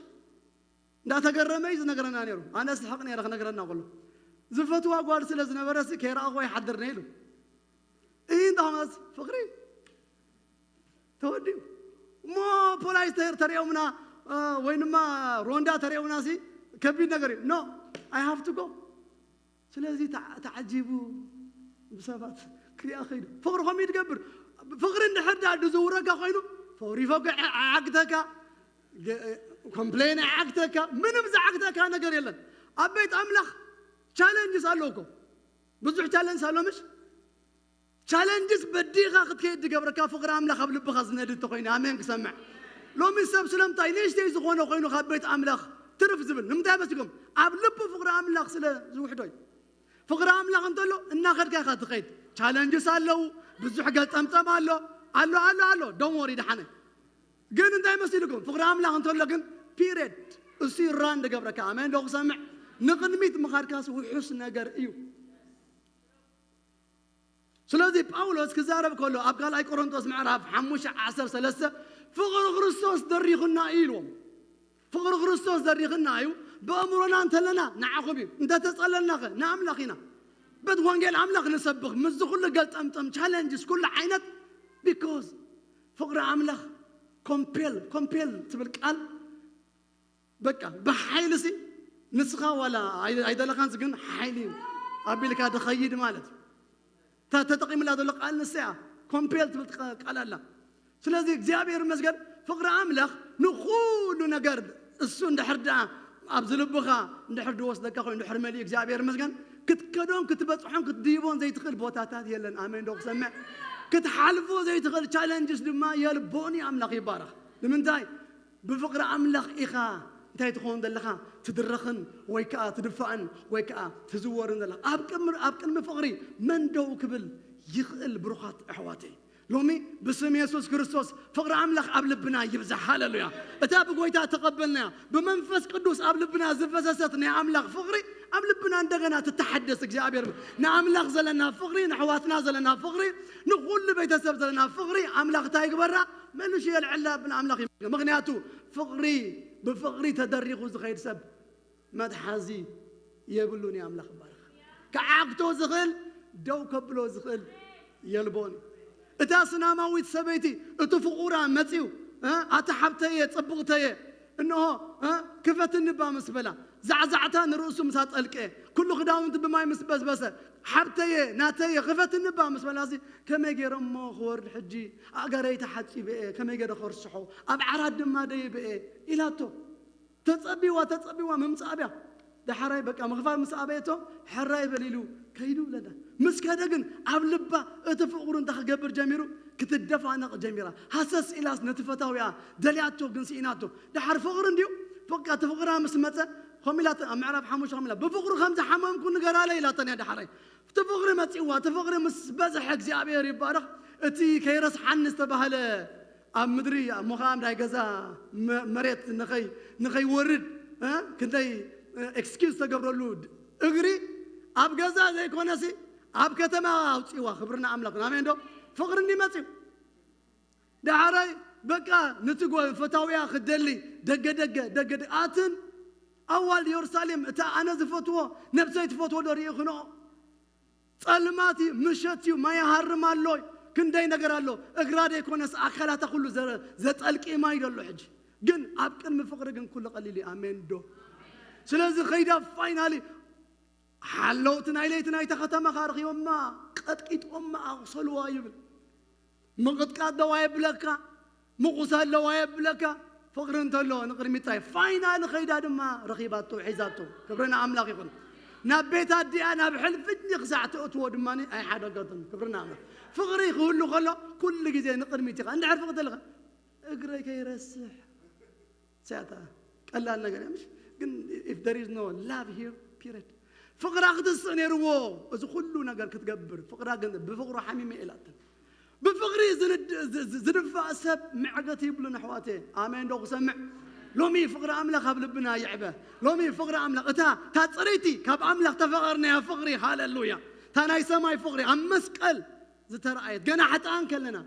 እንዳተገረመ እዩ ዝነግረና ነይሩ። ኣነ ስሕቕ ነይረ ክነግረና ከሎ ዝፈትዋ ጓል ስለ ዝነበረ ሲ ከይረኣኹ ኣይሓድርነ ኢሉ። እይ እንዳመስ ፍቕሪ ተወዲኡ እሞ ፖላይስ ተር- ተሪኦምና እ፣ ወይ ድማ ሮንዳ ተሪኦምና ሲ ከቢድ ነገር እዩ። No, I have to go። ስለዚ ተዓ- ተዓጂቡ ብሰባት ክሪኣ ከይዱ ፍቕሪ ከምኡ እዩ ትገብር። ፍቕሪ እንድሕር ዳ ዝውረካ ኮይኑ ፈሪፎ ዓግተካ ኮምፕሌን ዓግተካ ምንም ዝዓግተካ ነገር የለን። ኣብ ቤት ኣምላኽ ቻለንጅስ ኣለውኮ ብዙሕ ቻለንጅስ ኣሎ ምሽ ቻለንጅስ በዲኻ ክትከይድ ዝገብረካ ፍቕሪ ኣምላኽ ኣብ ልብኻ ዝነድ እንተኮይኑ ኣሜን ክሰምዕ። ሎሚ ሰብ ስለምንታይ ንእሽተይ ዝኾነ ኮይኑ ካብ ቤት ኣምላኽ ትርፍ ዝብል ንምንታይ በሲጎም ኣብ ልቡ ፍቕሪ ኣምላኽ ስለ ዝውሕዶ እዩ። ፍቕሪ ኣምላኽ እንተሎ እናኸድካ ኢኻ ትኸይድ። ቻለንጅስ ኣለዉ፣ ብዙሕ ገልጠምጠም ኣሎ ኣሎ ኣሎ ኣሎ ደሞ ወሪድ ሓነ ግን እንታይ መሲልኩም ፍቕሪ ኣምላኽ እንተሎ ግን ፒሬድ እሱ ራን ዝገብረካ ኣሜን ዶ ክሰምዕ ንቕድሚት ምኻድካስ ውሑስ ነገር እዩ። ስለዚ ጳውሎስ ክዛረብ ከሎ ኣብ ካልኣይ ቆሮንቶስ ምዕራፍ ሓሙሽተ ዓሰርተ ሰለስተ ፍቕሪ ክርስቶስ ደሪኹና እዩ ኢልዎም። ፍቕሪ ክርስቶስ ዘሪኽና እዩ። ብኣእምሮና እንተለና ንዓኹም እዩ፣ እንተተጸለልናኸ ንኣምላኽ ኢና። በት ወንጌል ኣምላኽ ንሰብኽ ምስዚ ኩሉ ገልጠምጠም ቻለንጅስ ኩሉ ዓይነት ቢኮዝ ፍቕሪ ኣምላኽ ኮምፔል ኮምፔል ትብል ቃል በቃ ብሓይሊ ሲ ንስኻ ዋላ ኣይ- ኣይደለኻን ግን ሓይሊ ኣቢልካ ድኸይድ ማለት እዩ። እታ ተጠቒምላ ዘሎ ቃል ንሳ እያ። ኮምፔል ትብል ትቐ- ቃል ኣላ። ስለዚ እግዚኣብሔር ይመስገን ፍቕሪ ኣምላኽ ንኹሉ ነገር እሱ እንድሕር ደኣ ኣብዚ ልብኻ እንድሕር ድወስደካ ኮይኑ እንድሕር መሊኡ እግዚኣብሔር ይመስገን ክትከዶን ክትበጽሖን ክትድይቦን ዘይትኽእል ቦታታት የለን። ኣሜን ዶ ክሰምዕ ክትሓልፎ ዘይትኽእል ቻለንጅስ ድማ የልቦን እዩ። ኣምላኽ ይባረኽ። ንምንታይ ብፍቕሪ ኣምላኽ ኢኻ እንታይ ትኸውን ዘለኻ ትድረኽን ወይ ከዓ ትድፋእን ወይ ከዓ ትዝወርን ዘለኻ ኣብ ቅድሚ ኣብ ቅድሚ ፍቕሪ መን ደው ክብል ይኽእል? ብሩኻት ኣሕዋተይ ሎሚ ብስም የሱስ ክርስቶስ ፍቕሪ ኣምላኽ ኣብ ልብና ይብዛሕ። ሃለሉያ። እታ ብጎይታ ተቐበልናያ ብመንፈስ ቅዱስ ኣብ ልብና ዝፈሰሰት ናይ ኣምላኽ ፍቕሪ ኣብ ልብና እንደገና ትተሓደስ። እግዚኣብሔር ንኣምላኽ ዘለና ፍቕሪ ንኣሕዋትና ዘለና ፍቕሪ ንኹሉ ቤተሰብ ዘለና ፍቕሪ ኣምላኽ እንታይ ይግበራ? መልሹ የልዕላ ብን ኣምላኽ ይመስገን። ምኽንያቱ ፍቕሪ ብፍቕሪ ተደሪኹ ዝኸይድ ሰብ መትሓዚ የብሉን እዩ። ኣምላኽ ይባረኽ። ክዓግቶ ዝኽእል ደው ከብሎ ዝኽእል የልቦን እዩ። እታ ስናማዊት ሰበይቲ እቲ ፍቑራ መጺኡ እ ኣታ ሓብተየ ጽብቕተየ እንሆ እ ክፈትኒ እባ ምስ በላ ዛዕዛዕታ ንርእሱ ምስ ኣጠልቀ ኩሉ ክዳውንቲ ብማይ ምስ በስበሰ ሓብተየ ናተየ ክፈትኒ እባ ምስ በላ እዚ ከመይ ገይረ እሞ ክወርድ ሕጂ ኣእጋረይ ተሓጺበ እየ ከመይ ገይረ ከርስሖ ኣብ ዓራት ድማ ደይበ እየ ኢላቶ። ተጸቢዋ ተጸቢዋ ምምጻእ ኣብያ ዳሕራይ በቃ ምኽፋል ምስ ኣበየቶ ሕራይ በሊሉ ከይዱ ብለና ምስ ከደ ግን ኣብ ልባ እቲ ፍቕሩ እንታይ ክገብር ጀሚሩ ክትደፋነቕ ጀሚራ ሃሰስ ኢላስ ነቲ ፈታዊያ ደልያቶ ግን ስኢናቶ ዳሓር ፍቕሪ እንድዩ በቃ እቲ ፍቕራ ምስ መጸ ከምኡ ኢላተን ኣብ ምዕራፍ ሓሙሽተ ከምኡ ኢላ ብፍቕሩ ከም ዝሓመምኩ ንገራለ ኢላተን እያ ዳሓራይ እቲ ፍቕሪ መጺዋ እቲ ፍቕሪ ምስ በዝሐ እግዚኣብሔር ይባረኽ እቲ ከይረስሓኒ ዝተባህለ ኣብ ምድሪ ኣብ ሞኻም ናይ ገዛ መሬት ንኸይወርድ ክንደይ ኤክስኪውዝ ተገብረሉ እግሪ ኣብ ገዛ ዘይኮነሲ ኣብ ከተማ ኣውፅዋ ክብርና ኣምላኽ ኣሜን ዶ ፍቕሪ እንዲመፅዩ ዳሓራይ በቃ ንቲ ፈታውያ ክደሊ ደገ ደገ ደገ ኣትን ኣዋል የሩሳሌም እታ ኣነ ዝፈትዎ ነብሰይ ትፈትዎ ዶ ርኢ ክኖ ጸልማት እዩ፣ ምሸት እዩ፣ ማይ ይሃርም ኣሎ፣ ክንደይ ነገር ኣሎ። እግራ ደይኮነስ ኣካላታ ኩሉ ዘ- ዘጠልቂ ማይ ደሎ ሕጂ። ግን ኣብ ቅድሚ ፍቕሪ ግን ኩሉ ቀሊል እዩ። ኣሜን ዶ? ስለዚ ኸይዳ ፋይናሊ ሓለውቲ ናይ ለይቲ ናይታ ከተማ ኸዓ ረኺቦማ ቀጥቂጦማ ኣቑሰልዋ ይብል። ምቕጥቃጥ ደዋ የብለካ፣ ምቑሳል ደዋ የብለካ። ፍቕሪ እንተሎ ንቕድሚት ጥራይ ፋይናሊ ኸይዳ ድማ ረኺባቶ፣ ሒዛቶ። ክብሪ ንኣምላኽ ይኹን። ናብ ቤት ኣዲኣ ናብ ሕልፍኒ ክሳዕ ተእትዎ ድማ ኣይሓደገትን። ክብሪ ንኣምላኽ። ፍቕሪ ክህሉ ከሎ ኩሉ ግዜ ንቕድሚት ኢኻ። እንድሕር ፍቕሪ ተለኻ እግረይ ከይረስሕ። ሲያታ ቀላል ነገር እያ ምሽ ግን if there is no love here period ፍቕራ ክትስእ ነይርዎ እዚ ኩሉ ነገር ክትገብር ፍቕራ ግን ብፍቕሩ ሓሚመ ኢላትን ብፍቕሪ ዝንድ- ዝ- ዝ- ዝድፋእ ሰብ ምዕገት ይብሉን ኣሕዋተ ኣሜን ዶ ክሰምዕ ሎሚ ፍቕሪ ኣምላኽ ኣብ ልብና ይዕበ ሎሚ ፍቕሪ ኣምላኽ እታ እታ ፅርይቲ ካብ ኣምላኽ ተፈቐርናያ ፍቕሪ ሃለሉያ እታ ናይ ሰማይ ፍቕሪ ኣብ መስቀል ዝተረኣየት ገና ሓጥኣን ከለና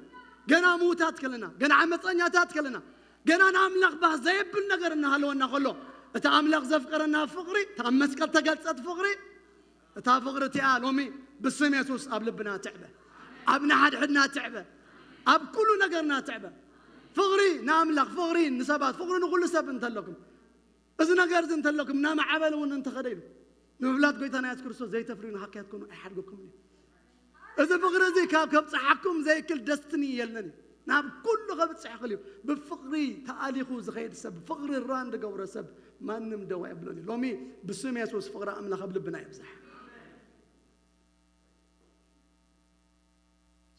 ገና ምዉታት ከለና ገና ዓመፀኛታት ከለና ገና ንኣምላኽ ባህ ዘየብል ነገር እናሃለወና ከሎ እቲ ኣምላኽ ዘፍቀረና ፍቕሪ እታ ኣብ መስቀል ተገልፀት ፍቕሪ እታ ፍቕሪ እቲኣ ሎሚ ብስም የሱስ ኣብ ልብና ትዕበ ኣብ ንሓድሕድና ትዕበ ኣብ ኩሉ ነገርና ትዕበ ፍቕሪ ንኣምላኽ ፍቕሪ ንሰባት ፍቕሪ ንኩሉ ሰብ እንተለኩም እዚ ነገር እዚ እንተለኩም እናማዕበለ እውን እንተኸደ ኢሉ ንምፍላጥ ጎይታና የሱስ ክርስቶስ ዘይተፍርዩ ንሓካያት ኮኑ ኣይሓድገኩም እዩ እዚ ፍቕሪ እዚ ካብ ከብፅሓኩም ዘይክል ደስትኒ የለን እዩ ናብ ኩሉ ከብፅሕ ይኽእል እዩ ብፍቕሪ ተኣሊኹ ዝኸይድ ሰብ ፍቕሪ ራን ዝገብሮ ሰብ ማንም ደው ኣይብሎን እዩ ሎሚ ብስም የሱስ ፍቕሪ ኣምላኽ ኣብ ልብና ይብዛሕ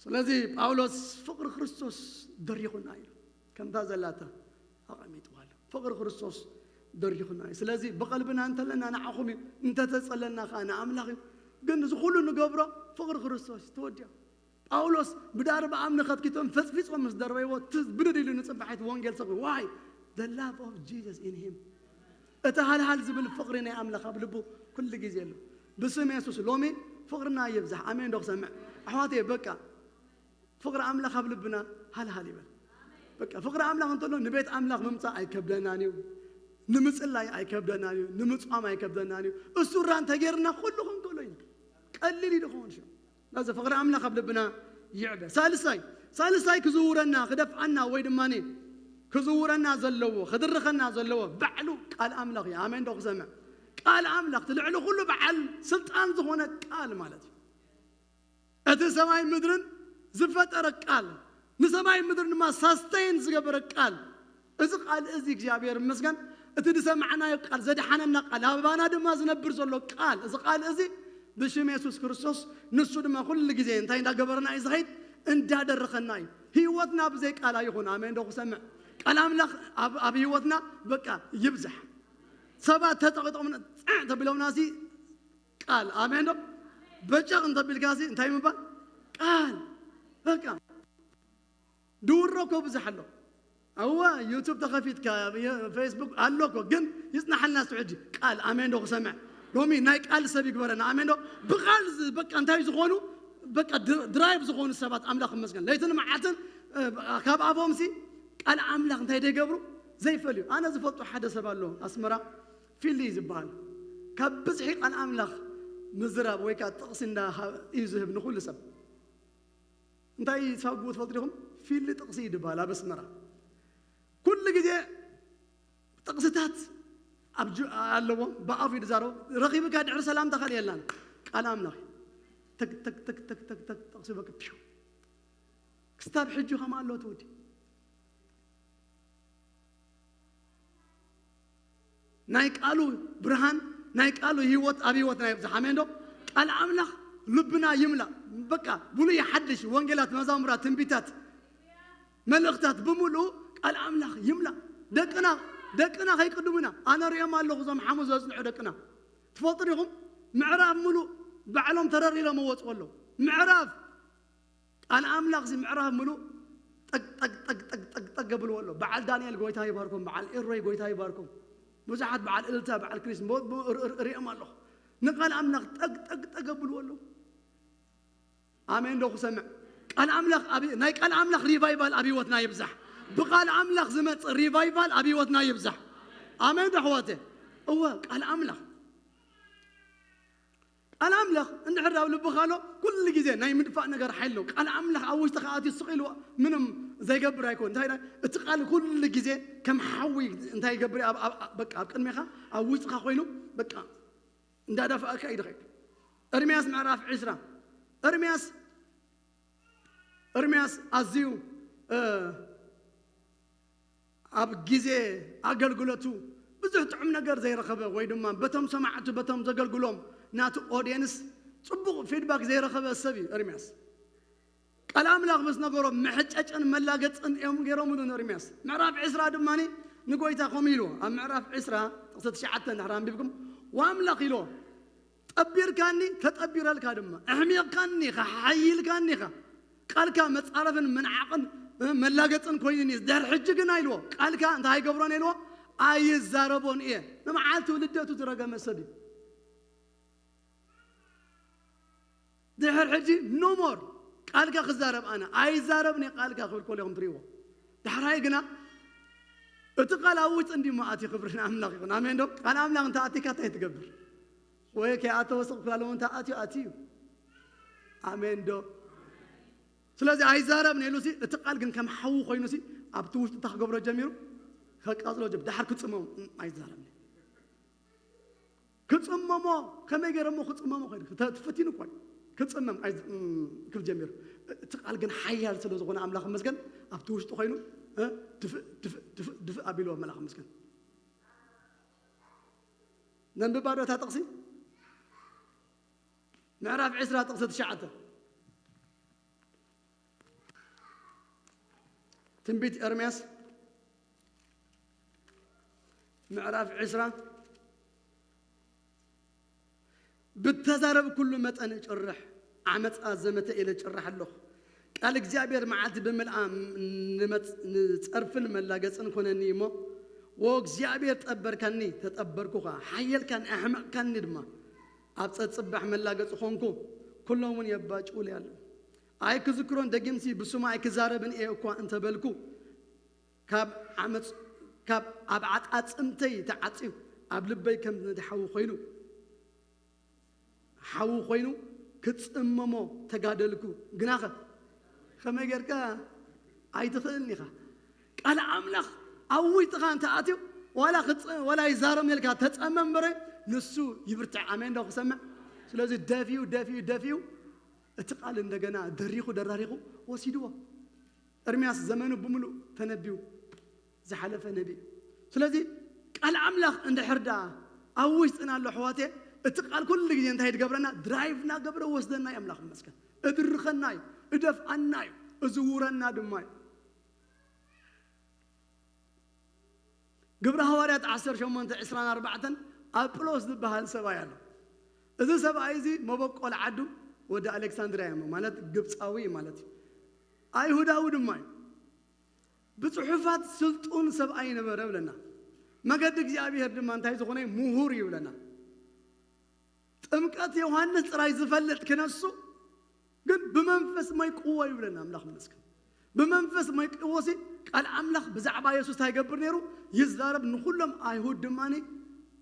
ስለዚ ጳውሎስ ፍቕሪ ክርስቶስ ደሪኹና እዩ ከምታ ዘላታ ኣቐሚጥዋ ኣሎ ፍቕሪ ክርስቶስ ደሪኹና እዩ ስለዚ ብቐልብና እንተለና ንዓኹም እዩ እንተተጸለና ከዓ ንኣምላኽ እዩ ግን እዚ ኩሉ ንገብሮ ፍቕሪ ክርስቶስ ተወዲኦ ጳውሎስ ብዳርባ ኣምኒ ከትኪቶም ፈጽፊጾም ምስ ደርበይዎ ብድድ ኢሉ ንጽባሒት ወንጌል ሰብኪ ዋይ the love of Jesus in him እቲ ሃልሃል ዝብል ፍቕሪ ናይ ኣምላኽ ኣብ ልቡ ኩሉ ግዜ ኣሎ ብስም የሱስ ሎሚ ፍቕርና ይብዛሕ ኣሜን ዶ ክሰምዕ ኣሕዋተየ በቃ ፍቕሪ ኣምላኽ ኣብ ልብና ሃልሃል ይበል በቃ ፍቕሪ ኣምላኽ እንተሎ ንቤት ኣምላኽ ምምፃእ ኣይከብደናን እዩ ንምጽላይ ኣይከብደናን እዩ፣ ንምጽዋም ኣይከብደናን እዩ። እሱ ራ እንተጌርና ኩሉ ክንክእሎ እዩ። ቀሊል እዩ ድኸውን ሽዑ። ናዚ ፍቕሪ ኣምላኽ ኣብ ልብና ይዕበ። ሳልሳይ፣ ሳልሳይ ክዝውረና፣ ክደፍኣና ወይ ድማ ክዝውረና ዘለዎ፣ ክድርኸና ዘለዎ ባዕሉ ቃል ኣምላኽ እዩ። ኣሜን ዶ ክሰምዕ? ቃል ኣምላኽ እቲ ልዕሊ ኩሉ በዓል ስልጣን ዝኾነ ቃል ማለት እዩ። እቲ ሰማይ ምድርን ዝፈጠረ ቃል፣ ንሰማይ ምድርን ድማ ሳስተይን ዝገበረ ቃል፣ እዚ ቃል እዚ እግዚኣብሔር ይመስገን። እቲ ዝሰማዕናዮ ቃል፣ ዘድሓነና ቃል፣ ኣባና ድማ ዝነብር ዘሎ ቃል፣ እዚ ቃል እዚ ብሽም የሱስ ክርስቶስ፣ ንሱ ድማ ኩሉ ግዜ እንታይ እንዳገበረና እዩ ዝኸይድ? እንዳደረኸና እዩ። ህይወትና ብዘይ ቃል ኣይኹን። ኣሜን ዶ ክሰምዕ? ቃል ኣምላኽ ኣብ፣ ኣብ ህይወትና በቃ ይብዛሕ። ሰባት ተጠቂጦም ጽዕ ተብለውና ሲ ቃል፣ ኣሜን ዶ? በጨቕ እንተቢልካ ሲ እንታይ ምባል? ቃል። በቃ ድውሮ እኮ ብዙሕ ኣሎ። እወ ዩቱብ ተኸፊትካ፣ የ-፣ ፌስቡክ ኣሎ እኮ፣ ግን ይጽናሓልና እሱ ሕጂ። ቃል፣ ኣሜን ዶ ክሰምዕ? ሎሚ ናይ ቃል ሰብ ይግበረና፣ ኣሜን ዶ? ብቃል ዝ-፣ በቃ እንታይ ዝኾኑ፣ በቃ ድ-፣ ድራይቭ ዝኾኑ ሰባት ኣምላኽ ይመስገን። ለይትን መዓልትን፣ እ፣ ካብ ኣፎም ሲ ቃል ኣምላኽ እንታይ ደይገብሩ ዘይፈልዩ። ኣነ ዝፈልጦ ሓደ ሰብ ኣሎ፣ ኣስመራ ፊሊ እዩ ዝበሃል። ካብ ብዝሒ ቃል ኣምላኽ ምዝራብ ወይ ከዓ ጥቕሲ እንዳ ሃ-፣ እዩ ዝህብ ንኹሉ ሰብ። እንታይ ሳጉኡ ትፈልጡ ዲኹም? ፊሊ ጥቕሲ እዩ ዝበሃል ኣብ ኣስመራ። ኩሉ ግዜ ጥቕስታት ኣብ ጁ-፣ ኣለዎ፣ ብኣፉ እዩ ዝዛረቦ። ረኺብካ ድሕሪ ሰላምታ ካልእ የላን። ቃል ኣምላኽ እዩ። ተክ፣ ተክ፣ ተክ፣ ተክ፣ ተክ፣ ተክ፣ ጥቕሲ በቃ ፒው። ክስታብ ሕጂ ከምኣ ኣሎ ትውዲ። ናይ ቃሉ ብርሃን፣ ናይ ቃሉ ህይወት ኣብ ህይወትና ይብዛሕ። ኣሜን ዶ? ቃል ኣምላኽ ልብና ይምላእ። በቃ ብሉይ ሓድሽ፣ ወንጌላት፣ መዛሙራት፣ ትንቢታት፣ መልእኽታት ብምሉኡ ቃል ኣምላኽ ይምላእ። ደቅና፣ ደቅና ከይቅድሙና። ኣነ ሪኦም ኣለኹ እዞም ሓሙስ ዘጽንዑ ደቅና። ትፈልጡ ዲኹም? ምዕራፍ ምሉእ ባዕሎም ተረር ኢሎም ወጽኡ ኣለዉ። ምዕራፍ ቃል ኣምላኽ እዚ ምዕራፍ ምሉእ ጠግ፣ ጠግ፣ ጠግ፣ ጠግ፣ ጠግ፣ ጠግ ብልዎ ኣሎ። በዓል ዳንኤል ጎይታ ይባርኮም፣ በዓል ኤሮይ ጎይታ ይባርኮም። ብዙሓት በዓል እልልታ፣ በዓል ክሪስ፣ ሞ-፣ ሞ-፣ ር-፣ ር-፣ ሪኦም ኣለኹ። ንቃል ኣምላኽ ጠግ፣ ጠግ፣ ጠግ ብልዎ ኣሎ። ኣሜን ዶ ክሰምዕ? ቃል ኣምላኽ ኣብ፣ ናይ ቃል ኣምላኽ ሪቫይቫል ኣብ ህይወትና ይብዛሕ። ብቃል ኣምላኽ ዝመጽእ ሪቫይቫል ኣብ ህይወትና ይብዛሕ። ኣሜን ዶ ኣሕዋተ? እወ፣ ቃል ኣምላኽ። ቃል ኣምላኽ እንድሕር ኣብ ልብኻ ኣሎ፣ ኩሉ ግዜ ናይ ምድፋእ ነገር ሓይል ኣለዎ። ቃል ኣምላኽ ኣብ ውሽጥኻ ኣትዩ ስቕ ኢልዎ፣ ምንም ዘይገብር ኣይኮን። እንታይ፣ እንታይ፣ እቲ ቃል ኩሉ ግዜ ከም ሓዊ እንታይ ይገብር? ኣብ፣ ኣብ፣ ኣብ፣ በቃ ኣብ ቅድሜኻ፣ ኣብ ውሽጥኻ ኮይኑ፣ በቃ እንዳደፋእካ እዩ ዝኸይድ። ኤርምያስ ምዕራፍ ዕስራ። ኤርምያስ፣ ኤርምያስ ኣዝዩ፣ እ፣ ኣብ ግዜ ኣገልግሎቱ ብዙሕ ጥዑም ነገር ዘይረኸበ፣ ወይ ድማ በቶም ሰማዕቱ፣ በቶም ዘገልግሎም ናቱ ኦድየንስ ጽቡቕ ፊድባክ ዘይረኸበ ሰብ እዩ ኤርምያስ። ቃል ኣምላኽ ምስ ነገሮም መሕጨጭን መላገጽን እዮም ገይሮምሉ ንኤርምያስ። ምዕራፍ ዕስራ ድማ ንጎይታ ከምኡ ኢልዎ። ኣብ ምዕራፍ ዕስራ ጥቕሲ ትሽዓተ እንድሕር ኣንቢብኩም፣ "ወኣምላኽ" ኢልዎ፣ "ጠቢርካኒ፣ ተጠቢረልካ ድማ፣ ኣሕሚቕካኒ ኢኻ፣ ሓይልካኒ ኢኻ። ቃልካ መጻረፍን ምንዓቕን፣ እ፣ መላገጽን ኮይኑኒ። ድሕሪ ሕጂ ግና" ኢልዎ፣ "ቃልካ እንታይ ኣይገብሮን?" ኢልዎ፣ "ኣይዛረቦን እየ።" ንመዓልቲ ልደቱ ዝረገመ ሰብ እዩ። ድሕር ሕጂ ኖ ሞር ቃልካ ክዛረብ ኣነ ኣይዛረብን እየ ቃልካ ክብል ከሎ ኢኹም ትሪእዎ። ዳሕራይ ግና እቲ ቃል ኣብ ውሽጢ እንዲሞ ኣትዩ። ክብሪ ንኣምላኽ ይኹን። ኣሜን ዶ? ቃል ኣምላኽ እንተ ኣቲካ እንታይ ትገብር? ወይ ከይኣተወ ስቕ ክላለ እውን እንተ ኣትዩ ኣትዩ። ኣሜን ዶ? ስለዚ ኣይዛረብን ኢሉ ሲ፣ እቲ ቃል ግን ከም ሓዊ ኮይኑ ሲ፣ ኣብቲ ውሽጢ እንታይ ክገብሮ ጀሚሩ? ከቃጽሎ ጀሚሩ። ዳሕር ክጽመም፣ እም፣ ኣይዛረብን። ክጽመሞ፣ ከመይ ገይረ እሞ ክጽመሞ ኮይኑ? ክተ-፣ ትፈቲኑ እኮ እዩ። ክጽመም ኣይ-፣ እም፣ ክብል ጀሚሩ። እቲ ቃል ግን ሓያል ስለ ዝኾነ ኣምላኽ ይመስገን፣ ኣብቲ ውሽጢ ኮይኑ፣ እ፣ ድፍእ፣ ድፍእ፣ ድፍእ፣ ድፍእ ኣቢልዎ መልኣኽ ይመስገን። ነንብባ ዶ እታ ጥቕሲ? ምዕራፍ ዕስራ ጥቕሲ ትሽዓተ። ትንቢት ኤርምያስ ምዕራፍ ዕስራ። ብተዛረብ ኩሉ መጠን እጭርሕ፣ ዓመፃ ዘመተ ኢለ እጭርሕ ኣለኹ። ቃል እግዚኣብሔር መዓልቲ ብምልኣ ንመፅ-፣ ንፀርፍን መላገፅን ኮነኒ እሞ፣ ወ እግዚኣብሔር ጠበርካኒ፣ ተጠበርኩኻ፣ ሓየልካን ኣሕመቕካኒ ድማ። ኣብ ፀፅባሕ መላገፂ ኾንኩ፣ ኩሎም እውን የባጭውለይ ኣለዉ። ኣይክዝክሮን ደጊምሲ ብስሙ ኣይክዛረብን እየ እኳ እንተበልኩ፣ ካብ ዓመፅ-፣ ካብ ኣብ ዓጻጽምተይ ተዓጽዩ ኣብ ልበይ ከም ነቲ ሓዊ ኮይኑ፣ ሓዊ ኮይኑ ክጽመሞ ተጋደልኩ። ግናኸ ከመይ ጌርካ ኣይትኽእልን ኢኻ። ቃል ኣምላኽ ኣብ ውሽጥኻ እንተ ኣትዩ ዋላ ክጽ-፣ ዋላ ይዛረብ ነልካ ተጸመ እምበረ ንሱ ይብርትዕ። ኣሜን ዶ ክሰምዕ? ስለዚ ደፊኡ ደፊኡ ደፊኡ እቲ ቃል እንደገና ደሪኹ ደራሪኹ ወሲድዎ። ኤርምያስ ዘመኑ ብምሉእ ተነቢዩ ዝሓለፈ ነቢ እዩ። ስለዚ ቃል ኣምላኽ እንድሕር ደኣ ኣብ ውሽጥና ኣሎ ኣሕዋቴ፣ እቲ ቃል ኩሉ ግዜ እንታይ ድገብረና? ድራይቭ እናገብረ ወስደና እዩ። ኣምላኽ ይመስገን። እድርኸና እዩ፣ እደፍኣና እዩ፣ እዝውረና ድማ እዩ። ግብሪ ሃዋርያት ዓሰርተ ሸሞንተ ዕስራን ኣርባዕተን ኣጵሎስ ዝበሃል ሰብኣይ ኣሎ። እዚ ሰብኣይ እዚ መበቆል ዓዱ ወዲ ኣሌክሳንድርያ እዮም፣ ማለት ግብፃዊ ማለት እዩ። ኣይሁዳዊ ድማ እዩ። ብፅሑፋት ስልጡን ሰብኣይ ነበረ ብለና። መገዲ እግዚኣብሔር ድማ እንታይ ዝኾነ ምሁር እዩ ብለና። ጥምቀት ዮሃንስ ጥራይ ዝፈልጥ ክነሱ ግን ብመንፈስ መይቅዎ ይብለና ኣምላኽ ይመስገን። ብመንፈስ መይቅዎ ሲ ቃል ኣምላኽ ብዛዕባ የሱስ እንታይ ይገብር ነይሩ? ይዛረብ፣ ንኹሎም ኣይሁድ ድማ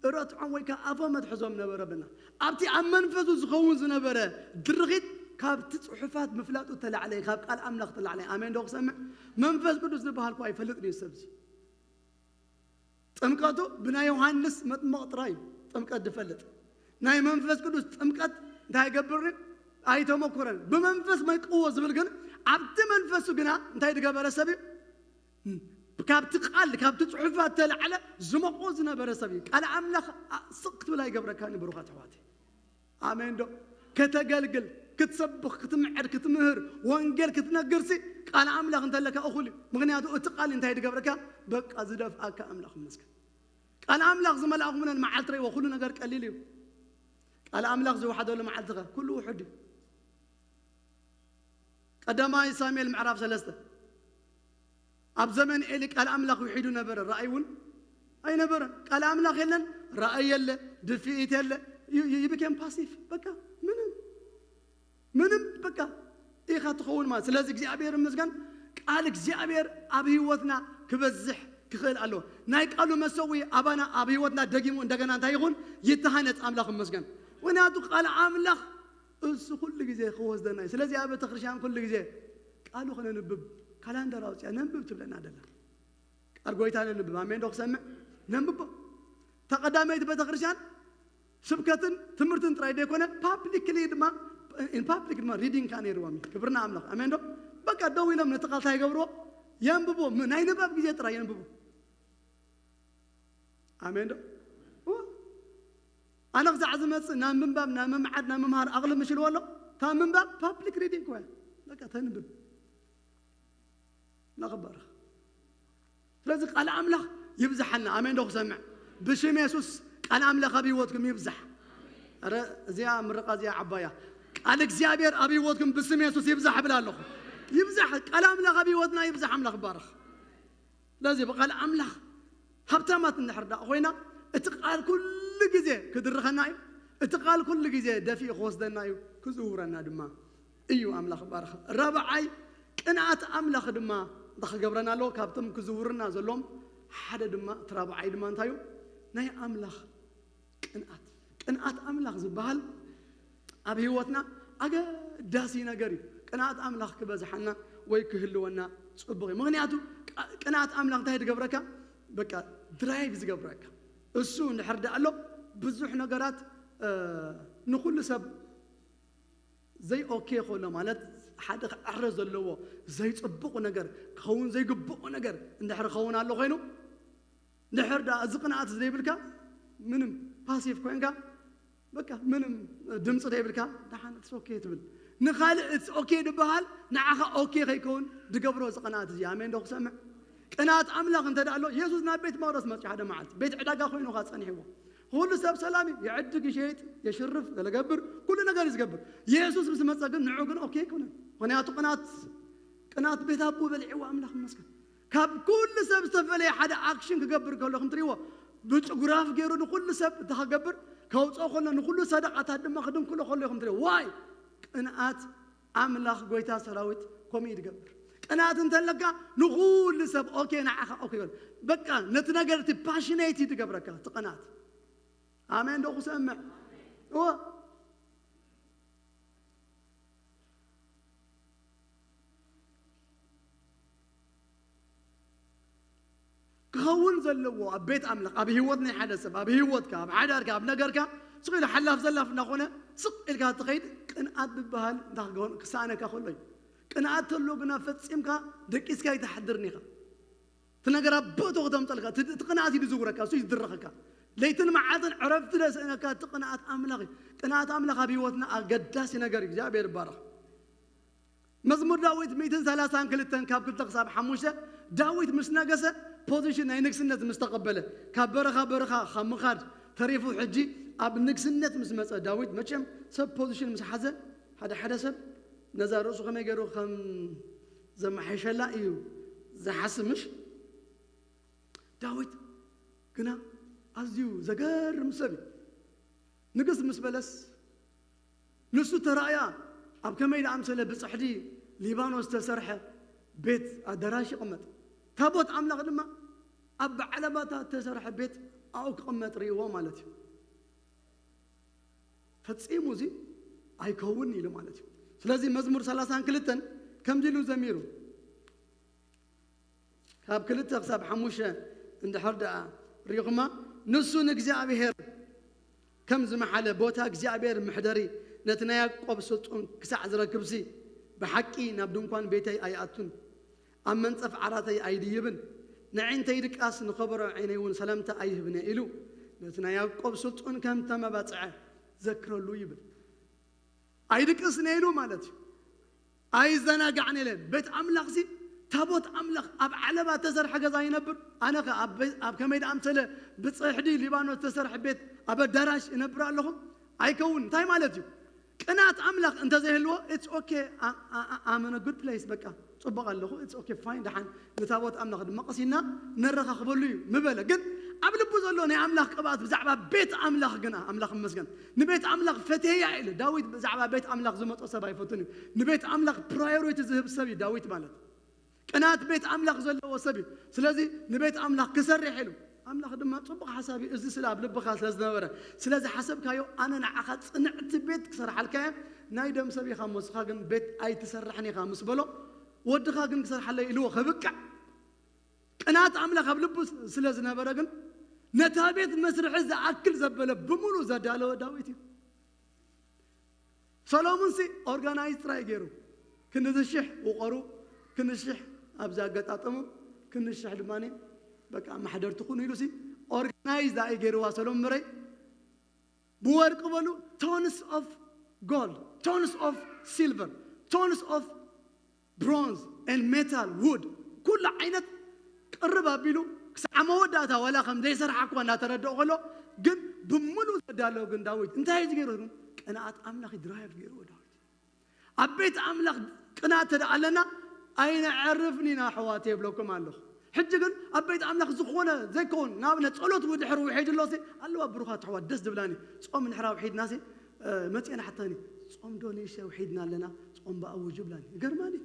እረትዖም ወይ ከዓ ኣፎም መትሕዞም ነበረ ብለና። ኣብቲ ኣብ መንፈሱ ዝኸውን ዝነበረ ድርኺት ካብቲ ጽሑፋት ምፍላጡ ተላዕለ፣ ካብ ቃል ኣምላኽ ተላዕለ። ኣሜን ዶ ክሰምዕ? መንፈስ ቅዱስ ዝበሃል እኮ ኣይፈልጥን እዩ ሰብ እዚ። ጥምቀቱ ብናይ ዮሃንስ መጥምቕ ጥራይ እዩ ጥምቀት ዝፈልጥ። ናይ መንፈስ ቅዱስ ጥምቀት እንታይ ይገብርን ኣይተመኩረን። ብመንፈስ መይቅዎ ዝብል ግን ኣብቲ መንፈሱ ግና እንታይ ዝገበረ ሰብ እዩ? ካብቲ ቃል ካብቲ ጽሑፋት ተላዕለ ዝመቆ ዝነበረ ሰብ እዩ። ቃል ኣምላኽ ስቕ ክትብል ኣይገብረካን እዩ። ብሩኻት ኣሕዋተይ፣ ኣሜን ዶ? ከተገልግል፣ ክትሰብኽ፣ ክትምዕድ፣ ክትምህር፣ ወንጌል ክትነግርሲ ቃል ኣምላኽ እንተለካ እኹል እዩ። ምኽንያቱ እቲ ቃል እንታይ ዝገብረካ? በቃ ዝደፍኣካ። ኣምላኽ ይመስገን። ቃል ኣምላኽ ዝመልኣኹምለን መዓልቲ ረእይዎ፣ ኩሉ ነገር ቀሊል እዩ። ቃል ኣምላኽ ዝወሓደሉ መዓልቲ ኸ ኩሉ ውሑድ እዩ። ቀዳማይ ሳሙኤል ምዕራፍ ሰለስተ። ኣብ ዘመን ኤሊ ቃል ኣምላኽ ውሒዱ ነበረ፣ ራእይ እውን ኣይነበረን። ቃል ኣምላኽ የለን፣ ራእይ የለ፣ ድፍኢት የለ። ይብኬም ፓሲቭ። በቃ ምንም ምንም በቃ ኢኻ ትኸውን ማለት። ስለዚ እግዚኣብሔር ይመስገን፣ ቃል እግዚኣብሔር ኣብ ህይወትና ክበዝሕ ክኽእል ኣለዎ። ናይ ቃሉ መሰዊ ኣባና ኣብ ህይወትና ደጊሙ እንደገና እንታይ ይኹን? ይተሃነጽ። ኣምላኽ ይመስገን። ምኽንያቱ ቃል ኣምላኽ እሱ ኩሉ ግዜ ክወስደና እዩ። ስለዚ ኣብ ቤተክርስትያን ኩሉ ግዜ ቃሉ ከነንብብ ካላንደር ኣውፅያ ነንብብ ትብለና ደላ። ቃል ጎይታ ነንብብ። ኣሜን ዶ ክሰምዕ? ነንብቦ። እታ ቀዳመይቲ ቤተክርስትያን ስብከትን ትምህርትን ጥራይ ደይኮነ ፓብሊክሊ ድማ፣ ኢን ፓብሊክ ድማ ሪዲንግ ከዓ ነይርዎም እዩ። ክብርና ኣምላኽ። ኣሜን ዶ? በቃ ደው ኢሎም ነቲ ቃል እንታይ ይገብርዎ? የንብብዎ። ም-፣ ናይ ንባብ ግዜ ጥራይ የንብቡ። ኣሜን ዶ? እወ። ኣነ ክሳዕ ዝመጽእ ናብ ምንባብ፣ ናብ ምምዓድ፣ ናብ ምምሃር ኣቕልብ ምሽልዎ ኣሎ። ካብ ምንባብ ፓብሊክ ሪዲንግ እኮ እያ። በቃ ተንብብ። ንኽባረኽ። ስለዚ ቃል ኣምላኽ ይብዝሓልና። ኣሜን ዶ ክሰምዕ? ብሽም የሱስ ቃል ኣምላኽ ኣብ ህይወትኩም ይብዛሕ። ኧረ እዚኣ ምርቃ እዚኣ ዓባያ። ቃል እግዚኣብሔር ኣብ ህይወትኩም ብስም የሱስ ይብዛሕ እብል ኣለኹ። ይብዛሕ፣ ቃል ኣምላኽ ኣብ ህይወትና ይብዛሕ። ኣምላኽ ይባረኽ። ስለዚ ብቃል ኣምላኽ ሃብታማት እንድሕር ደኣ ኮይና፣ እቲ ቃል ኩሉ ግዜ ክድርኸና እዩ። እቲ ቃል ኩሉ ግዜ ደፊኡ ክወስደና እዩ፣ ክዝውረና ድማ እዩ። ኣምላኽ ይባረኽ። ራብዓይ፣ ቅንኣት ኣምላኽ ድማ እንታይ ክገብረና ኣለዎ? ካብቶም ክዝውርና ዘለዎም ሓደ ድማ፣ እቲ ራብዓይ ድማ እንታይ እዩ? ናይ ኣምላኽ ቅንኣት። ቅንኣት ኣምላኽ ዝበሃል ኣብ ህይወትና ኣገዳሲ ነገር እዩ። ቅንኣት ኣምላኽ ክበዝሓና ወይ ክህልወና ጽቡቕ እዩ። ምኽንያቱ ቃ-፣ ቅንኣት ኣምላኽ እንታይ ትገብረካ? በቃ ድራይቭ ዝገብረካ። እሱ እንድሕር ደኣ ኣሎ ብዙሕ ነገራት፣ እ፣ ንኹሉ ሰብ ዘይ ኦኬ ከሎ፣ ማለት ሓደ ክዕረ ዘለዎ ዘይጽቡቕ ነገር ክኸውን ዘይግብኦ ነገር እንድሕር ክኸውን ኣሎ ኮይኑ፣ ድሕር ደኣ እዚ ቅንኣት ዘይብልካ ምንም ፓሲቭ ኮንካ፣ በቃ ምንም ድምፂ ዘይብልካ ደሓን ኢትስ ኦኬ ትብል። ንኻልእ ኢትስ ኦኬ ዝበሃል ንዓኻ ኦኬ ከይከውን ድገብሮ እዚ ቅንኣት እዚ። ኣሜን ዶ ክሰምዕ? ቅንኣት ኣምላኽ እንተ ደኣ ኣሎ፣ የሱስ ናብ ቤት መቕደስ መፅዩ ሓደ መዓልቲ። ቤት ዕዳጋ ኮይኑ ኸዓ ጸኒሕዎ። ኩሉ ሰብ ሰላም እዩ። ይዕድግ፣ ይሸይጥ፣ የሽርፍ፣ ገለ ገብር፣ ኩሉ ነገር እዩ ዝገብር። የሱስ ምስ መጸ ግን ንዑ ግን ኦኬ ኣይኮነን። ምኽንያቱ ቅንኣት፣ ቅንኣት ቤት ኣቦ በሊዕዎ። ኣምላኽ ይመስገን። ካብ ኩሉ ሰብ ዝተፈለየ ሓደ ኣክሽን ክገብር ከሎ ከም ትሪእዎ፣ ብጭጉራፍ ገይሩ ንኩሉ ሰብ እንታይ ክገብር፣ ከውፅኦ ከሎ፣ ንኩሉ ሰደቓታት ድማ ክድንክሎ ከሎ ኢኹም ትሪእዎ። ዋይ? ቅንኣት ኣምላኽ ጎይታ ሰራዊት ከምኡ እዩ ዝገብር። ቅንኣት እንተለካ ንኹሉ ሰብ ኦኬ፣ ንዓኻ ኦኬ ይብል። በቃ ነቲ ነገር እቲ ፓሽኔት እዩ ትገብረካ እቲ ቅንኣት። ኣሜን ዶ ክሰምዕ? እወ። ክኸውን ዘለዎ ኣብ ቤት ኣምላኽ፣ ኣብ ህይወት ናይ ሓደ ሰብ፣ ኣብ ህይወትካ፣ ኣብ ሓዳርካ፣ ኣብ ነገርካ ስቕ ኢሉ ሓላፍ ዘላፍ እናኾነ ስቕ ኢልካ ትኸይድ። ቅንኣት ዝበሃል እንታይ ክኸውን ክሰኣነካ ከሎ እዩ። ቅንኣት ተሎ ግና ፈጺምካ ደቂስካ ኣይትሓድርን ኢኻ። እቲ ነገር ኣብ ቦትኡ ክተምፀልካ እቲ እቲ ቅንኣት እዩ ዝዝውረካ፣ እሱ ይድረኸካ። ለይትን መዓልትን ዕረፍቲ ደስእነካ እቲ ቅንኣት ኣምላኽ እዩ። ቅንኣት ኣምላኽ ኣብ ህይወትና ኣገዳሲ ነገር እዩ። እግዚኣብሔር ይባረኽ። መዝሙር ዳዊት ሚእትን ሰላሳን ክልተን ካብ ክልተ ክሳብ ሓሙሽተ፣ ዳዊት ምስ ነገሰ፣ ፖዚሽን ናይ ንግስነት ምስ ተቐበለ፣ ካብ በረኻ በረኻ ካብ ምኻድ ተሪፉ፣ ሕጂ ኣብ ንግስነት ምስ መጸ፣ ዳዊት መቸም ሰብ ፖዚሽን ምስ ሓዘ፣ ሓደ ሓደ ሰብ ነዛ ርእሱ ከመይ ገይሩ ከም ዘመሓይሸላ እዩ ዝሓስብ፣ ምሽ? ዳዊት ግና ኣዝዩ ዘገርም ሰብ እዩ። ንግስ ምስ በለስ፣ ንሱ ተራእያ ኣብ ከመይ ደኣምሰለ ብጽሕዲ ሊባኖስ ዝተሰርሐ ቤት ኣዳራሽ ይቕመጥ። ታቦት ኣምላኽ ድማ ኣብ ብዓለባታ እተሰርሐ ቤት ኣብኡ ክቕመጥ ርእይዎ ማለት እዩ። ፈጺሙ እዚ ኣይከውን ኢሉ ማለት እዩ። ስለዚ መዝሙር ሰላሳን ክልተን ከምዚ ኢሉ ዘሚሩ። ካብ ክልተ ክሳብ ሓሙሽተ እንድሕር ደኣ ርኢኹማ፣ ንሱ ንእግዚኣብሔር ከም ዝመሓለ፣ ቦታ እግዚኣብሔር መሕደሪ ነቲ ናይ ያዕቆብ ስልጡን ክሳዕ ዝረክብሲ፣ ብሓቂ ናብ ድንኳን ቤተይ ኣይኣቱን፣ ኣብ መንጸፍ ዓራተይ ኣይድይብን። ንዒንተይ ድቃስ፣ ንኸበሮ ዓይነይ እውን ሰላምታ ኣይህብን እየ ኢሉ፣ ነቲ ናይ ያዕቆብ ስልጡን ከም ተመባጽዐ ዘክረሉ ይብል። ኣይድቅስን እየ ኢሉ ማለት እዩ። ኣይዘናጋዕን ኢለ። ቤት ኣምላኽሲ፣ ታቦት ኣምላኽ ኣብ ዓለባ እተሰርሐ ገዛ ይነብር? ኣነ ኸ ኣብ ቤ-፣ ኣብ ከመይ ደኣምሰለ ብጽሕዲ ሊባኖስ ዝተሰርሐ ቤት ኣብ ኣዳራሽ እነብር ኣለኹ? ኣይከውን። እንታይ ማለት እዩ? ቅንኣት ኣምላኽ እንተዘይህልዎ፣ it's okay, I, I, I, I'm in a good place፣ በቃ ጽቡቕ ኣለኹ፣ it's okay፣ fine፣ ደሓን ንታቦት ኣምላኽ ድማ ቀሲና ነረኻኽበሉ እዩ ምበለ። ግን ኣብ ልቡ ዘሎ ናይ ኣምላኽ ቅብኣት ብዛዕባ ቤት ኣምላኽ ግና፣ ኣምላኽ ይመስገን፣ ንቤት ኣምላኽ ፈትየያ ኢሉ። ዳዊት ብዛዕባ ቤት ኣምላኽ ዝመጾ ሰብ ኣይፈቱን እዩ። ንቤት ኣምላኽ ፕራዮሪቲ ዝህብ ሰብ እዩ ዳዊት ማለት። ቅንኣት ቤት ኣምላኽ ዘለዎ ሰብ እዩ። ስለዚ ንቤት ኣምላኽ ክሰርሕ ኢሉ። ኣምላኽ ድማ ጽቡቕ ሓሳብ እዩ፣ እዚ ስለ ኣብ ልብኻ ስለ ዝነበረ፣ ስለ ዝሓሰብካዮ፣ ኣነ ንዓኻ ጽንዕቲ ቤት ክሰርሓልካ እየ፣ ናይ ደም ሰብ ኢኻ እሞ፣ ንስኻ ግን ቤት ኣይትሰርሕን ኢኻ ምስ በሎ፣ ወድኻ ግን ክሰርሓለይ ኢልዎ ከብቅዕ፣ ቅንኣት ኣምላኽ ኣብ ልቡ ስለ ዝነበረ ግን፣ ነታ ቤት መስርሒ ዝኣክል ዘበለ ብምሉእ ዘዳለወ ዳዊት እዩ። ሰሎሙንሲ ኦርጋናይዝ ጥራይ ገይሩ፣ ክንዲ ሽሕ ውቐሩ፣ ክንዲ ሽሕ ኣብዚ ኣገጣጠሙ፣ ክንዲ ሽሕ ድማ በቃ ማሕደርቲ ኩኑ ኢሉሲ ኦርጋናይዝ ዳኣ ገይርዋ ሰሎሙን ምረይ። ብወርቂ በሉ፣ tons of gold, tons of silver, tons of bronze and metal, wood፣ ኩሉ ዓይነት ቅርብ ኣቢሉ ክሳዕ መወዳእታ ዋላ ከም ዘይሰርሓ እኳ እናተረድኦ ከሎ፣ ግን ብምሉእ ዘዳለወ ግን ዳዊት እንታይ እዩ ገይሩ? ግን ቅንኣት ኣምላኽ ድራይቭ ገይርዎ ዳዊት። ኣብ ቤት ኣምላኽ ቅንኣት እንተ ደኣ ኣለና ኣይነዕርፍን ኢና ኣሕዋት፣ ይብለኩም ኣለኹ። ሕጂ ግን ኣብ ቤት ኣምላኽ ዝኾነ ዘይከውን፣ ንኣብነት ጸሎት ድሕሪ ውሒዱ ኣሎ ሲ፣ ኣለዋ ብሩኻት ኣሕዋት፣ ደስ ዝብላኒ፣ ጾም ድሕሪ ውሒድና ሲ፣ እ፣ መጺኤን ሓታኒ፣ "ጾም ዶ ንእሽተይ ውሒድና ኣለና? ጾም ብኣውጅ" ይብላኒ። ይገርማኒ።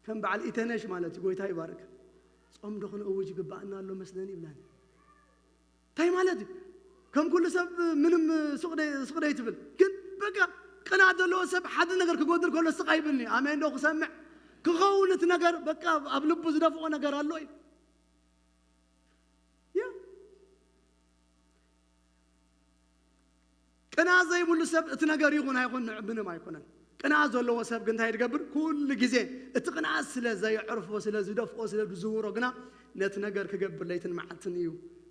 ከም በዓል ኢተነሽ ማለት እዩ፣ ጎይታ ይባርክ። "ጾም ዶ ክንእውጅ ይግባኣና ኣሎ መስለኒ" ይብላኒ። እንታይ ማለት እዩ? ከም ኩሉ ሰብ ምንም ስቕ ደይ-፣ ስቕ ደይ ትብል። ግን በቃ ቅንኣት ዘለዎ ሰብ ሓደ ነገር ክጎድል ከሎ ስቕ ኣይብልኒ። ኣሜን ዶ ክሰምዕ? ክኸውን እቲ ነገር በቃ ኣብ ልቡ ዝደፍኦ ነገር ኣሎ እዩ። ያ። ቅንኣት ዘይብሉ ሰብ እቲ ነገር ይኹን ኣይኹን ንዕ-፣ ምንም ኣይኮነን። ቅንኣት ዘለዎ ሰብ ግን እንታይ ዝገብር? ኩሉ ግዜ እቲ ቅንኣት ስለ ዘየዕርፎ፣ ስለ ዝደፍኦ፣ ስለ ዝዝውሮ ግና ነቲ ነገር ክገብር ለይትን መዓልትን እዩ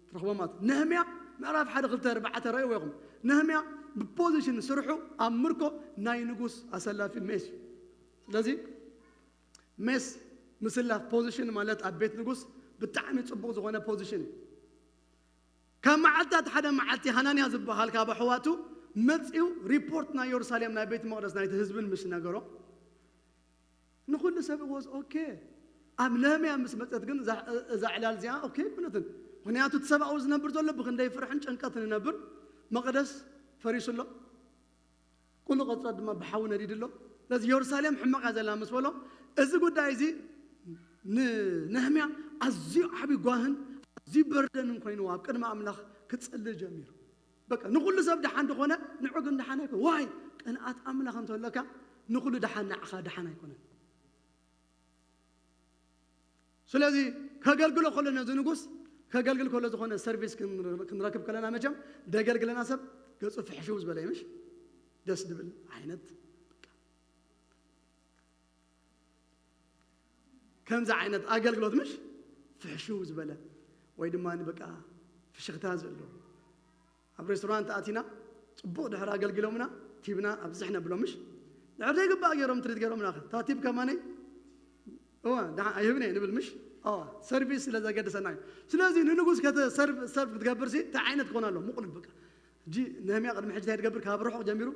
ትረኽቦ ማለት እዩ። ነህምያ ምዕራፍ ሓደ ክልተ ኣርባዕተ ረእይዎ ኢኹም። ነህምያ ብፖዚሽን ስርሑ ኣብ ምርኮ ናይ ንጉስ ኣሰላፊ ሜስ እዩ። ስለዚ ሜስ ምስላፍ ፖዚሽን ማለት ኣብ ቤት ንጉስ ብጣዕሚ ጽቡቕ ዝኾነ ፖዚሽን እዩ። ካብ መዓልታት ሓደ መዓልቲ ሃናንያ ዝበሃል ካብ ኣሕዋቱ መጺኡ ሪፖርት ናይ የሩሳሌም ናይ ቤት መቕደስ ናይቲ ህዝብን ምስ ነገሮ ንኹሉ ሰብ it was okay። ኣብ ነህምያ ምስ መጸት ግን እዛ፣ እዛ ዕላል እዚኣ ኦኬ ኣይኮነትን። ምኽንያቱ እቲ ሰብ ኣብኡ ዝነብር ዘሎ ብኽንደይ ፍርሕን ጭንቀትን ይነብር፣ መቕደስ ፈሪሱ ኣሎ፣ ኩሉ ቐጽራት ድማ ብሓዊ ነዲዱ ኣሎ። ስለዚ የሩሳሌም ሕማቕ እያ ዘላ ምስ በሎ፣ እዚ ጉዳይ እዚ ንነህምያ ኣዝዩ ዓቢ ጓህን ኣዝዩ በርደንን ኮይኑ ኣብ ቅድሚ ኣምላኽ ክጽሊ ጀሚሩ። በቃ ንኹሉ ሰብ ደሓን ዝኾነ ንዑ ግን ደሓን ኣይኮነ። ዋይ ቅንኣት ኣምላኽ እንተለካ ንኹሉ ደሓን ንዓኻ ደሓን ኣይኮነን። ስለዚ ከገልግሎ ከሎ ነዚ ንጉስ ከገልግል ከሎ ዝኾነ ሰርቪስ ክንረክብ ከለና መቸም ደገልግለና ሰብ ገጹ ፍሕሽው ዝበለ ምሽ ደስ ድብል ዓይነት ከምዚ ዓይነት ኣገልግሎት ምሽ ፍሕሽው ዝበለ ወይ ድማ በቃ ፍሽኽታ ዘለዎ ኣብ ሬስቶራንት ኣቲና ጽቡቕ ድሕር ኣገልግሎምና ቲብና ኣብዝሕ ነብሎ ምሽ ድሕር ዘይግባእ ገይሮም ትሪት ገይሮምና እታ ቲብ ከማነይ እዋ ደሓ ኣይህብን እየ ንብል ምሽ እዋ ሰርቪስ ስለ ዘገድሰና እዩ። ስለዚ ንንጉስ ከተ ሰርቭ ሰርቭ ክትገብር ሲ እንታይ ዓይነት ክኾን ኣሎ ምቑሉል በቃ ሕጂ ነህምያ ቅድሚ ሕጂ እንታይ ትገብር ካብ ርሑቕ ጀሚሩ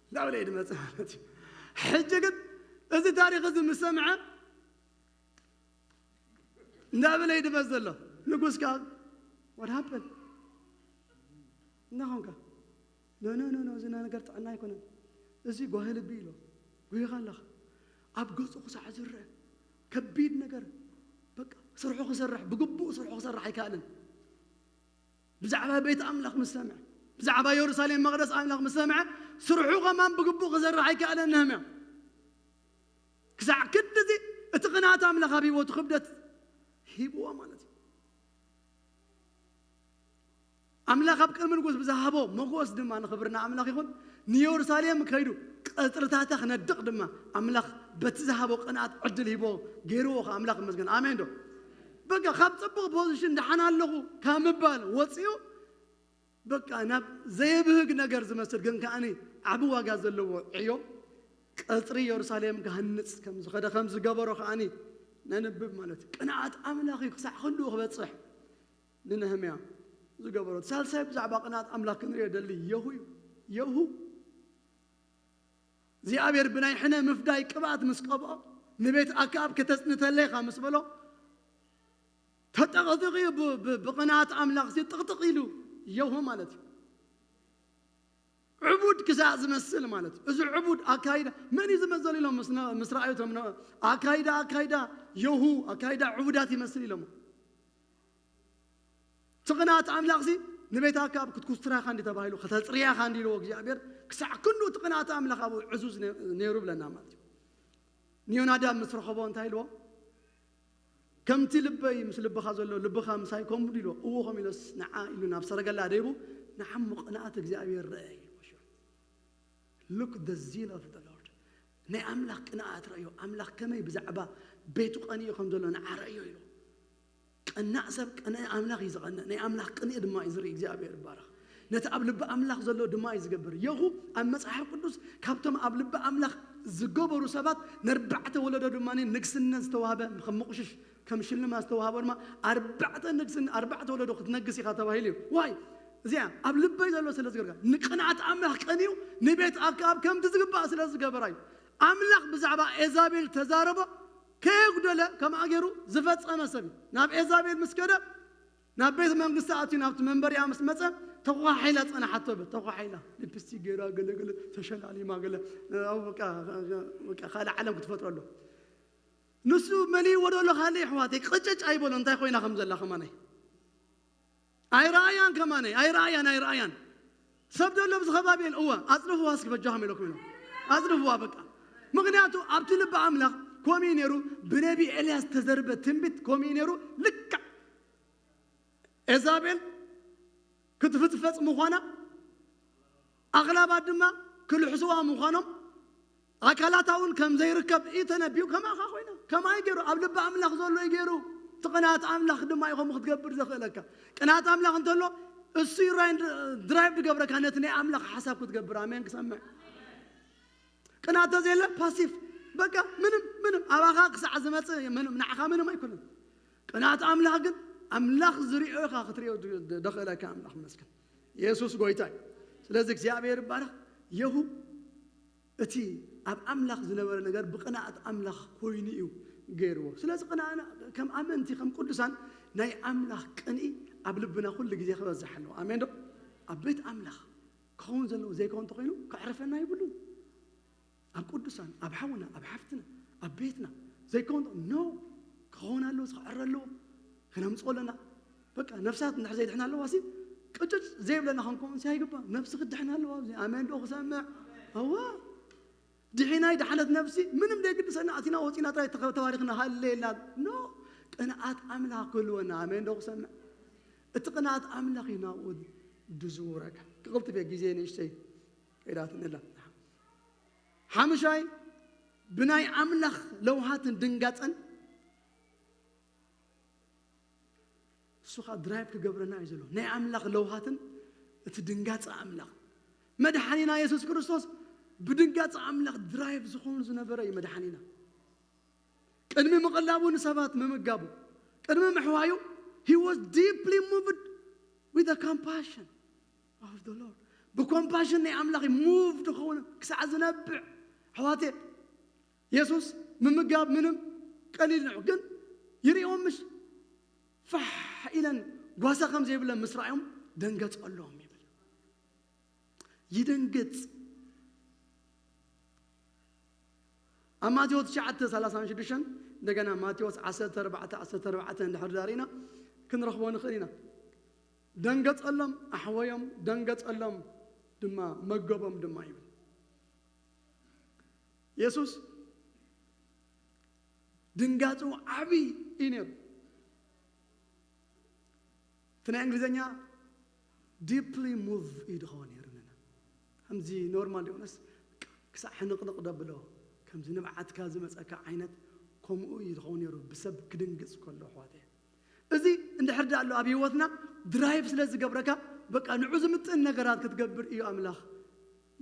እንዳበለ እዩ ድመጽእ ማለት እዩ። ሕጂ ግን እዚ ታሪኽ እዚ ምስ ሰምዐ እንዳበለ እዩ ድመጽእ ዘሎ። ንጉስ ከዓ what happened እናኾንካ no no no no እዚ ነገር ጥዕና ኣይኮነን። እዚ ጓሂ ልቢ ኢሎ ጉሂኻ ኣለኻ። ኣብ ገጹ ክሳዕ ዝረአ ከቢድ ነገር በቃ ስርሑ ክሰርሕ ብግቡእ ስርሑ ክሰርሕ ኣይከኣልን። ብዛዕባ ቤት ኣምላኽ ምስ ሰምዐ ብዛዕባ የሩሳሌም መቕደስ ኣምላኽ ምስ ሰምዐ ስርሑ ከማን ብግቡእ ክሰርሕ ኣይከኣለን ነህምያ። ክሳዕ ክንድዚ እቲ ቅንኣት ኣምላኽ ኣብ ህይወቱ ክብደት ሂብዎ ማለት እዩ። ኣምላኽ ኣብ ቅድሚ ንጉስ ብዝሃቦ መጎስ ድማ ንኽብርና ኣምላኽ ይኹን። ንየሩሳሌም ከይዱ ቀጽርታታ ክነድቕ ድማ ኣምላኽ በቲ ዝሃቦ ቅንኣት ዕድል ሂቦ ገይርዎ ከ ኣምላኽ ይመስገን። ኣሜን ዶ? በቃ ካብ ጽቡቕ ፖዚሽን ደሓን ኣለኹ ካብ ምባል ወፂኡ በቃ ናብ ዘየብህግ ነገር ዝመስል ግን ከኣኒ ዓቢ ዋጋ ዘለዎ ዕዮ ቀጽሪ የሩሳሌም ክሃንጽ ከም ዝኸደ ከም ዝገበሮ ከኣኒ ነንብብ ማለት እዩ። ቅንኣት ኣምላኽ እዩ ክሳዕ ክንድኡ ክበጽሕ ንነህምያ ዝገበሮ። ሳልሳይ ብዛዕባ ቅንኣት ኣምላኽ ክንሪኦ ደሊ የሁ እዩ። የሁ እግዚኣብሔር ብናይ ሕነ ምፍዳይ ቅብኣት ምስ ቀብኦ ንቤት ኣክኣብ ከተጽንተለይ ኢኻ ምስ በሎ ተጠቕጢቑ እዩ። ብ- ብ- ብቕንኣት ኣምላኽ እዚ ጥቕጥቕ ኢሉ የሁ ማለት እዩ። ዕቡድ ክሳዕ ዝመስል ማለት እዩ። እዚ ዕቡድ ኣካይዳ መን እዩ ዝመዘሉ ኢሎም ምስ ነ- ምስ ረኣዩ እቶም ነ- ኣካይዳ ኣካይዳ የሁ ኣካይዳ ዕቡዳት ይመስል ኢሎም። እቲ ቅንኣት ኣምላኽ እዚ ንቤት ኣክኣብ ክትኩስትራኻ እንዲ ተባሂሉ ከተፅርያኻ እንዲ ኢልዎ እግዚኣብሔር ክሳዕ ክንዱ እቲ ቅንኣት ኣምላኽ ኣብኡ ዕዙዝ ነ- ነይሩ ብለና ማለት እዩ። ንዮናዳብ ምስ ረኸቦ እንታይ ኢልዎ? ከምቲ ልበይ ምስ ልብኻ ዘሎ ልብኻ ምሳይ ከምኡ ኢልዎ። እዎ ከም ኢሎስ ንዓ ኢሉ ናብ ሰረገላ ደይቡ ንዓሙ ቅንኣት እግዚኣብሔር ረአ ኢልዎ። ሽዑ Look the zeal of the Lord ናይ ኣምላኽ ቅንኣት ረእዮ። ኣምላኽ ከመይ ብዛዕባ ቤቱ ቀኒኡ ከም ዘሎ ንዓ ረእዮ ኢሉ። ቀናእ ሰብ ቅንኢ ኣምላኽ እዩ ዝቐንእ። ናይ ኣምላኽ ቅንኢ ድማ እዩ ዝርኢ። እግዚኣብሔር ይባረኽ። ነቲ ኣብ ልቢ ኣምላኽ ዘሎ ድማ እዩ ዝገብር። የሁ ኣብ መጽሓፍ ቅዱስ ካብቶም ኣብ ልቢ ኣምላኽ ዝገበሩ ሰባት ነርባዕተ ወለዶ ድማ ንግስነት ዝተዋህበ ከም ምቑሽሽ ከም ሽልማት ዝተዋህቦ ድማ ኣርባዕተ ንግስን ኣርባዕተ ወለዶ ክትነግስ ኢኻ ተባሂሉ እዩ። ዋይ እዚኣ ኣብ ልበይ ዘሎ ስለ ዝገርካ ንቅንኣት ኣምላኽ ቀንዩ ንቤት ኣክኣብ ከምቲ ዝግባእ ስለ ዝገበራ እዩ። ኣምላኽ ብዛዕባ ኤዛቤል ተዛረቦ ከየጉደለ ከምኣ ገይሩ ዝፈጸመ ሰብ እዩ። ናብ ኤዛቤል ምስ ከደ ናብ ቤት መንግስቲ ኣትዩ ናብቲ መንበሪኣ ምስ መጸ ተኳሓሒላ ጸናሓቶ ብል ተኳሓሒላ ሊፕስቲክ ገይራ ገለገለ ተሸላሊማ ገለ ካልእ ዓለም ክትፈጥረሉ ንሱ መሊእዎ ዶ ኣሎ ካልእ ኣሕዋተይ ቅጭጭ ኣይበሎ እንታይ ኮይና ከም ዘላ ከማነይ ኣይረኣያን ከማነይ ኣይረኣያን ኣይረኣያን ሰብ ዶ ኣሎ ኣብዚ ከባቢ የን እወ ኣፅድፍዋ እስኪ በጃኹም ኢለኩም ኢሎም ኣፅድፍዋ በቃ ምክንያቱ ኣብቲ ልቢ ኣምላኽ ከምኡ ነይሩ ብነቢ ኤልያስ ተዘርበ ትንቢት ከምኡ ነይሩ ልክዕ ኤዛቤል ክትፍትፈፅ ምዃና ኣኽላባት ድማ ክልሕስዋ ምዃኖም ኣካላታ እውን ከም ዘይርከብ እዩ ተነቢዩ ከማኻ ኮይና ከማይ ገይሩ ኣብ ልቢ ኣምላኽ ዘሎ እዩ ገይሩ እቲ ቅንኣት ኣምላኽ ድማ እዩ ከምኡ ክትገብር ዘኽእለካ ቅንኣት ኣምላኽ እንተሎ እሱ እዩ ድራይቭ ድገብረካ ነቲ ናይ ኣምላኽ ሓሳብ ክትገብር ኣሜን ክሰምዕ ቅንኣት ተዘየለ ፓሲፍ በቃ ምንም ምንም ኣባኻ ክሳዕ ዝመፅእ ምንም ንዓኻ ምንም ኣይኮነን ቅንኣት ኣምላኽ ግን ኣምላኽ ዝሪኦ ኢኻ ክትሪኦ ደኽእለካ ኣምላኽ መስገን የሱስ ጎይታ እዩ ስለዚ እግዚኣብሔር ይባረኽ የሁ እቲ ኣብ ኣምላኽ ዝነበረ ነገር ብቕንኣት ኣምላኽ ኮይኑ እዩ ገይርዎ ስለዚ ቅንኣና ከም ኣመንቲ ከም ቅዱሳን ናይ ኣምላኽ ቅንኢ ኣብ ልብና ኩሉ ግዜ ክበዝሕ ኣለዎ ኣሜን ዶ ኣብ ቤት ኣምላኽ ክኸውን ዘለዎ ዘይከውን እንተኮይኑ ከዕርፈና ይብሉን ኣብ ቅዱሳን፣ ኣብ ሓውና፣ ኣብ ሓፍትና፣ ኣብ ቤትና ዘይከውን ኖ ክኸውን ኣለዎ፣ ክዕረ ኣለዎ፣ ክነምፅኦ ኣለና። በቃ ነፍሳት እንድሕር ዘይድሕና ኣለዋ ሲ ቅጭጭ ዘይብለና ክንከውን ሲ ኣይግባእ። ነፍሲ ክትድሕን ኣለዋ። ኣብዚ ኣሜን ዶ ክሰምዕ? እዋ ድሒናይ ድሓነት ነፍሲ ምንም ዘይግድሰና ኣቲና ወፂና ጥራይ ተኸ- ተባሪኽና ሃሌላ ኖ ቅንኣት ኣምላኽ ክህልወና። ኣሜን ዶ ክሰምዕ? እቲ ቅንኣት ኣምላኽ እዩ ናብኡ ድዝውረካ። ክቕልጥፍ እየ፣ ግዜ ንእሽተይ ከይዳትንላ። ሓምሻይ ብናይ ኣምላኽ ለውሃትን ድንጋፀን እሱ ኸዓ ድራይቭ ክገብረና እዩ ዘሎ። ናይ ኣምላኽ ለውሃትን እቲ ድንጋፀ ኣምላኽ መድሓኒና የሱስ ክርስቶስ ብድንጋፀ ኣምላኽ ድራይቭ ዝኾኑ ዝነበረ እዩ መድሓኒና። ቅድሚ ምቕላቡ ንሰባት ምምጋቡ ቅድሚ ምሕዋዩ he was deeply moved with the compassion of the Lord። ብኮምፓሽን ናይ ኣምላኽ ሙቭ ድኸውን ክሳዕ ዝነብዕ ኣሕዋቴ የሱስ ምምጋብ ምንም ቀሊል ንዑ ግን ይርእዎም ምሽ ፋሕ ኢለን ጓሳ ከም ዘይብለን ምስ ረኣዮም ደንገጸሎም ይብል። ይደንግጽ። ኣብ ማቴዎስ ትሽዓተ ሰላሳ ሽዱሽተ እንደገና ማቴዎስ ዓሰርተ ኣርባዕተ ዓሰርተ ኣርባዕተ እንድሕር ዳሪና ክንረኽቦ ንኽእል ኢና። ደንገጸሎም ኣሕወዮም፣ ደንገጸሎም ድማ መገቦም ድማ ይብል። የሱስ ድንጋጹ ዓብዪ እዩ ነይሩ። እቲ ናይ እንግሊዝኛ ዲፕሊ ሙቭ እዩ ዝኸውን ነይሩ ንና ከምዚ ኖርማል ይኾነስ ክሳዕ ሕንቕንቕ ደብሎ ከምዚ ንብዓትካ ዝመፀካ ዓይነት ከምኡ እዩ ዝኸውን ነይሩ ብሰብ ክድንግፅ ከሎ ኣሕዋተ። እዚ እንድሕር ዳ ኣሎ ኣብ ህይወትና ድራይቭ ስለ ዝገብረካ በቃ ንዑ ዝምጥን ነገራት ክትገብር እዩ ኣምላኽ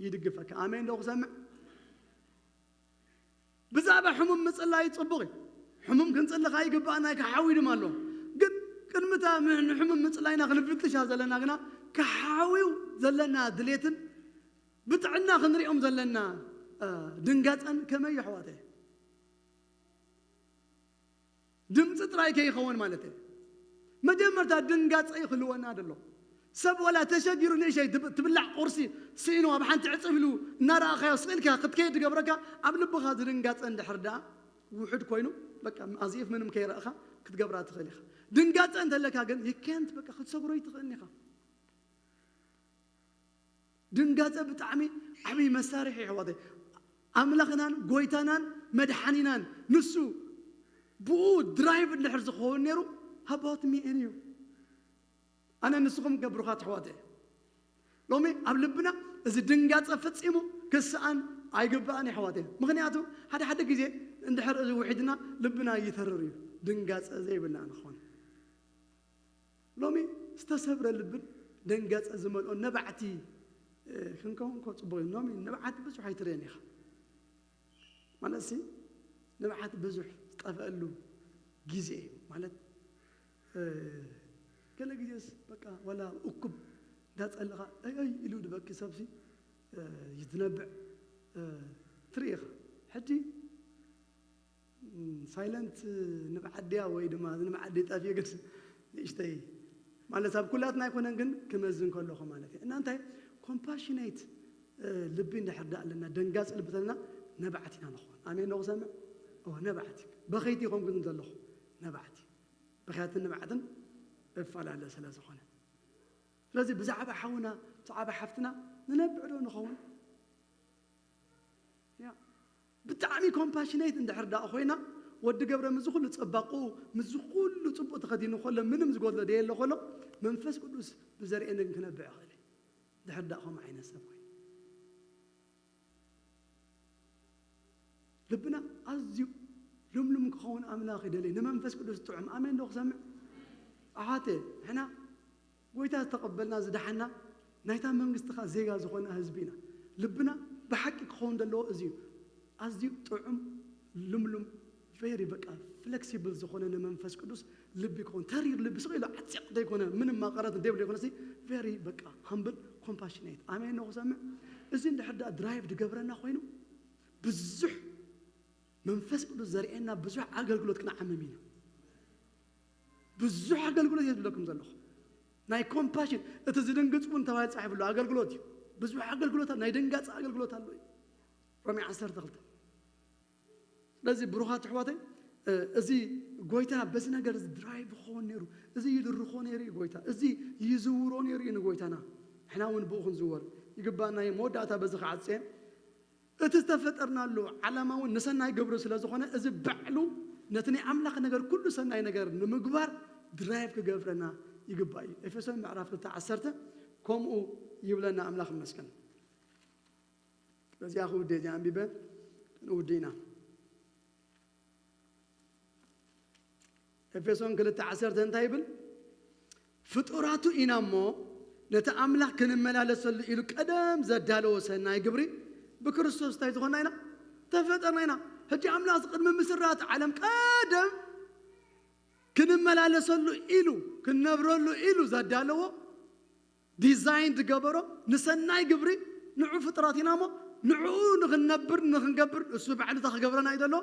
ይድግፈካ። ኣሜን ዶ ክሰምዕ? ብዛዕባ ሕሙም ምጽላይ ጽቡቕ እዩ። ሕሙም ክንጽሊ ከኣ ይግባኣና እዩ፣ ክሓዊ ድማ ኣለዎ። ግን ቅድሚ እታ ም- ንሕሙም ምጽላይና ክንፍትሻ ዘለና ግና ክሓዊው ዘለና ድሌትን ብጥዕና ክንሪኦም ዘለና እ፣ ድንጋጸን ከመይ እዩ ኣሕዋተይ? ድምፂ ጥራይ ከይኸውን ማለት እዩ። መጀመርታ ድንጋፀ ይኽልወና ደሎ ሰብ ወላ ተሸጊሩ ንእሸይ ትብ- ትብላዕ ቁርሲ ስኢኑ ኣብ ሓንቲ ዕፅፍ ኢሉ እናረኣኻዮ ስቕ ኢልካ ክትከይድ ትገብረካ ኣብ ልብኻ ዝድንጋፀ እንድሕር ደኣ ውሑድ ኮይኑ በቃ ኣዚፍ ምንም ከይረእኻ ክትገብራ ትኽእል ኢኻ። ድንጋፀ እንተለካ ግን ይከንት በቃ ክትሰግሮ ይትኽእልን ኢኻ። ድንጋፀ ብጣዕሚ ዓብዪ መሳርሒ ኣሕዋተይ። ኣምላኽናን ጎይታናን መድሓኒናን ንሱ ብኡ ድራይቭ እንድሕር ዝኸውን ነይሩ ሃባውት ሚኤን እዩ። ኣነ ንስኹም ገብሩኻት ኣሕዋተይ ሎሚ ኣብ ልብና እዚ ድንጋፀ ፈፂሙ ክስኣን ኣይግባእን ኣሕዋተይ። ምኽንያቱ ሓደ ሓደ ግዜ እንድሕር እዚ ውሒድና ልብና ይተርር እዩ። ድንጋፀ ዘይብልና ንኾን ሎሚ ዝተሰብረ ልብን ደንገፀ ዝመልኦ ነባዕቲ ክንከውን ኮ ፅቡቅ እዩ። ሎሚ ንብዓት ብዙሕ ኣይትርእን ኢኻ ማለት ሲ ንብዓት ብዙሕ ዝጠፍአሉ ግዜ እዩ ማለት ገለ ግዜስ በቃ ዋላ እኩብ እንዳፀለኻ ኣይ ኣይ ኢሉ ድበኪ ሰብሲ ይትነብዕ ትርኢ ኢኻ ሕጂ ሳይለንት ንብዓት ድያ ወይ ድማ እዚ ንብዓት ድዩ ጠፍዩ ግን ንእሽተይ ማለት ኣብ ኩላትና ኣይኮነን ግን ክመዝን ከለኹ ማለት እዩ እና እንታይ ኮምፓሽኔት ልቢ እንድሕር ዳ ኣለና ደንጋፂ ልቢ ተለና ነባዕት ኢና ንኾን ኣሜን ዶ ክሰምዕ ነባዕት በኸይቲ ይኾንኩን ዘለኹ ነባዕት በኽያትን ንባዕትን እፈላለ ስለ ዝኾነ ስለዚ ብዛዕባ ሓውና ብዛዕባ ሓፍትና ንነብዕ ዶ ንኸውን ብጣዕሚ ኮምፓሽኔት እንድሕር ደኣ ኮይና ወዲ ገብረ ምዚ ኩሉ ፅባቁ ምዚ ኩሉ ፅቡቅ ተኸዲኑ ከሎ ምንም ዝጎድሎ ደየሎ ከሎ መንፈስ ቅዱስ ብዘርእየንን ክነብዕ ይኽእል ድሕር ደኣ ከምኡ ዓይነት ሰብ ኮይኑ ልብና ኣዝዩ ልምሉም ክኸውን ኣምላኽ ይደሊ ንመንፈስ ቅዱስ ጥዑም ኣሜን ዶ ክሰምዕ ኣሓተ ሕና ጎይታ ዝተቐበልና ዝደሓና ናይታ መንግስቲ ኸዓ ዜጋ ዝኾና ህዝቢ ኢና። ልብና ብሓቂ ክኸውን ዘለዎ እዚ እዩ። ኣዝዩ ጥዑም ልምሉም ቬሪ በቃ ፍሌክሲብል ዝኾነ ንመንፈስ ቅዱስ ልቢ ክኸውን ተሪር ልቢ ስቕ ኢሉ ዓፂቕ ዘይኮነ ምንም ማቐረት ዘይብሉ ይኮነ ሲ ቬሪ በቃ ሃምብል ኮምፓሽኔት ኣሜን ነው ክሰምዕ እዚ እንድሕር ዳ ድራይቭ ድገብረና ኮይኑ ብዙሕ መንፈስ ቅዱስ ዘርእየና ብዙሕ ኣገልግሎት ክንዓምም ኢና። ብዙሕ ኣገልግሎት እየ ዝብለኩም ዘለኹ ናይ ኮምፓሽን እቲ ዝድንግፅ እውን ተባሂል ፃሒፍሉ ኣገልግሎት እዩ ብዙሕ ኣገልግሎት ናይ ደንጋፂ ኣገልግሎት ኣሎ እዩ ሮሜ ዓሰርተ ክልተ። ስለዚ ብሩኻት ኣሕዋተይ፣ እዚ ጎይታ በዚ ነገር እዚ ድራይቭ ክኸውን ነይሩ፣ እዚ ይድርኾ ነይሩ እዩ ጎይታ፣ እዚ ይዝውሮ ነይሩ እዩ ንጎይታና። ንሕና እውን ብኡ ክንዝወር ይግባና እዩ። መወዳእታ በዚ ክዓጽ እየ። እቲ ዝተፈጠርናሉ ዓላማ እውን ንሰናይ ግብሪ ስለ ዝኾነ፣ እዚ ባዕሉ ነቲ ናይ ኣምላኽ ነገር ኩሉ ሰናይ ነገር ንምግባር ድራይቭ ክገብረና ይግባእ እዩ። ኤፌሶን ምዕራፍ ክልተ ዓሰርተ ከምኡ ይብለና። ኣምላኽ ይመስገን። በዚኣ ክውደ እዚኣ ኣንቢበ ክንውድ ኢና። ኤፌሶን ክልተ ዓሰርተ እንታይ ይብል? ፍጡራቱ ኢና እሞ ነቲ ኣምላኽ ክንመላለሰሉ ኢሉ ቀደም ዘዳለዎ ሰናይ ግብሪ ብክርስቶስ እንታይ ዝኾና ኢና? ተፈጠርና ኢና። ሕጂ ኣምላኽ ቅድሚ ምስራት ዓለም ቀደም ክንመላለሰሉ ኢሉ ክንነብረሉ ኢሉ ዘዳለዎ ዲዛይን ዝገበሮ ንሰናይ ግብሪ ንዑ ፍጥራት ኢና እሞ ንዕኡ ንኽንነብር ንኽንገብር እሱ ባዕሉ እንታይ ክገብረና እዩ ዘሎ?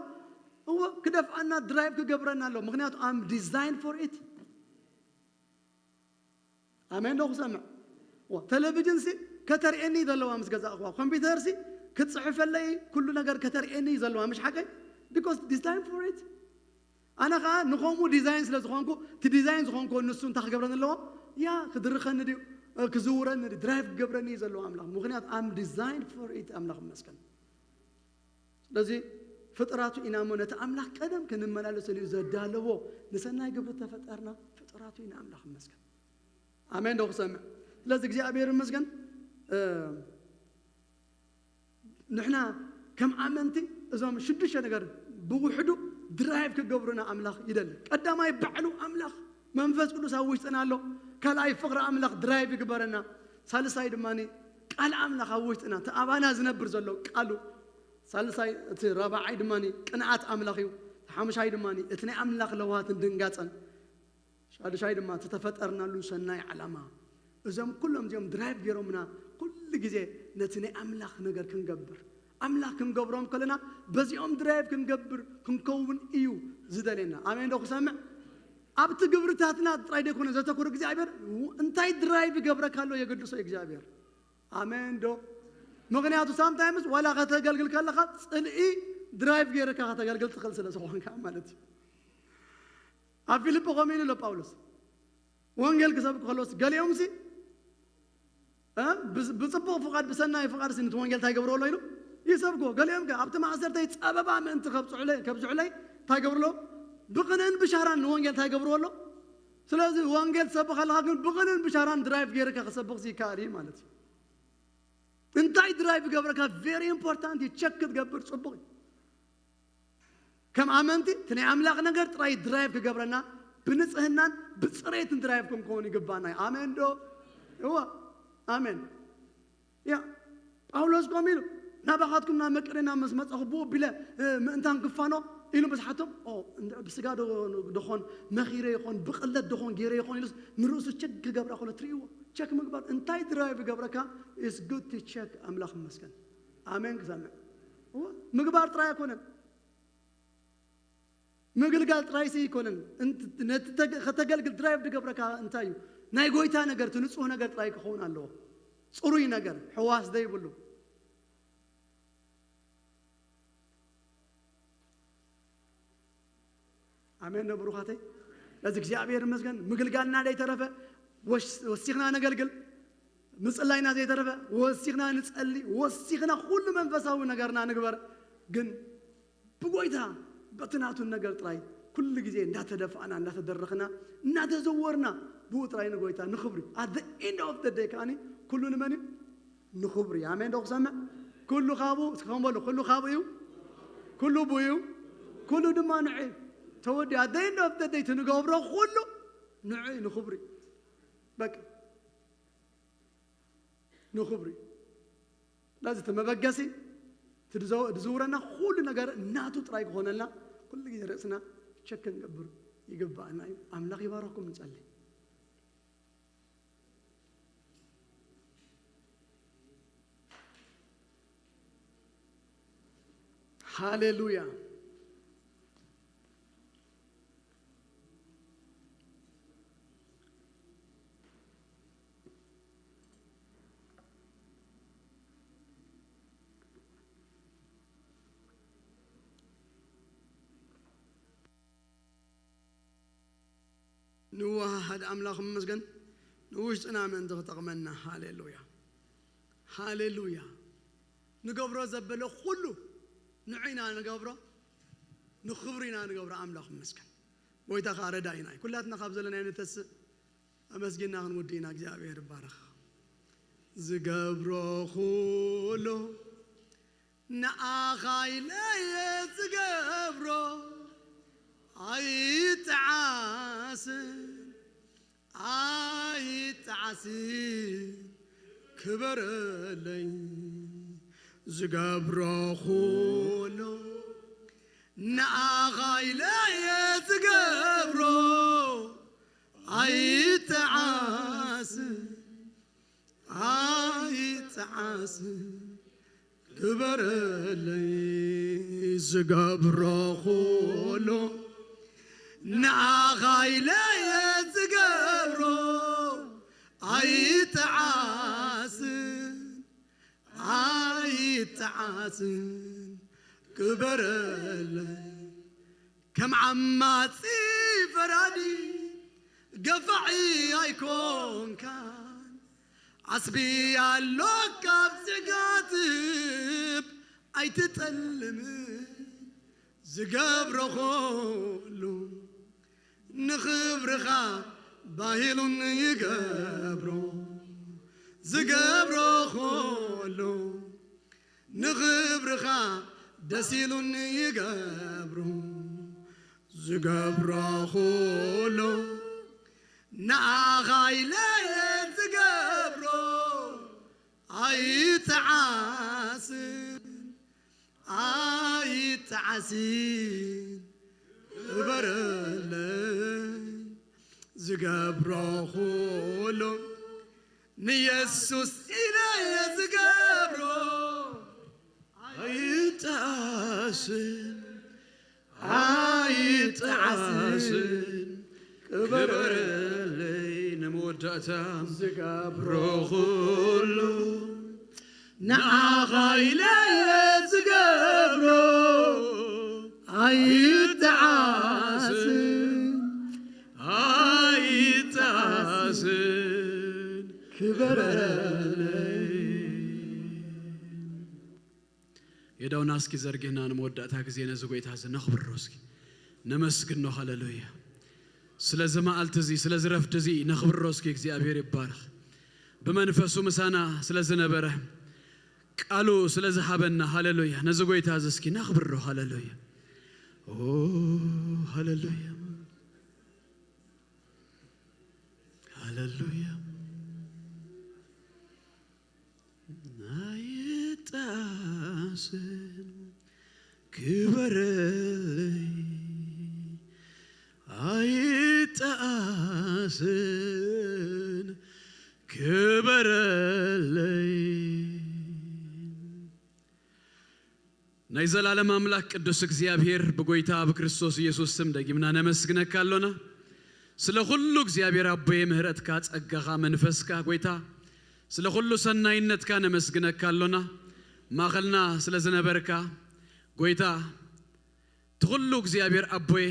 እዎ ክደፍኣና ድራይቭ ክገብረና ኣሎ። ምኽንያቱ ኣም ዲዛይን ፎር ኢት። ኣሜን ዶ ክሰምዕ? ዋ፣ ቴሌቪዥን ሲ ከተርእየኒ ዘለዋ ምስ ገዛእኽዋ፣ ኮምፒውተር ሲ ክትፅሕፈለይ ኩሉ ነገር ከተርእየኒ ዘለዋ፣ ምሽ ሓቀይ? ቢኮዝ ዲዛይን ፎር ኢት። ኣነ ኸዓ ንኸምኡ ዲዛይን ስለ ዝኾንኩ፣ እቲ ዲዛይን ዝኾንኩ ንሱ እንታይ ክገብረኒ ኣለዎ? ያ ክድርኸኒ ድዩ? ክዝውረኒ ድዩ? ድራይቭ ክገብረኒ እዩ ዘለዎ ኣምላኽ። ምኽንያቱ ኣም ዲዛይን ፎር ኢት። ኣምላኽ ይመስገን። ስለዚ ፍጥራቱ ኢና እሞ ነቲ ኣምላኽ ቀደም ክንመላለሰሉ እዩ ዘዳለዎ። ንሰናይ ግብሪ ተፈጠርና ፍጥራቱ ኢና። ኣምላኽ ይመስገን። ኣሜን ዶ ክሰምዕ? ስለዚ እግዚኣብሔር ይመስገን። ንሕና ከም ኣመንቲ እዞም ሽዱሽተ ነገር ብውሕዱ ድራይቭ ክገብሩና ኣምላኽ ይደሊ። ቀዳማይ ባዕሉ ኣምላኽ መንፈስ ቅዱስ ኣብ ውሽጥና ኣሎ። ካልኣይ ፍቕሪ ኣምላኽ ድራይቭ ይግበረና። ሳልሳይ ድማ ቃል ኣምላኽ ኣብ ውሽጥና እቲ ኣባና ዝነብር ዘሎ ቃሉ። ሳልሳይ እቲ ራብዓይ ድማ ቅንዓት ኣምላኽ እዩ። ሓሙሻይ ድማ እቲ ናይ ኣምላኽ ለውሃትን ድንጋጸን። ሻድሻይ ድማ እቲ ተፈጠርናሉ ሰናይ ዓላማ። እዞም ኩሎም እዚኦም ድራይቭ ገይሮምና ኩሉ ግዜ ነቲ ናይ ኣምላኽ ነገር ክንገብር፣ ኣምላኽ ክንገብሮም ከለና በዚኦም ድራይቭ ክንገብር ክንከውን እዩ ዝደልየና። ኣሜን ዶ ክሰምዕ? ኣብቲ ግብርታትና ጥራይ ደይኮነ ዘተኩር እግዚኣብሔር እንታይ ድራይቭ ይገብረካ ኣሎ የገድሶ እግዚኣብሔር። ኣሜን ዶ? ምኽንያቱ ሳምታይምስ ዋላ ከተገልግል ከለኻ ጽልኢ ድራይቭ ገይርካ ከተገልግል ትኽእል ስለ ዝኾንካ ማለት እዩ። ኣብ ፊልጶ ከምኡ ኢሉ ኣሎ ጳውሎስ። ወንጌል ክሰብኩ ከለውስ ገሊኦምሲ እ፣ ብስ-፣ ብጽቡቕ ፍቓድ ብሰናይ ፍቓድ ሲ ነቲ ወንጌል እንታይ ይገብርዎ ኣሎ ኢሉ ይሰብክዎ። ገሊኦም ከ ኣብቲ ማእሰርተይ ጸበባ ምእንቲ ከብጽሑለይ፣ ከብዝሑለይ እንታይ ይገብርዎ? ብቕንእን ብሻራን ንወንጌል እንታይ ይገብርዎ ኣሎ? ስለዚ ወንጌል ትሰብኽ ኣለኻ ግን ብቕንእን ብሻራን ድራይቭ ገይርካ ክሰብኽ ይከኣል እዩ ማለት እዩ። እንታይ ድራይቭ ይገብረካ? ቬሪ ኢምፖርታንት እዩ። ቸክ ክትገብር ጽቡቕ እዩ። ከም ኣመንቲ እቲ ናይ ኣምላኽ ነገር ጥራይ ድራይቭ ክገብረና ብንጽህናን ብጽሬትን ድራይቭ ክንከውን ይግባና እዩ። ኣሜን ዶ? እዋ ኣሜን። ያ ጳውሎስ ከምኡ ኢሉ ናባኻትኩም ናብ መቄዶንያ ምስ መጻኹ ብኡ ኣቢለ እ፣ ምእንታን ክፋኖ ኢሉ ምስ ሓቶም ኦ፣ እንድ- ብስጋ ዶ- ዶኾን መኺረ ይኾን ብቕለት ዶኾን ገይረ ይኾን ኢሉስ ንርእሱ ቸክ ክገብራ ከሎ ትርእይዎ። ቸክ ምግባር እንታይ ድራይቭ ይገብረካ? ኢስ ጉድ ቱ ቸክ። ኣምላኽ ይመስገን። ኣሜን ክሰምዕ እዋ ምግባር ጥራይ ኣይኮነን። ምግልጋል ጥራይሲ ኣይኮነን። እንት- ነቲ ተገ- ከተገልግል ድራይቭ ዝገብረካ እንታይ እዩ? ናይ ጎይታ ነገር እቲ ንጹህ ነገር ጥራይ ክኸውን ኣለዎ። ጽሩይ ነገር ሕዋስ ዘይብሉ። ኣሜን ዶ ብሩኻተይ? ነዚ እግዚኣብሔር ይመስገን። ምግልጋልና ዘይተረፈ ወስ- ወሲኽና ነገልግል። ምጽላይና ዘይተረፈ ወሲኽና ንጸሊ፣ ወሲኽና ኩሉ መንፈሳዊ ነገርና ንግበር። ግን ብጎይታ በቲ ናቱ ነገር ጥራይ ኩሉ ግዜ እንዳተደፋእና እንዳተደረኽና እናተዘወርና ብኡ ጥራይ ንጎይታ ንኽብሪ። At the end of the day ከኣኒ ኩሉ ንመን እዩ? ንኽብሪ። ኣሜን ዶ ክሰምዕ? ኩሉ ካብኡ እስከ ከም በሉ ኩሉ ካብኡ እዩ። ኩሉ ብኡ እዩ። ኩሉ ድማ ንዑ እዩ። ተወዲኡ። At the end of the day እቲ ንገብሮ ኩሉ ንዑ እዩ፣ ንኽብሪ። በቃ ንኽብሪ። ስለዚ እቲ መበገሲ እቲ ድዘው- ድዝውረና ኩሉ ነገር እናቱ ጥራይ ክኾነልና ኩሉ ግዜ ርእስና ቸክ ክንገብር ይግባእና እዩ። ኣምላኽ ይባረኩም። ንጸሊ። ሃሌሉያ። ንወሃሃድ ኣምላኽ ይመስገን። ንውሽጥና ምእንቲ ክጠቕመና። ሃሌሉያ፣ ሃሌሉያ። ንገብሮ ዘበለ ኩሉ ንዑ ኢና ንገብሮ፣ ንኽብሩ ኢና ንገብሮ። ኣምላኽ ይመስገን። ጎይታ ኸኣ ረዳኢና እዩ። ኩላትና ካብ ዘለናዮ ንተስእ፣ ኣመስጊና ክንውድእ ኢና። እግዚኣብሔር ይባረኽ። ዝገብሮ ኩሉ ንኣኻ ኢለ እየ ዝገብሮ፣ ኣይጠዓስን፣ ኣይጠዓስን፣ ክበረለይ። ዝገብሮ ኩሉ ንኣኻ ኢለ እየ ዝገብሮ፣ ኣይጠዓስን፣ ኣይጠዓስን፣ ክበረለይ። ዝገብሮ ኩሉ ንኣኻ ኢለ እየ ዝገብሮ፣ ኣይጠዓስን፣ ኣይጠዓስን፣ ክበረለይ። ከም ዓማጺ ፈራዲ ገፋዒ ኣይኮንካን፣ ዓስቢ ኣሎ ካብ ጽጋትብ ኣይትጠልምን። ዝገብሮ ኩሉ ንኽብርኻ ባሂሉን ይገብሮ። ዝገብሮ ኩሉ ንኽብርኻ ደስ ኢሉን ይገብሮ። ዝገብሮ ኩሉ ንኣኻ ኢለ እየ ዝገብሮ፣ ኣይጠዓስን፣ ኣይጠዓስን፣ ክበረለይ። ዝገብሮ ኩሉ ንየሱስ ኢለ እየ ዝገብሮ፣ ኣይጠዓስን፣ ኣይጠዓስን፣ ክበረለይ። ንመወዳእታ ዝገብሮ ኩሉ ንዓኻ ኢለ እየ ዝገብሮ፣ ኣይጠዓስን፣ ኣይጠዓስን፣ ክበረለይ። የዳውና እስኪ ዘርጊህና ንመወዳእታ ግዜ ነዚ ጎይታ እዚ ነኽብሮ እስኪ። ነመስግኖ። ሃሌሉያ። ስለዚ መዓልቲ እዚ፣ ስለዚ ረፍዲ እዚ ነኽብሮ እስኪ። እግዚኣብሔር ይባረኽ። ብመንፈሱ ምሳና ስለ ዝነበረ፣ ቃሉ ስለ ዝሃበና፣ ሃሌሉያ። ነዚ ጎይታ እዚ እስኪ ነኽብሮ። ሃሌሉያ። ኦ፣ ሃሌሉያ። ሃሌሉያ። ኣይጠዓስን፣ ክበረለይ። ኣይጠዓስን፣ ክበረለይ። ናይ ዘላለም ኣምላኽ ቅዱስ እግዚኣብሔር፣ ብጎይታ ብክርስቶስ ኢየሱስ ስም ደጊምና ነመስግነካ ኣሎና። ስለ ኩሉ እግዚኣብሔር ኣቦየ፣ ምህረትካ፣ ጸጋኻ፣ መንፈስካ፣ ጎይታ፣ ስለ ኩሉ ሰናይነትካ ነመስግነካ ኣሎና። ማእኸልና ስለ ዝነበርካ፣ ጎይታ፣ እቲ ኩሉ እግዚኣብሔር ኣቦየ፣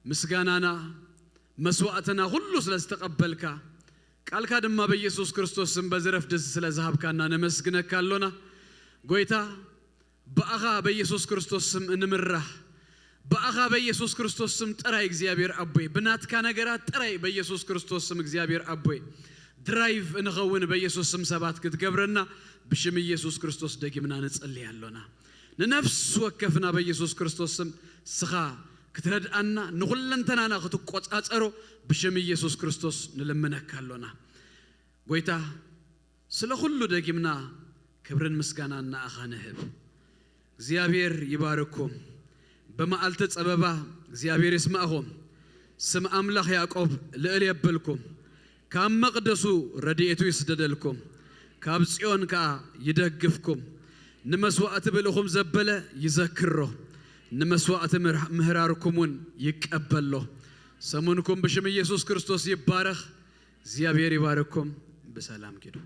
ምስጋናና፣ መስዋዕትና ኩሉ ስለ ዝተቐበልካ፣ ቃልካ ድማ በኢየሱስ ክርስቶስ ስም በዚ ረፍዲ እዚ ስለ ዝሃብካና ነመስግነካ ኣሎና። ጎይታ፣ ብኣኻ በኢየሱስ ክርስቶስ ስም እንምራሕ፣ ብኣኻ በኢየሱስ ክርስቶስ ስም ጥራይ እግዚኣብሔር ኣቦይ፣ ብናትካ ነገራት ጥራይ በኢየሱስ ክርስቶስ ስም እግዚኣብሔር ኣቦይ ድራይቭ እንኸውን በኢየሱስ ስም ሰባት ክትገብረና ብሽም ኢየሱስ ክርስቶስ ደጊምና ንጽሊ ኣሎና። ንነፍሲ ወከፍና በኢየሱስ ክርስቶስ ስም ስኻ ክትረድኣና፣ ንኹለንተናና ክትቆጻጸሮ ብሽም ኢየሱስ ክርስቶስ ንልምነካ ኣሎና። ጎይታ፣ ስለ ኩሉ ደጊምና ክብርን ምስጋናን ንኣኻ ንህብ። እግዚኣብሔር ይባርኩም። ብመዓልቲ ጸበባ እግዚኣብሔር ይስማዕኹም። ስም ኣምላኽ ያዕቆብ ልዕል የብልኩም። ካብ መቕደሱ ረድኤቱ ይስደደልኩም። ካብ ጽዮን ከኣ ይደግፍኩም። ንመስዋእቲ ብልኹም ዘበለ ይዘክሮ። ንመስዋእቲ ምር-፣ ምህራርኩም እውን ይቀበሎ። ሰሙንኩም ብሽም ኢየሱስ ክርስቶስ ይባረኽ። እግዚኣብሔር ይባርኩም። ብሰላም ኪዱ።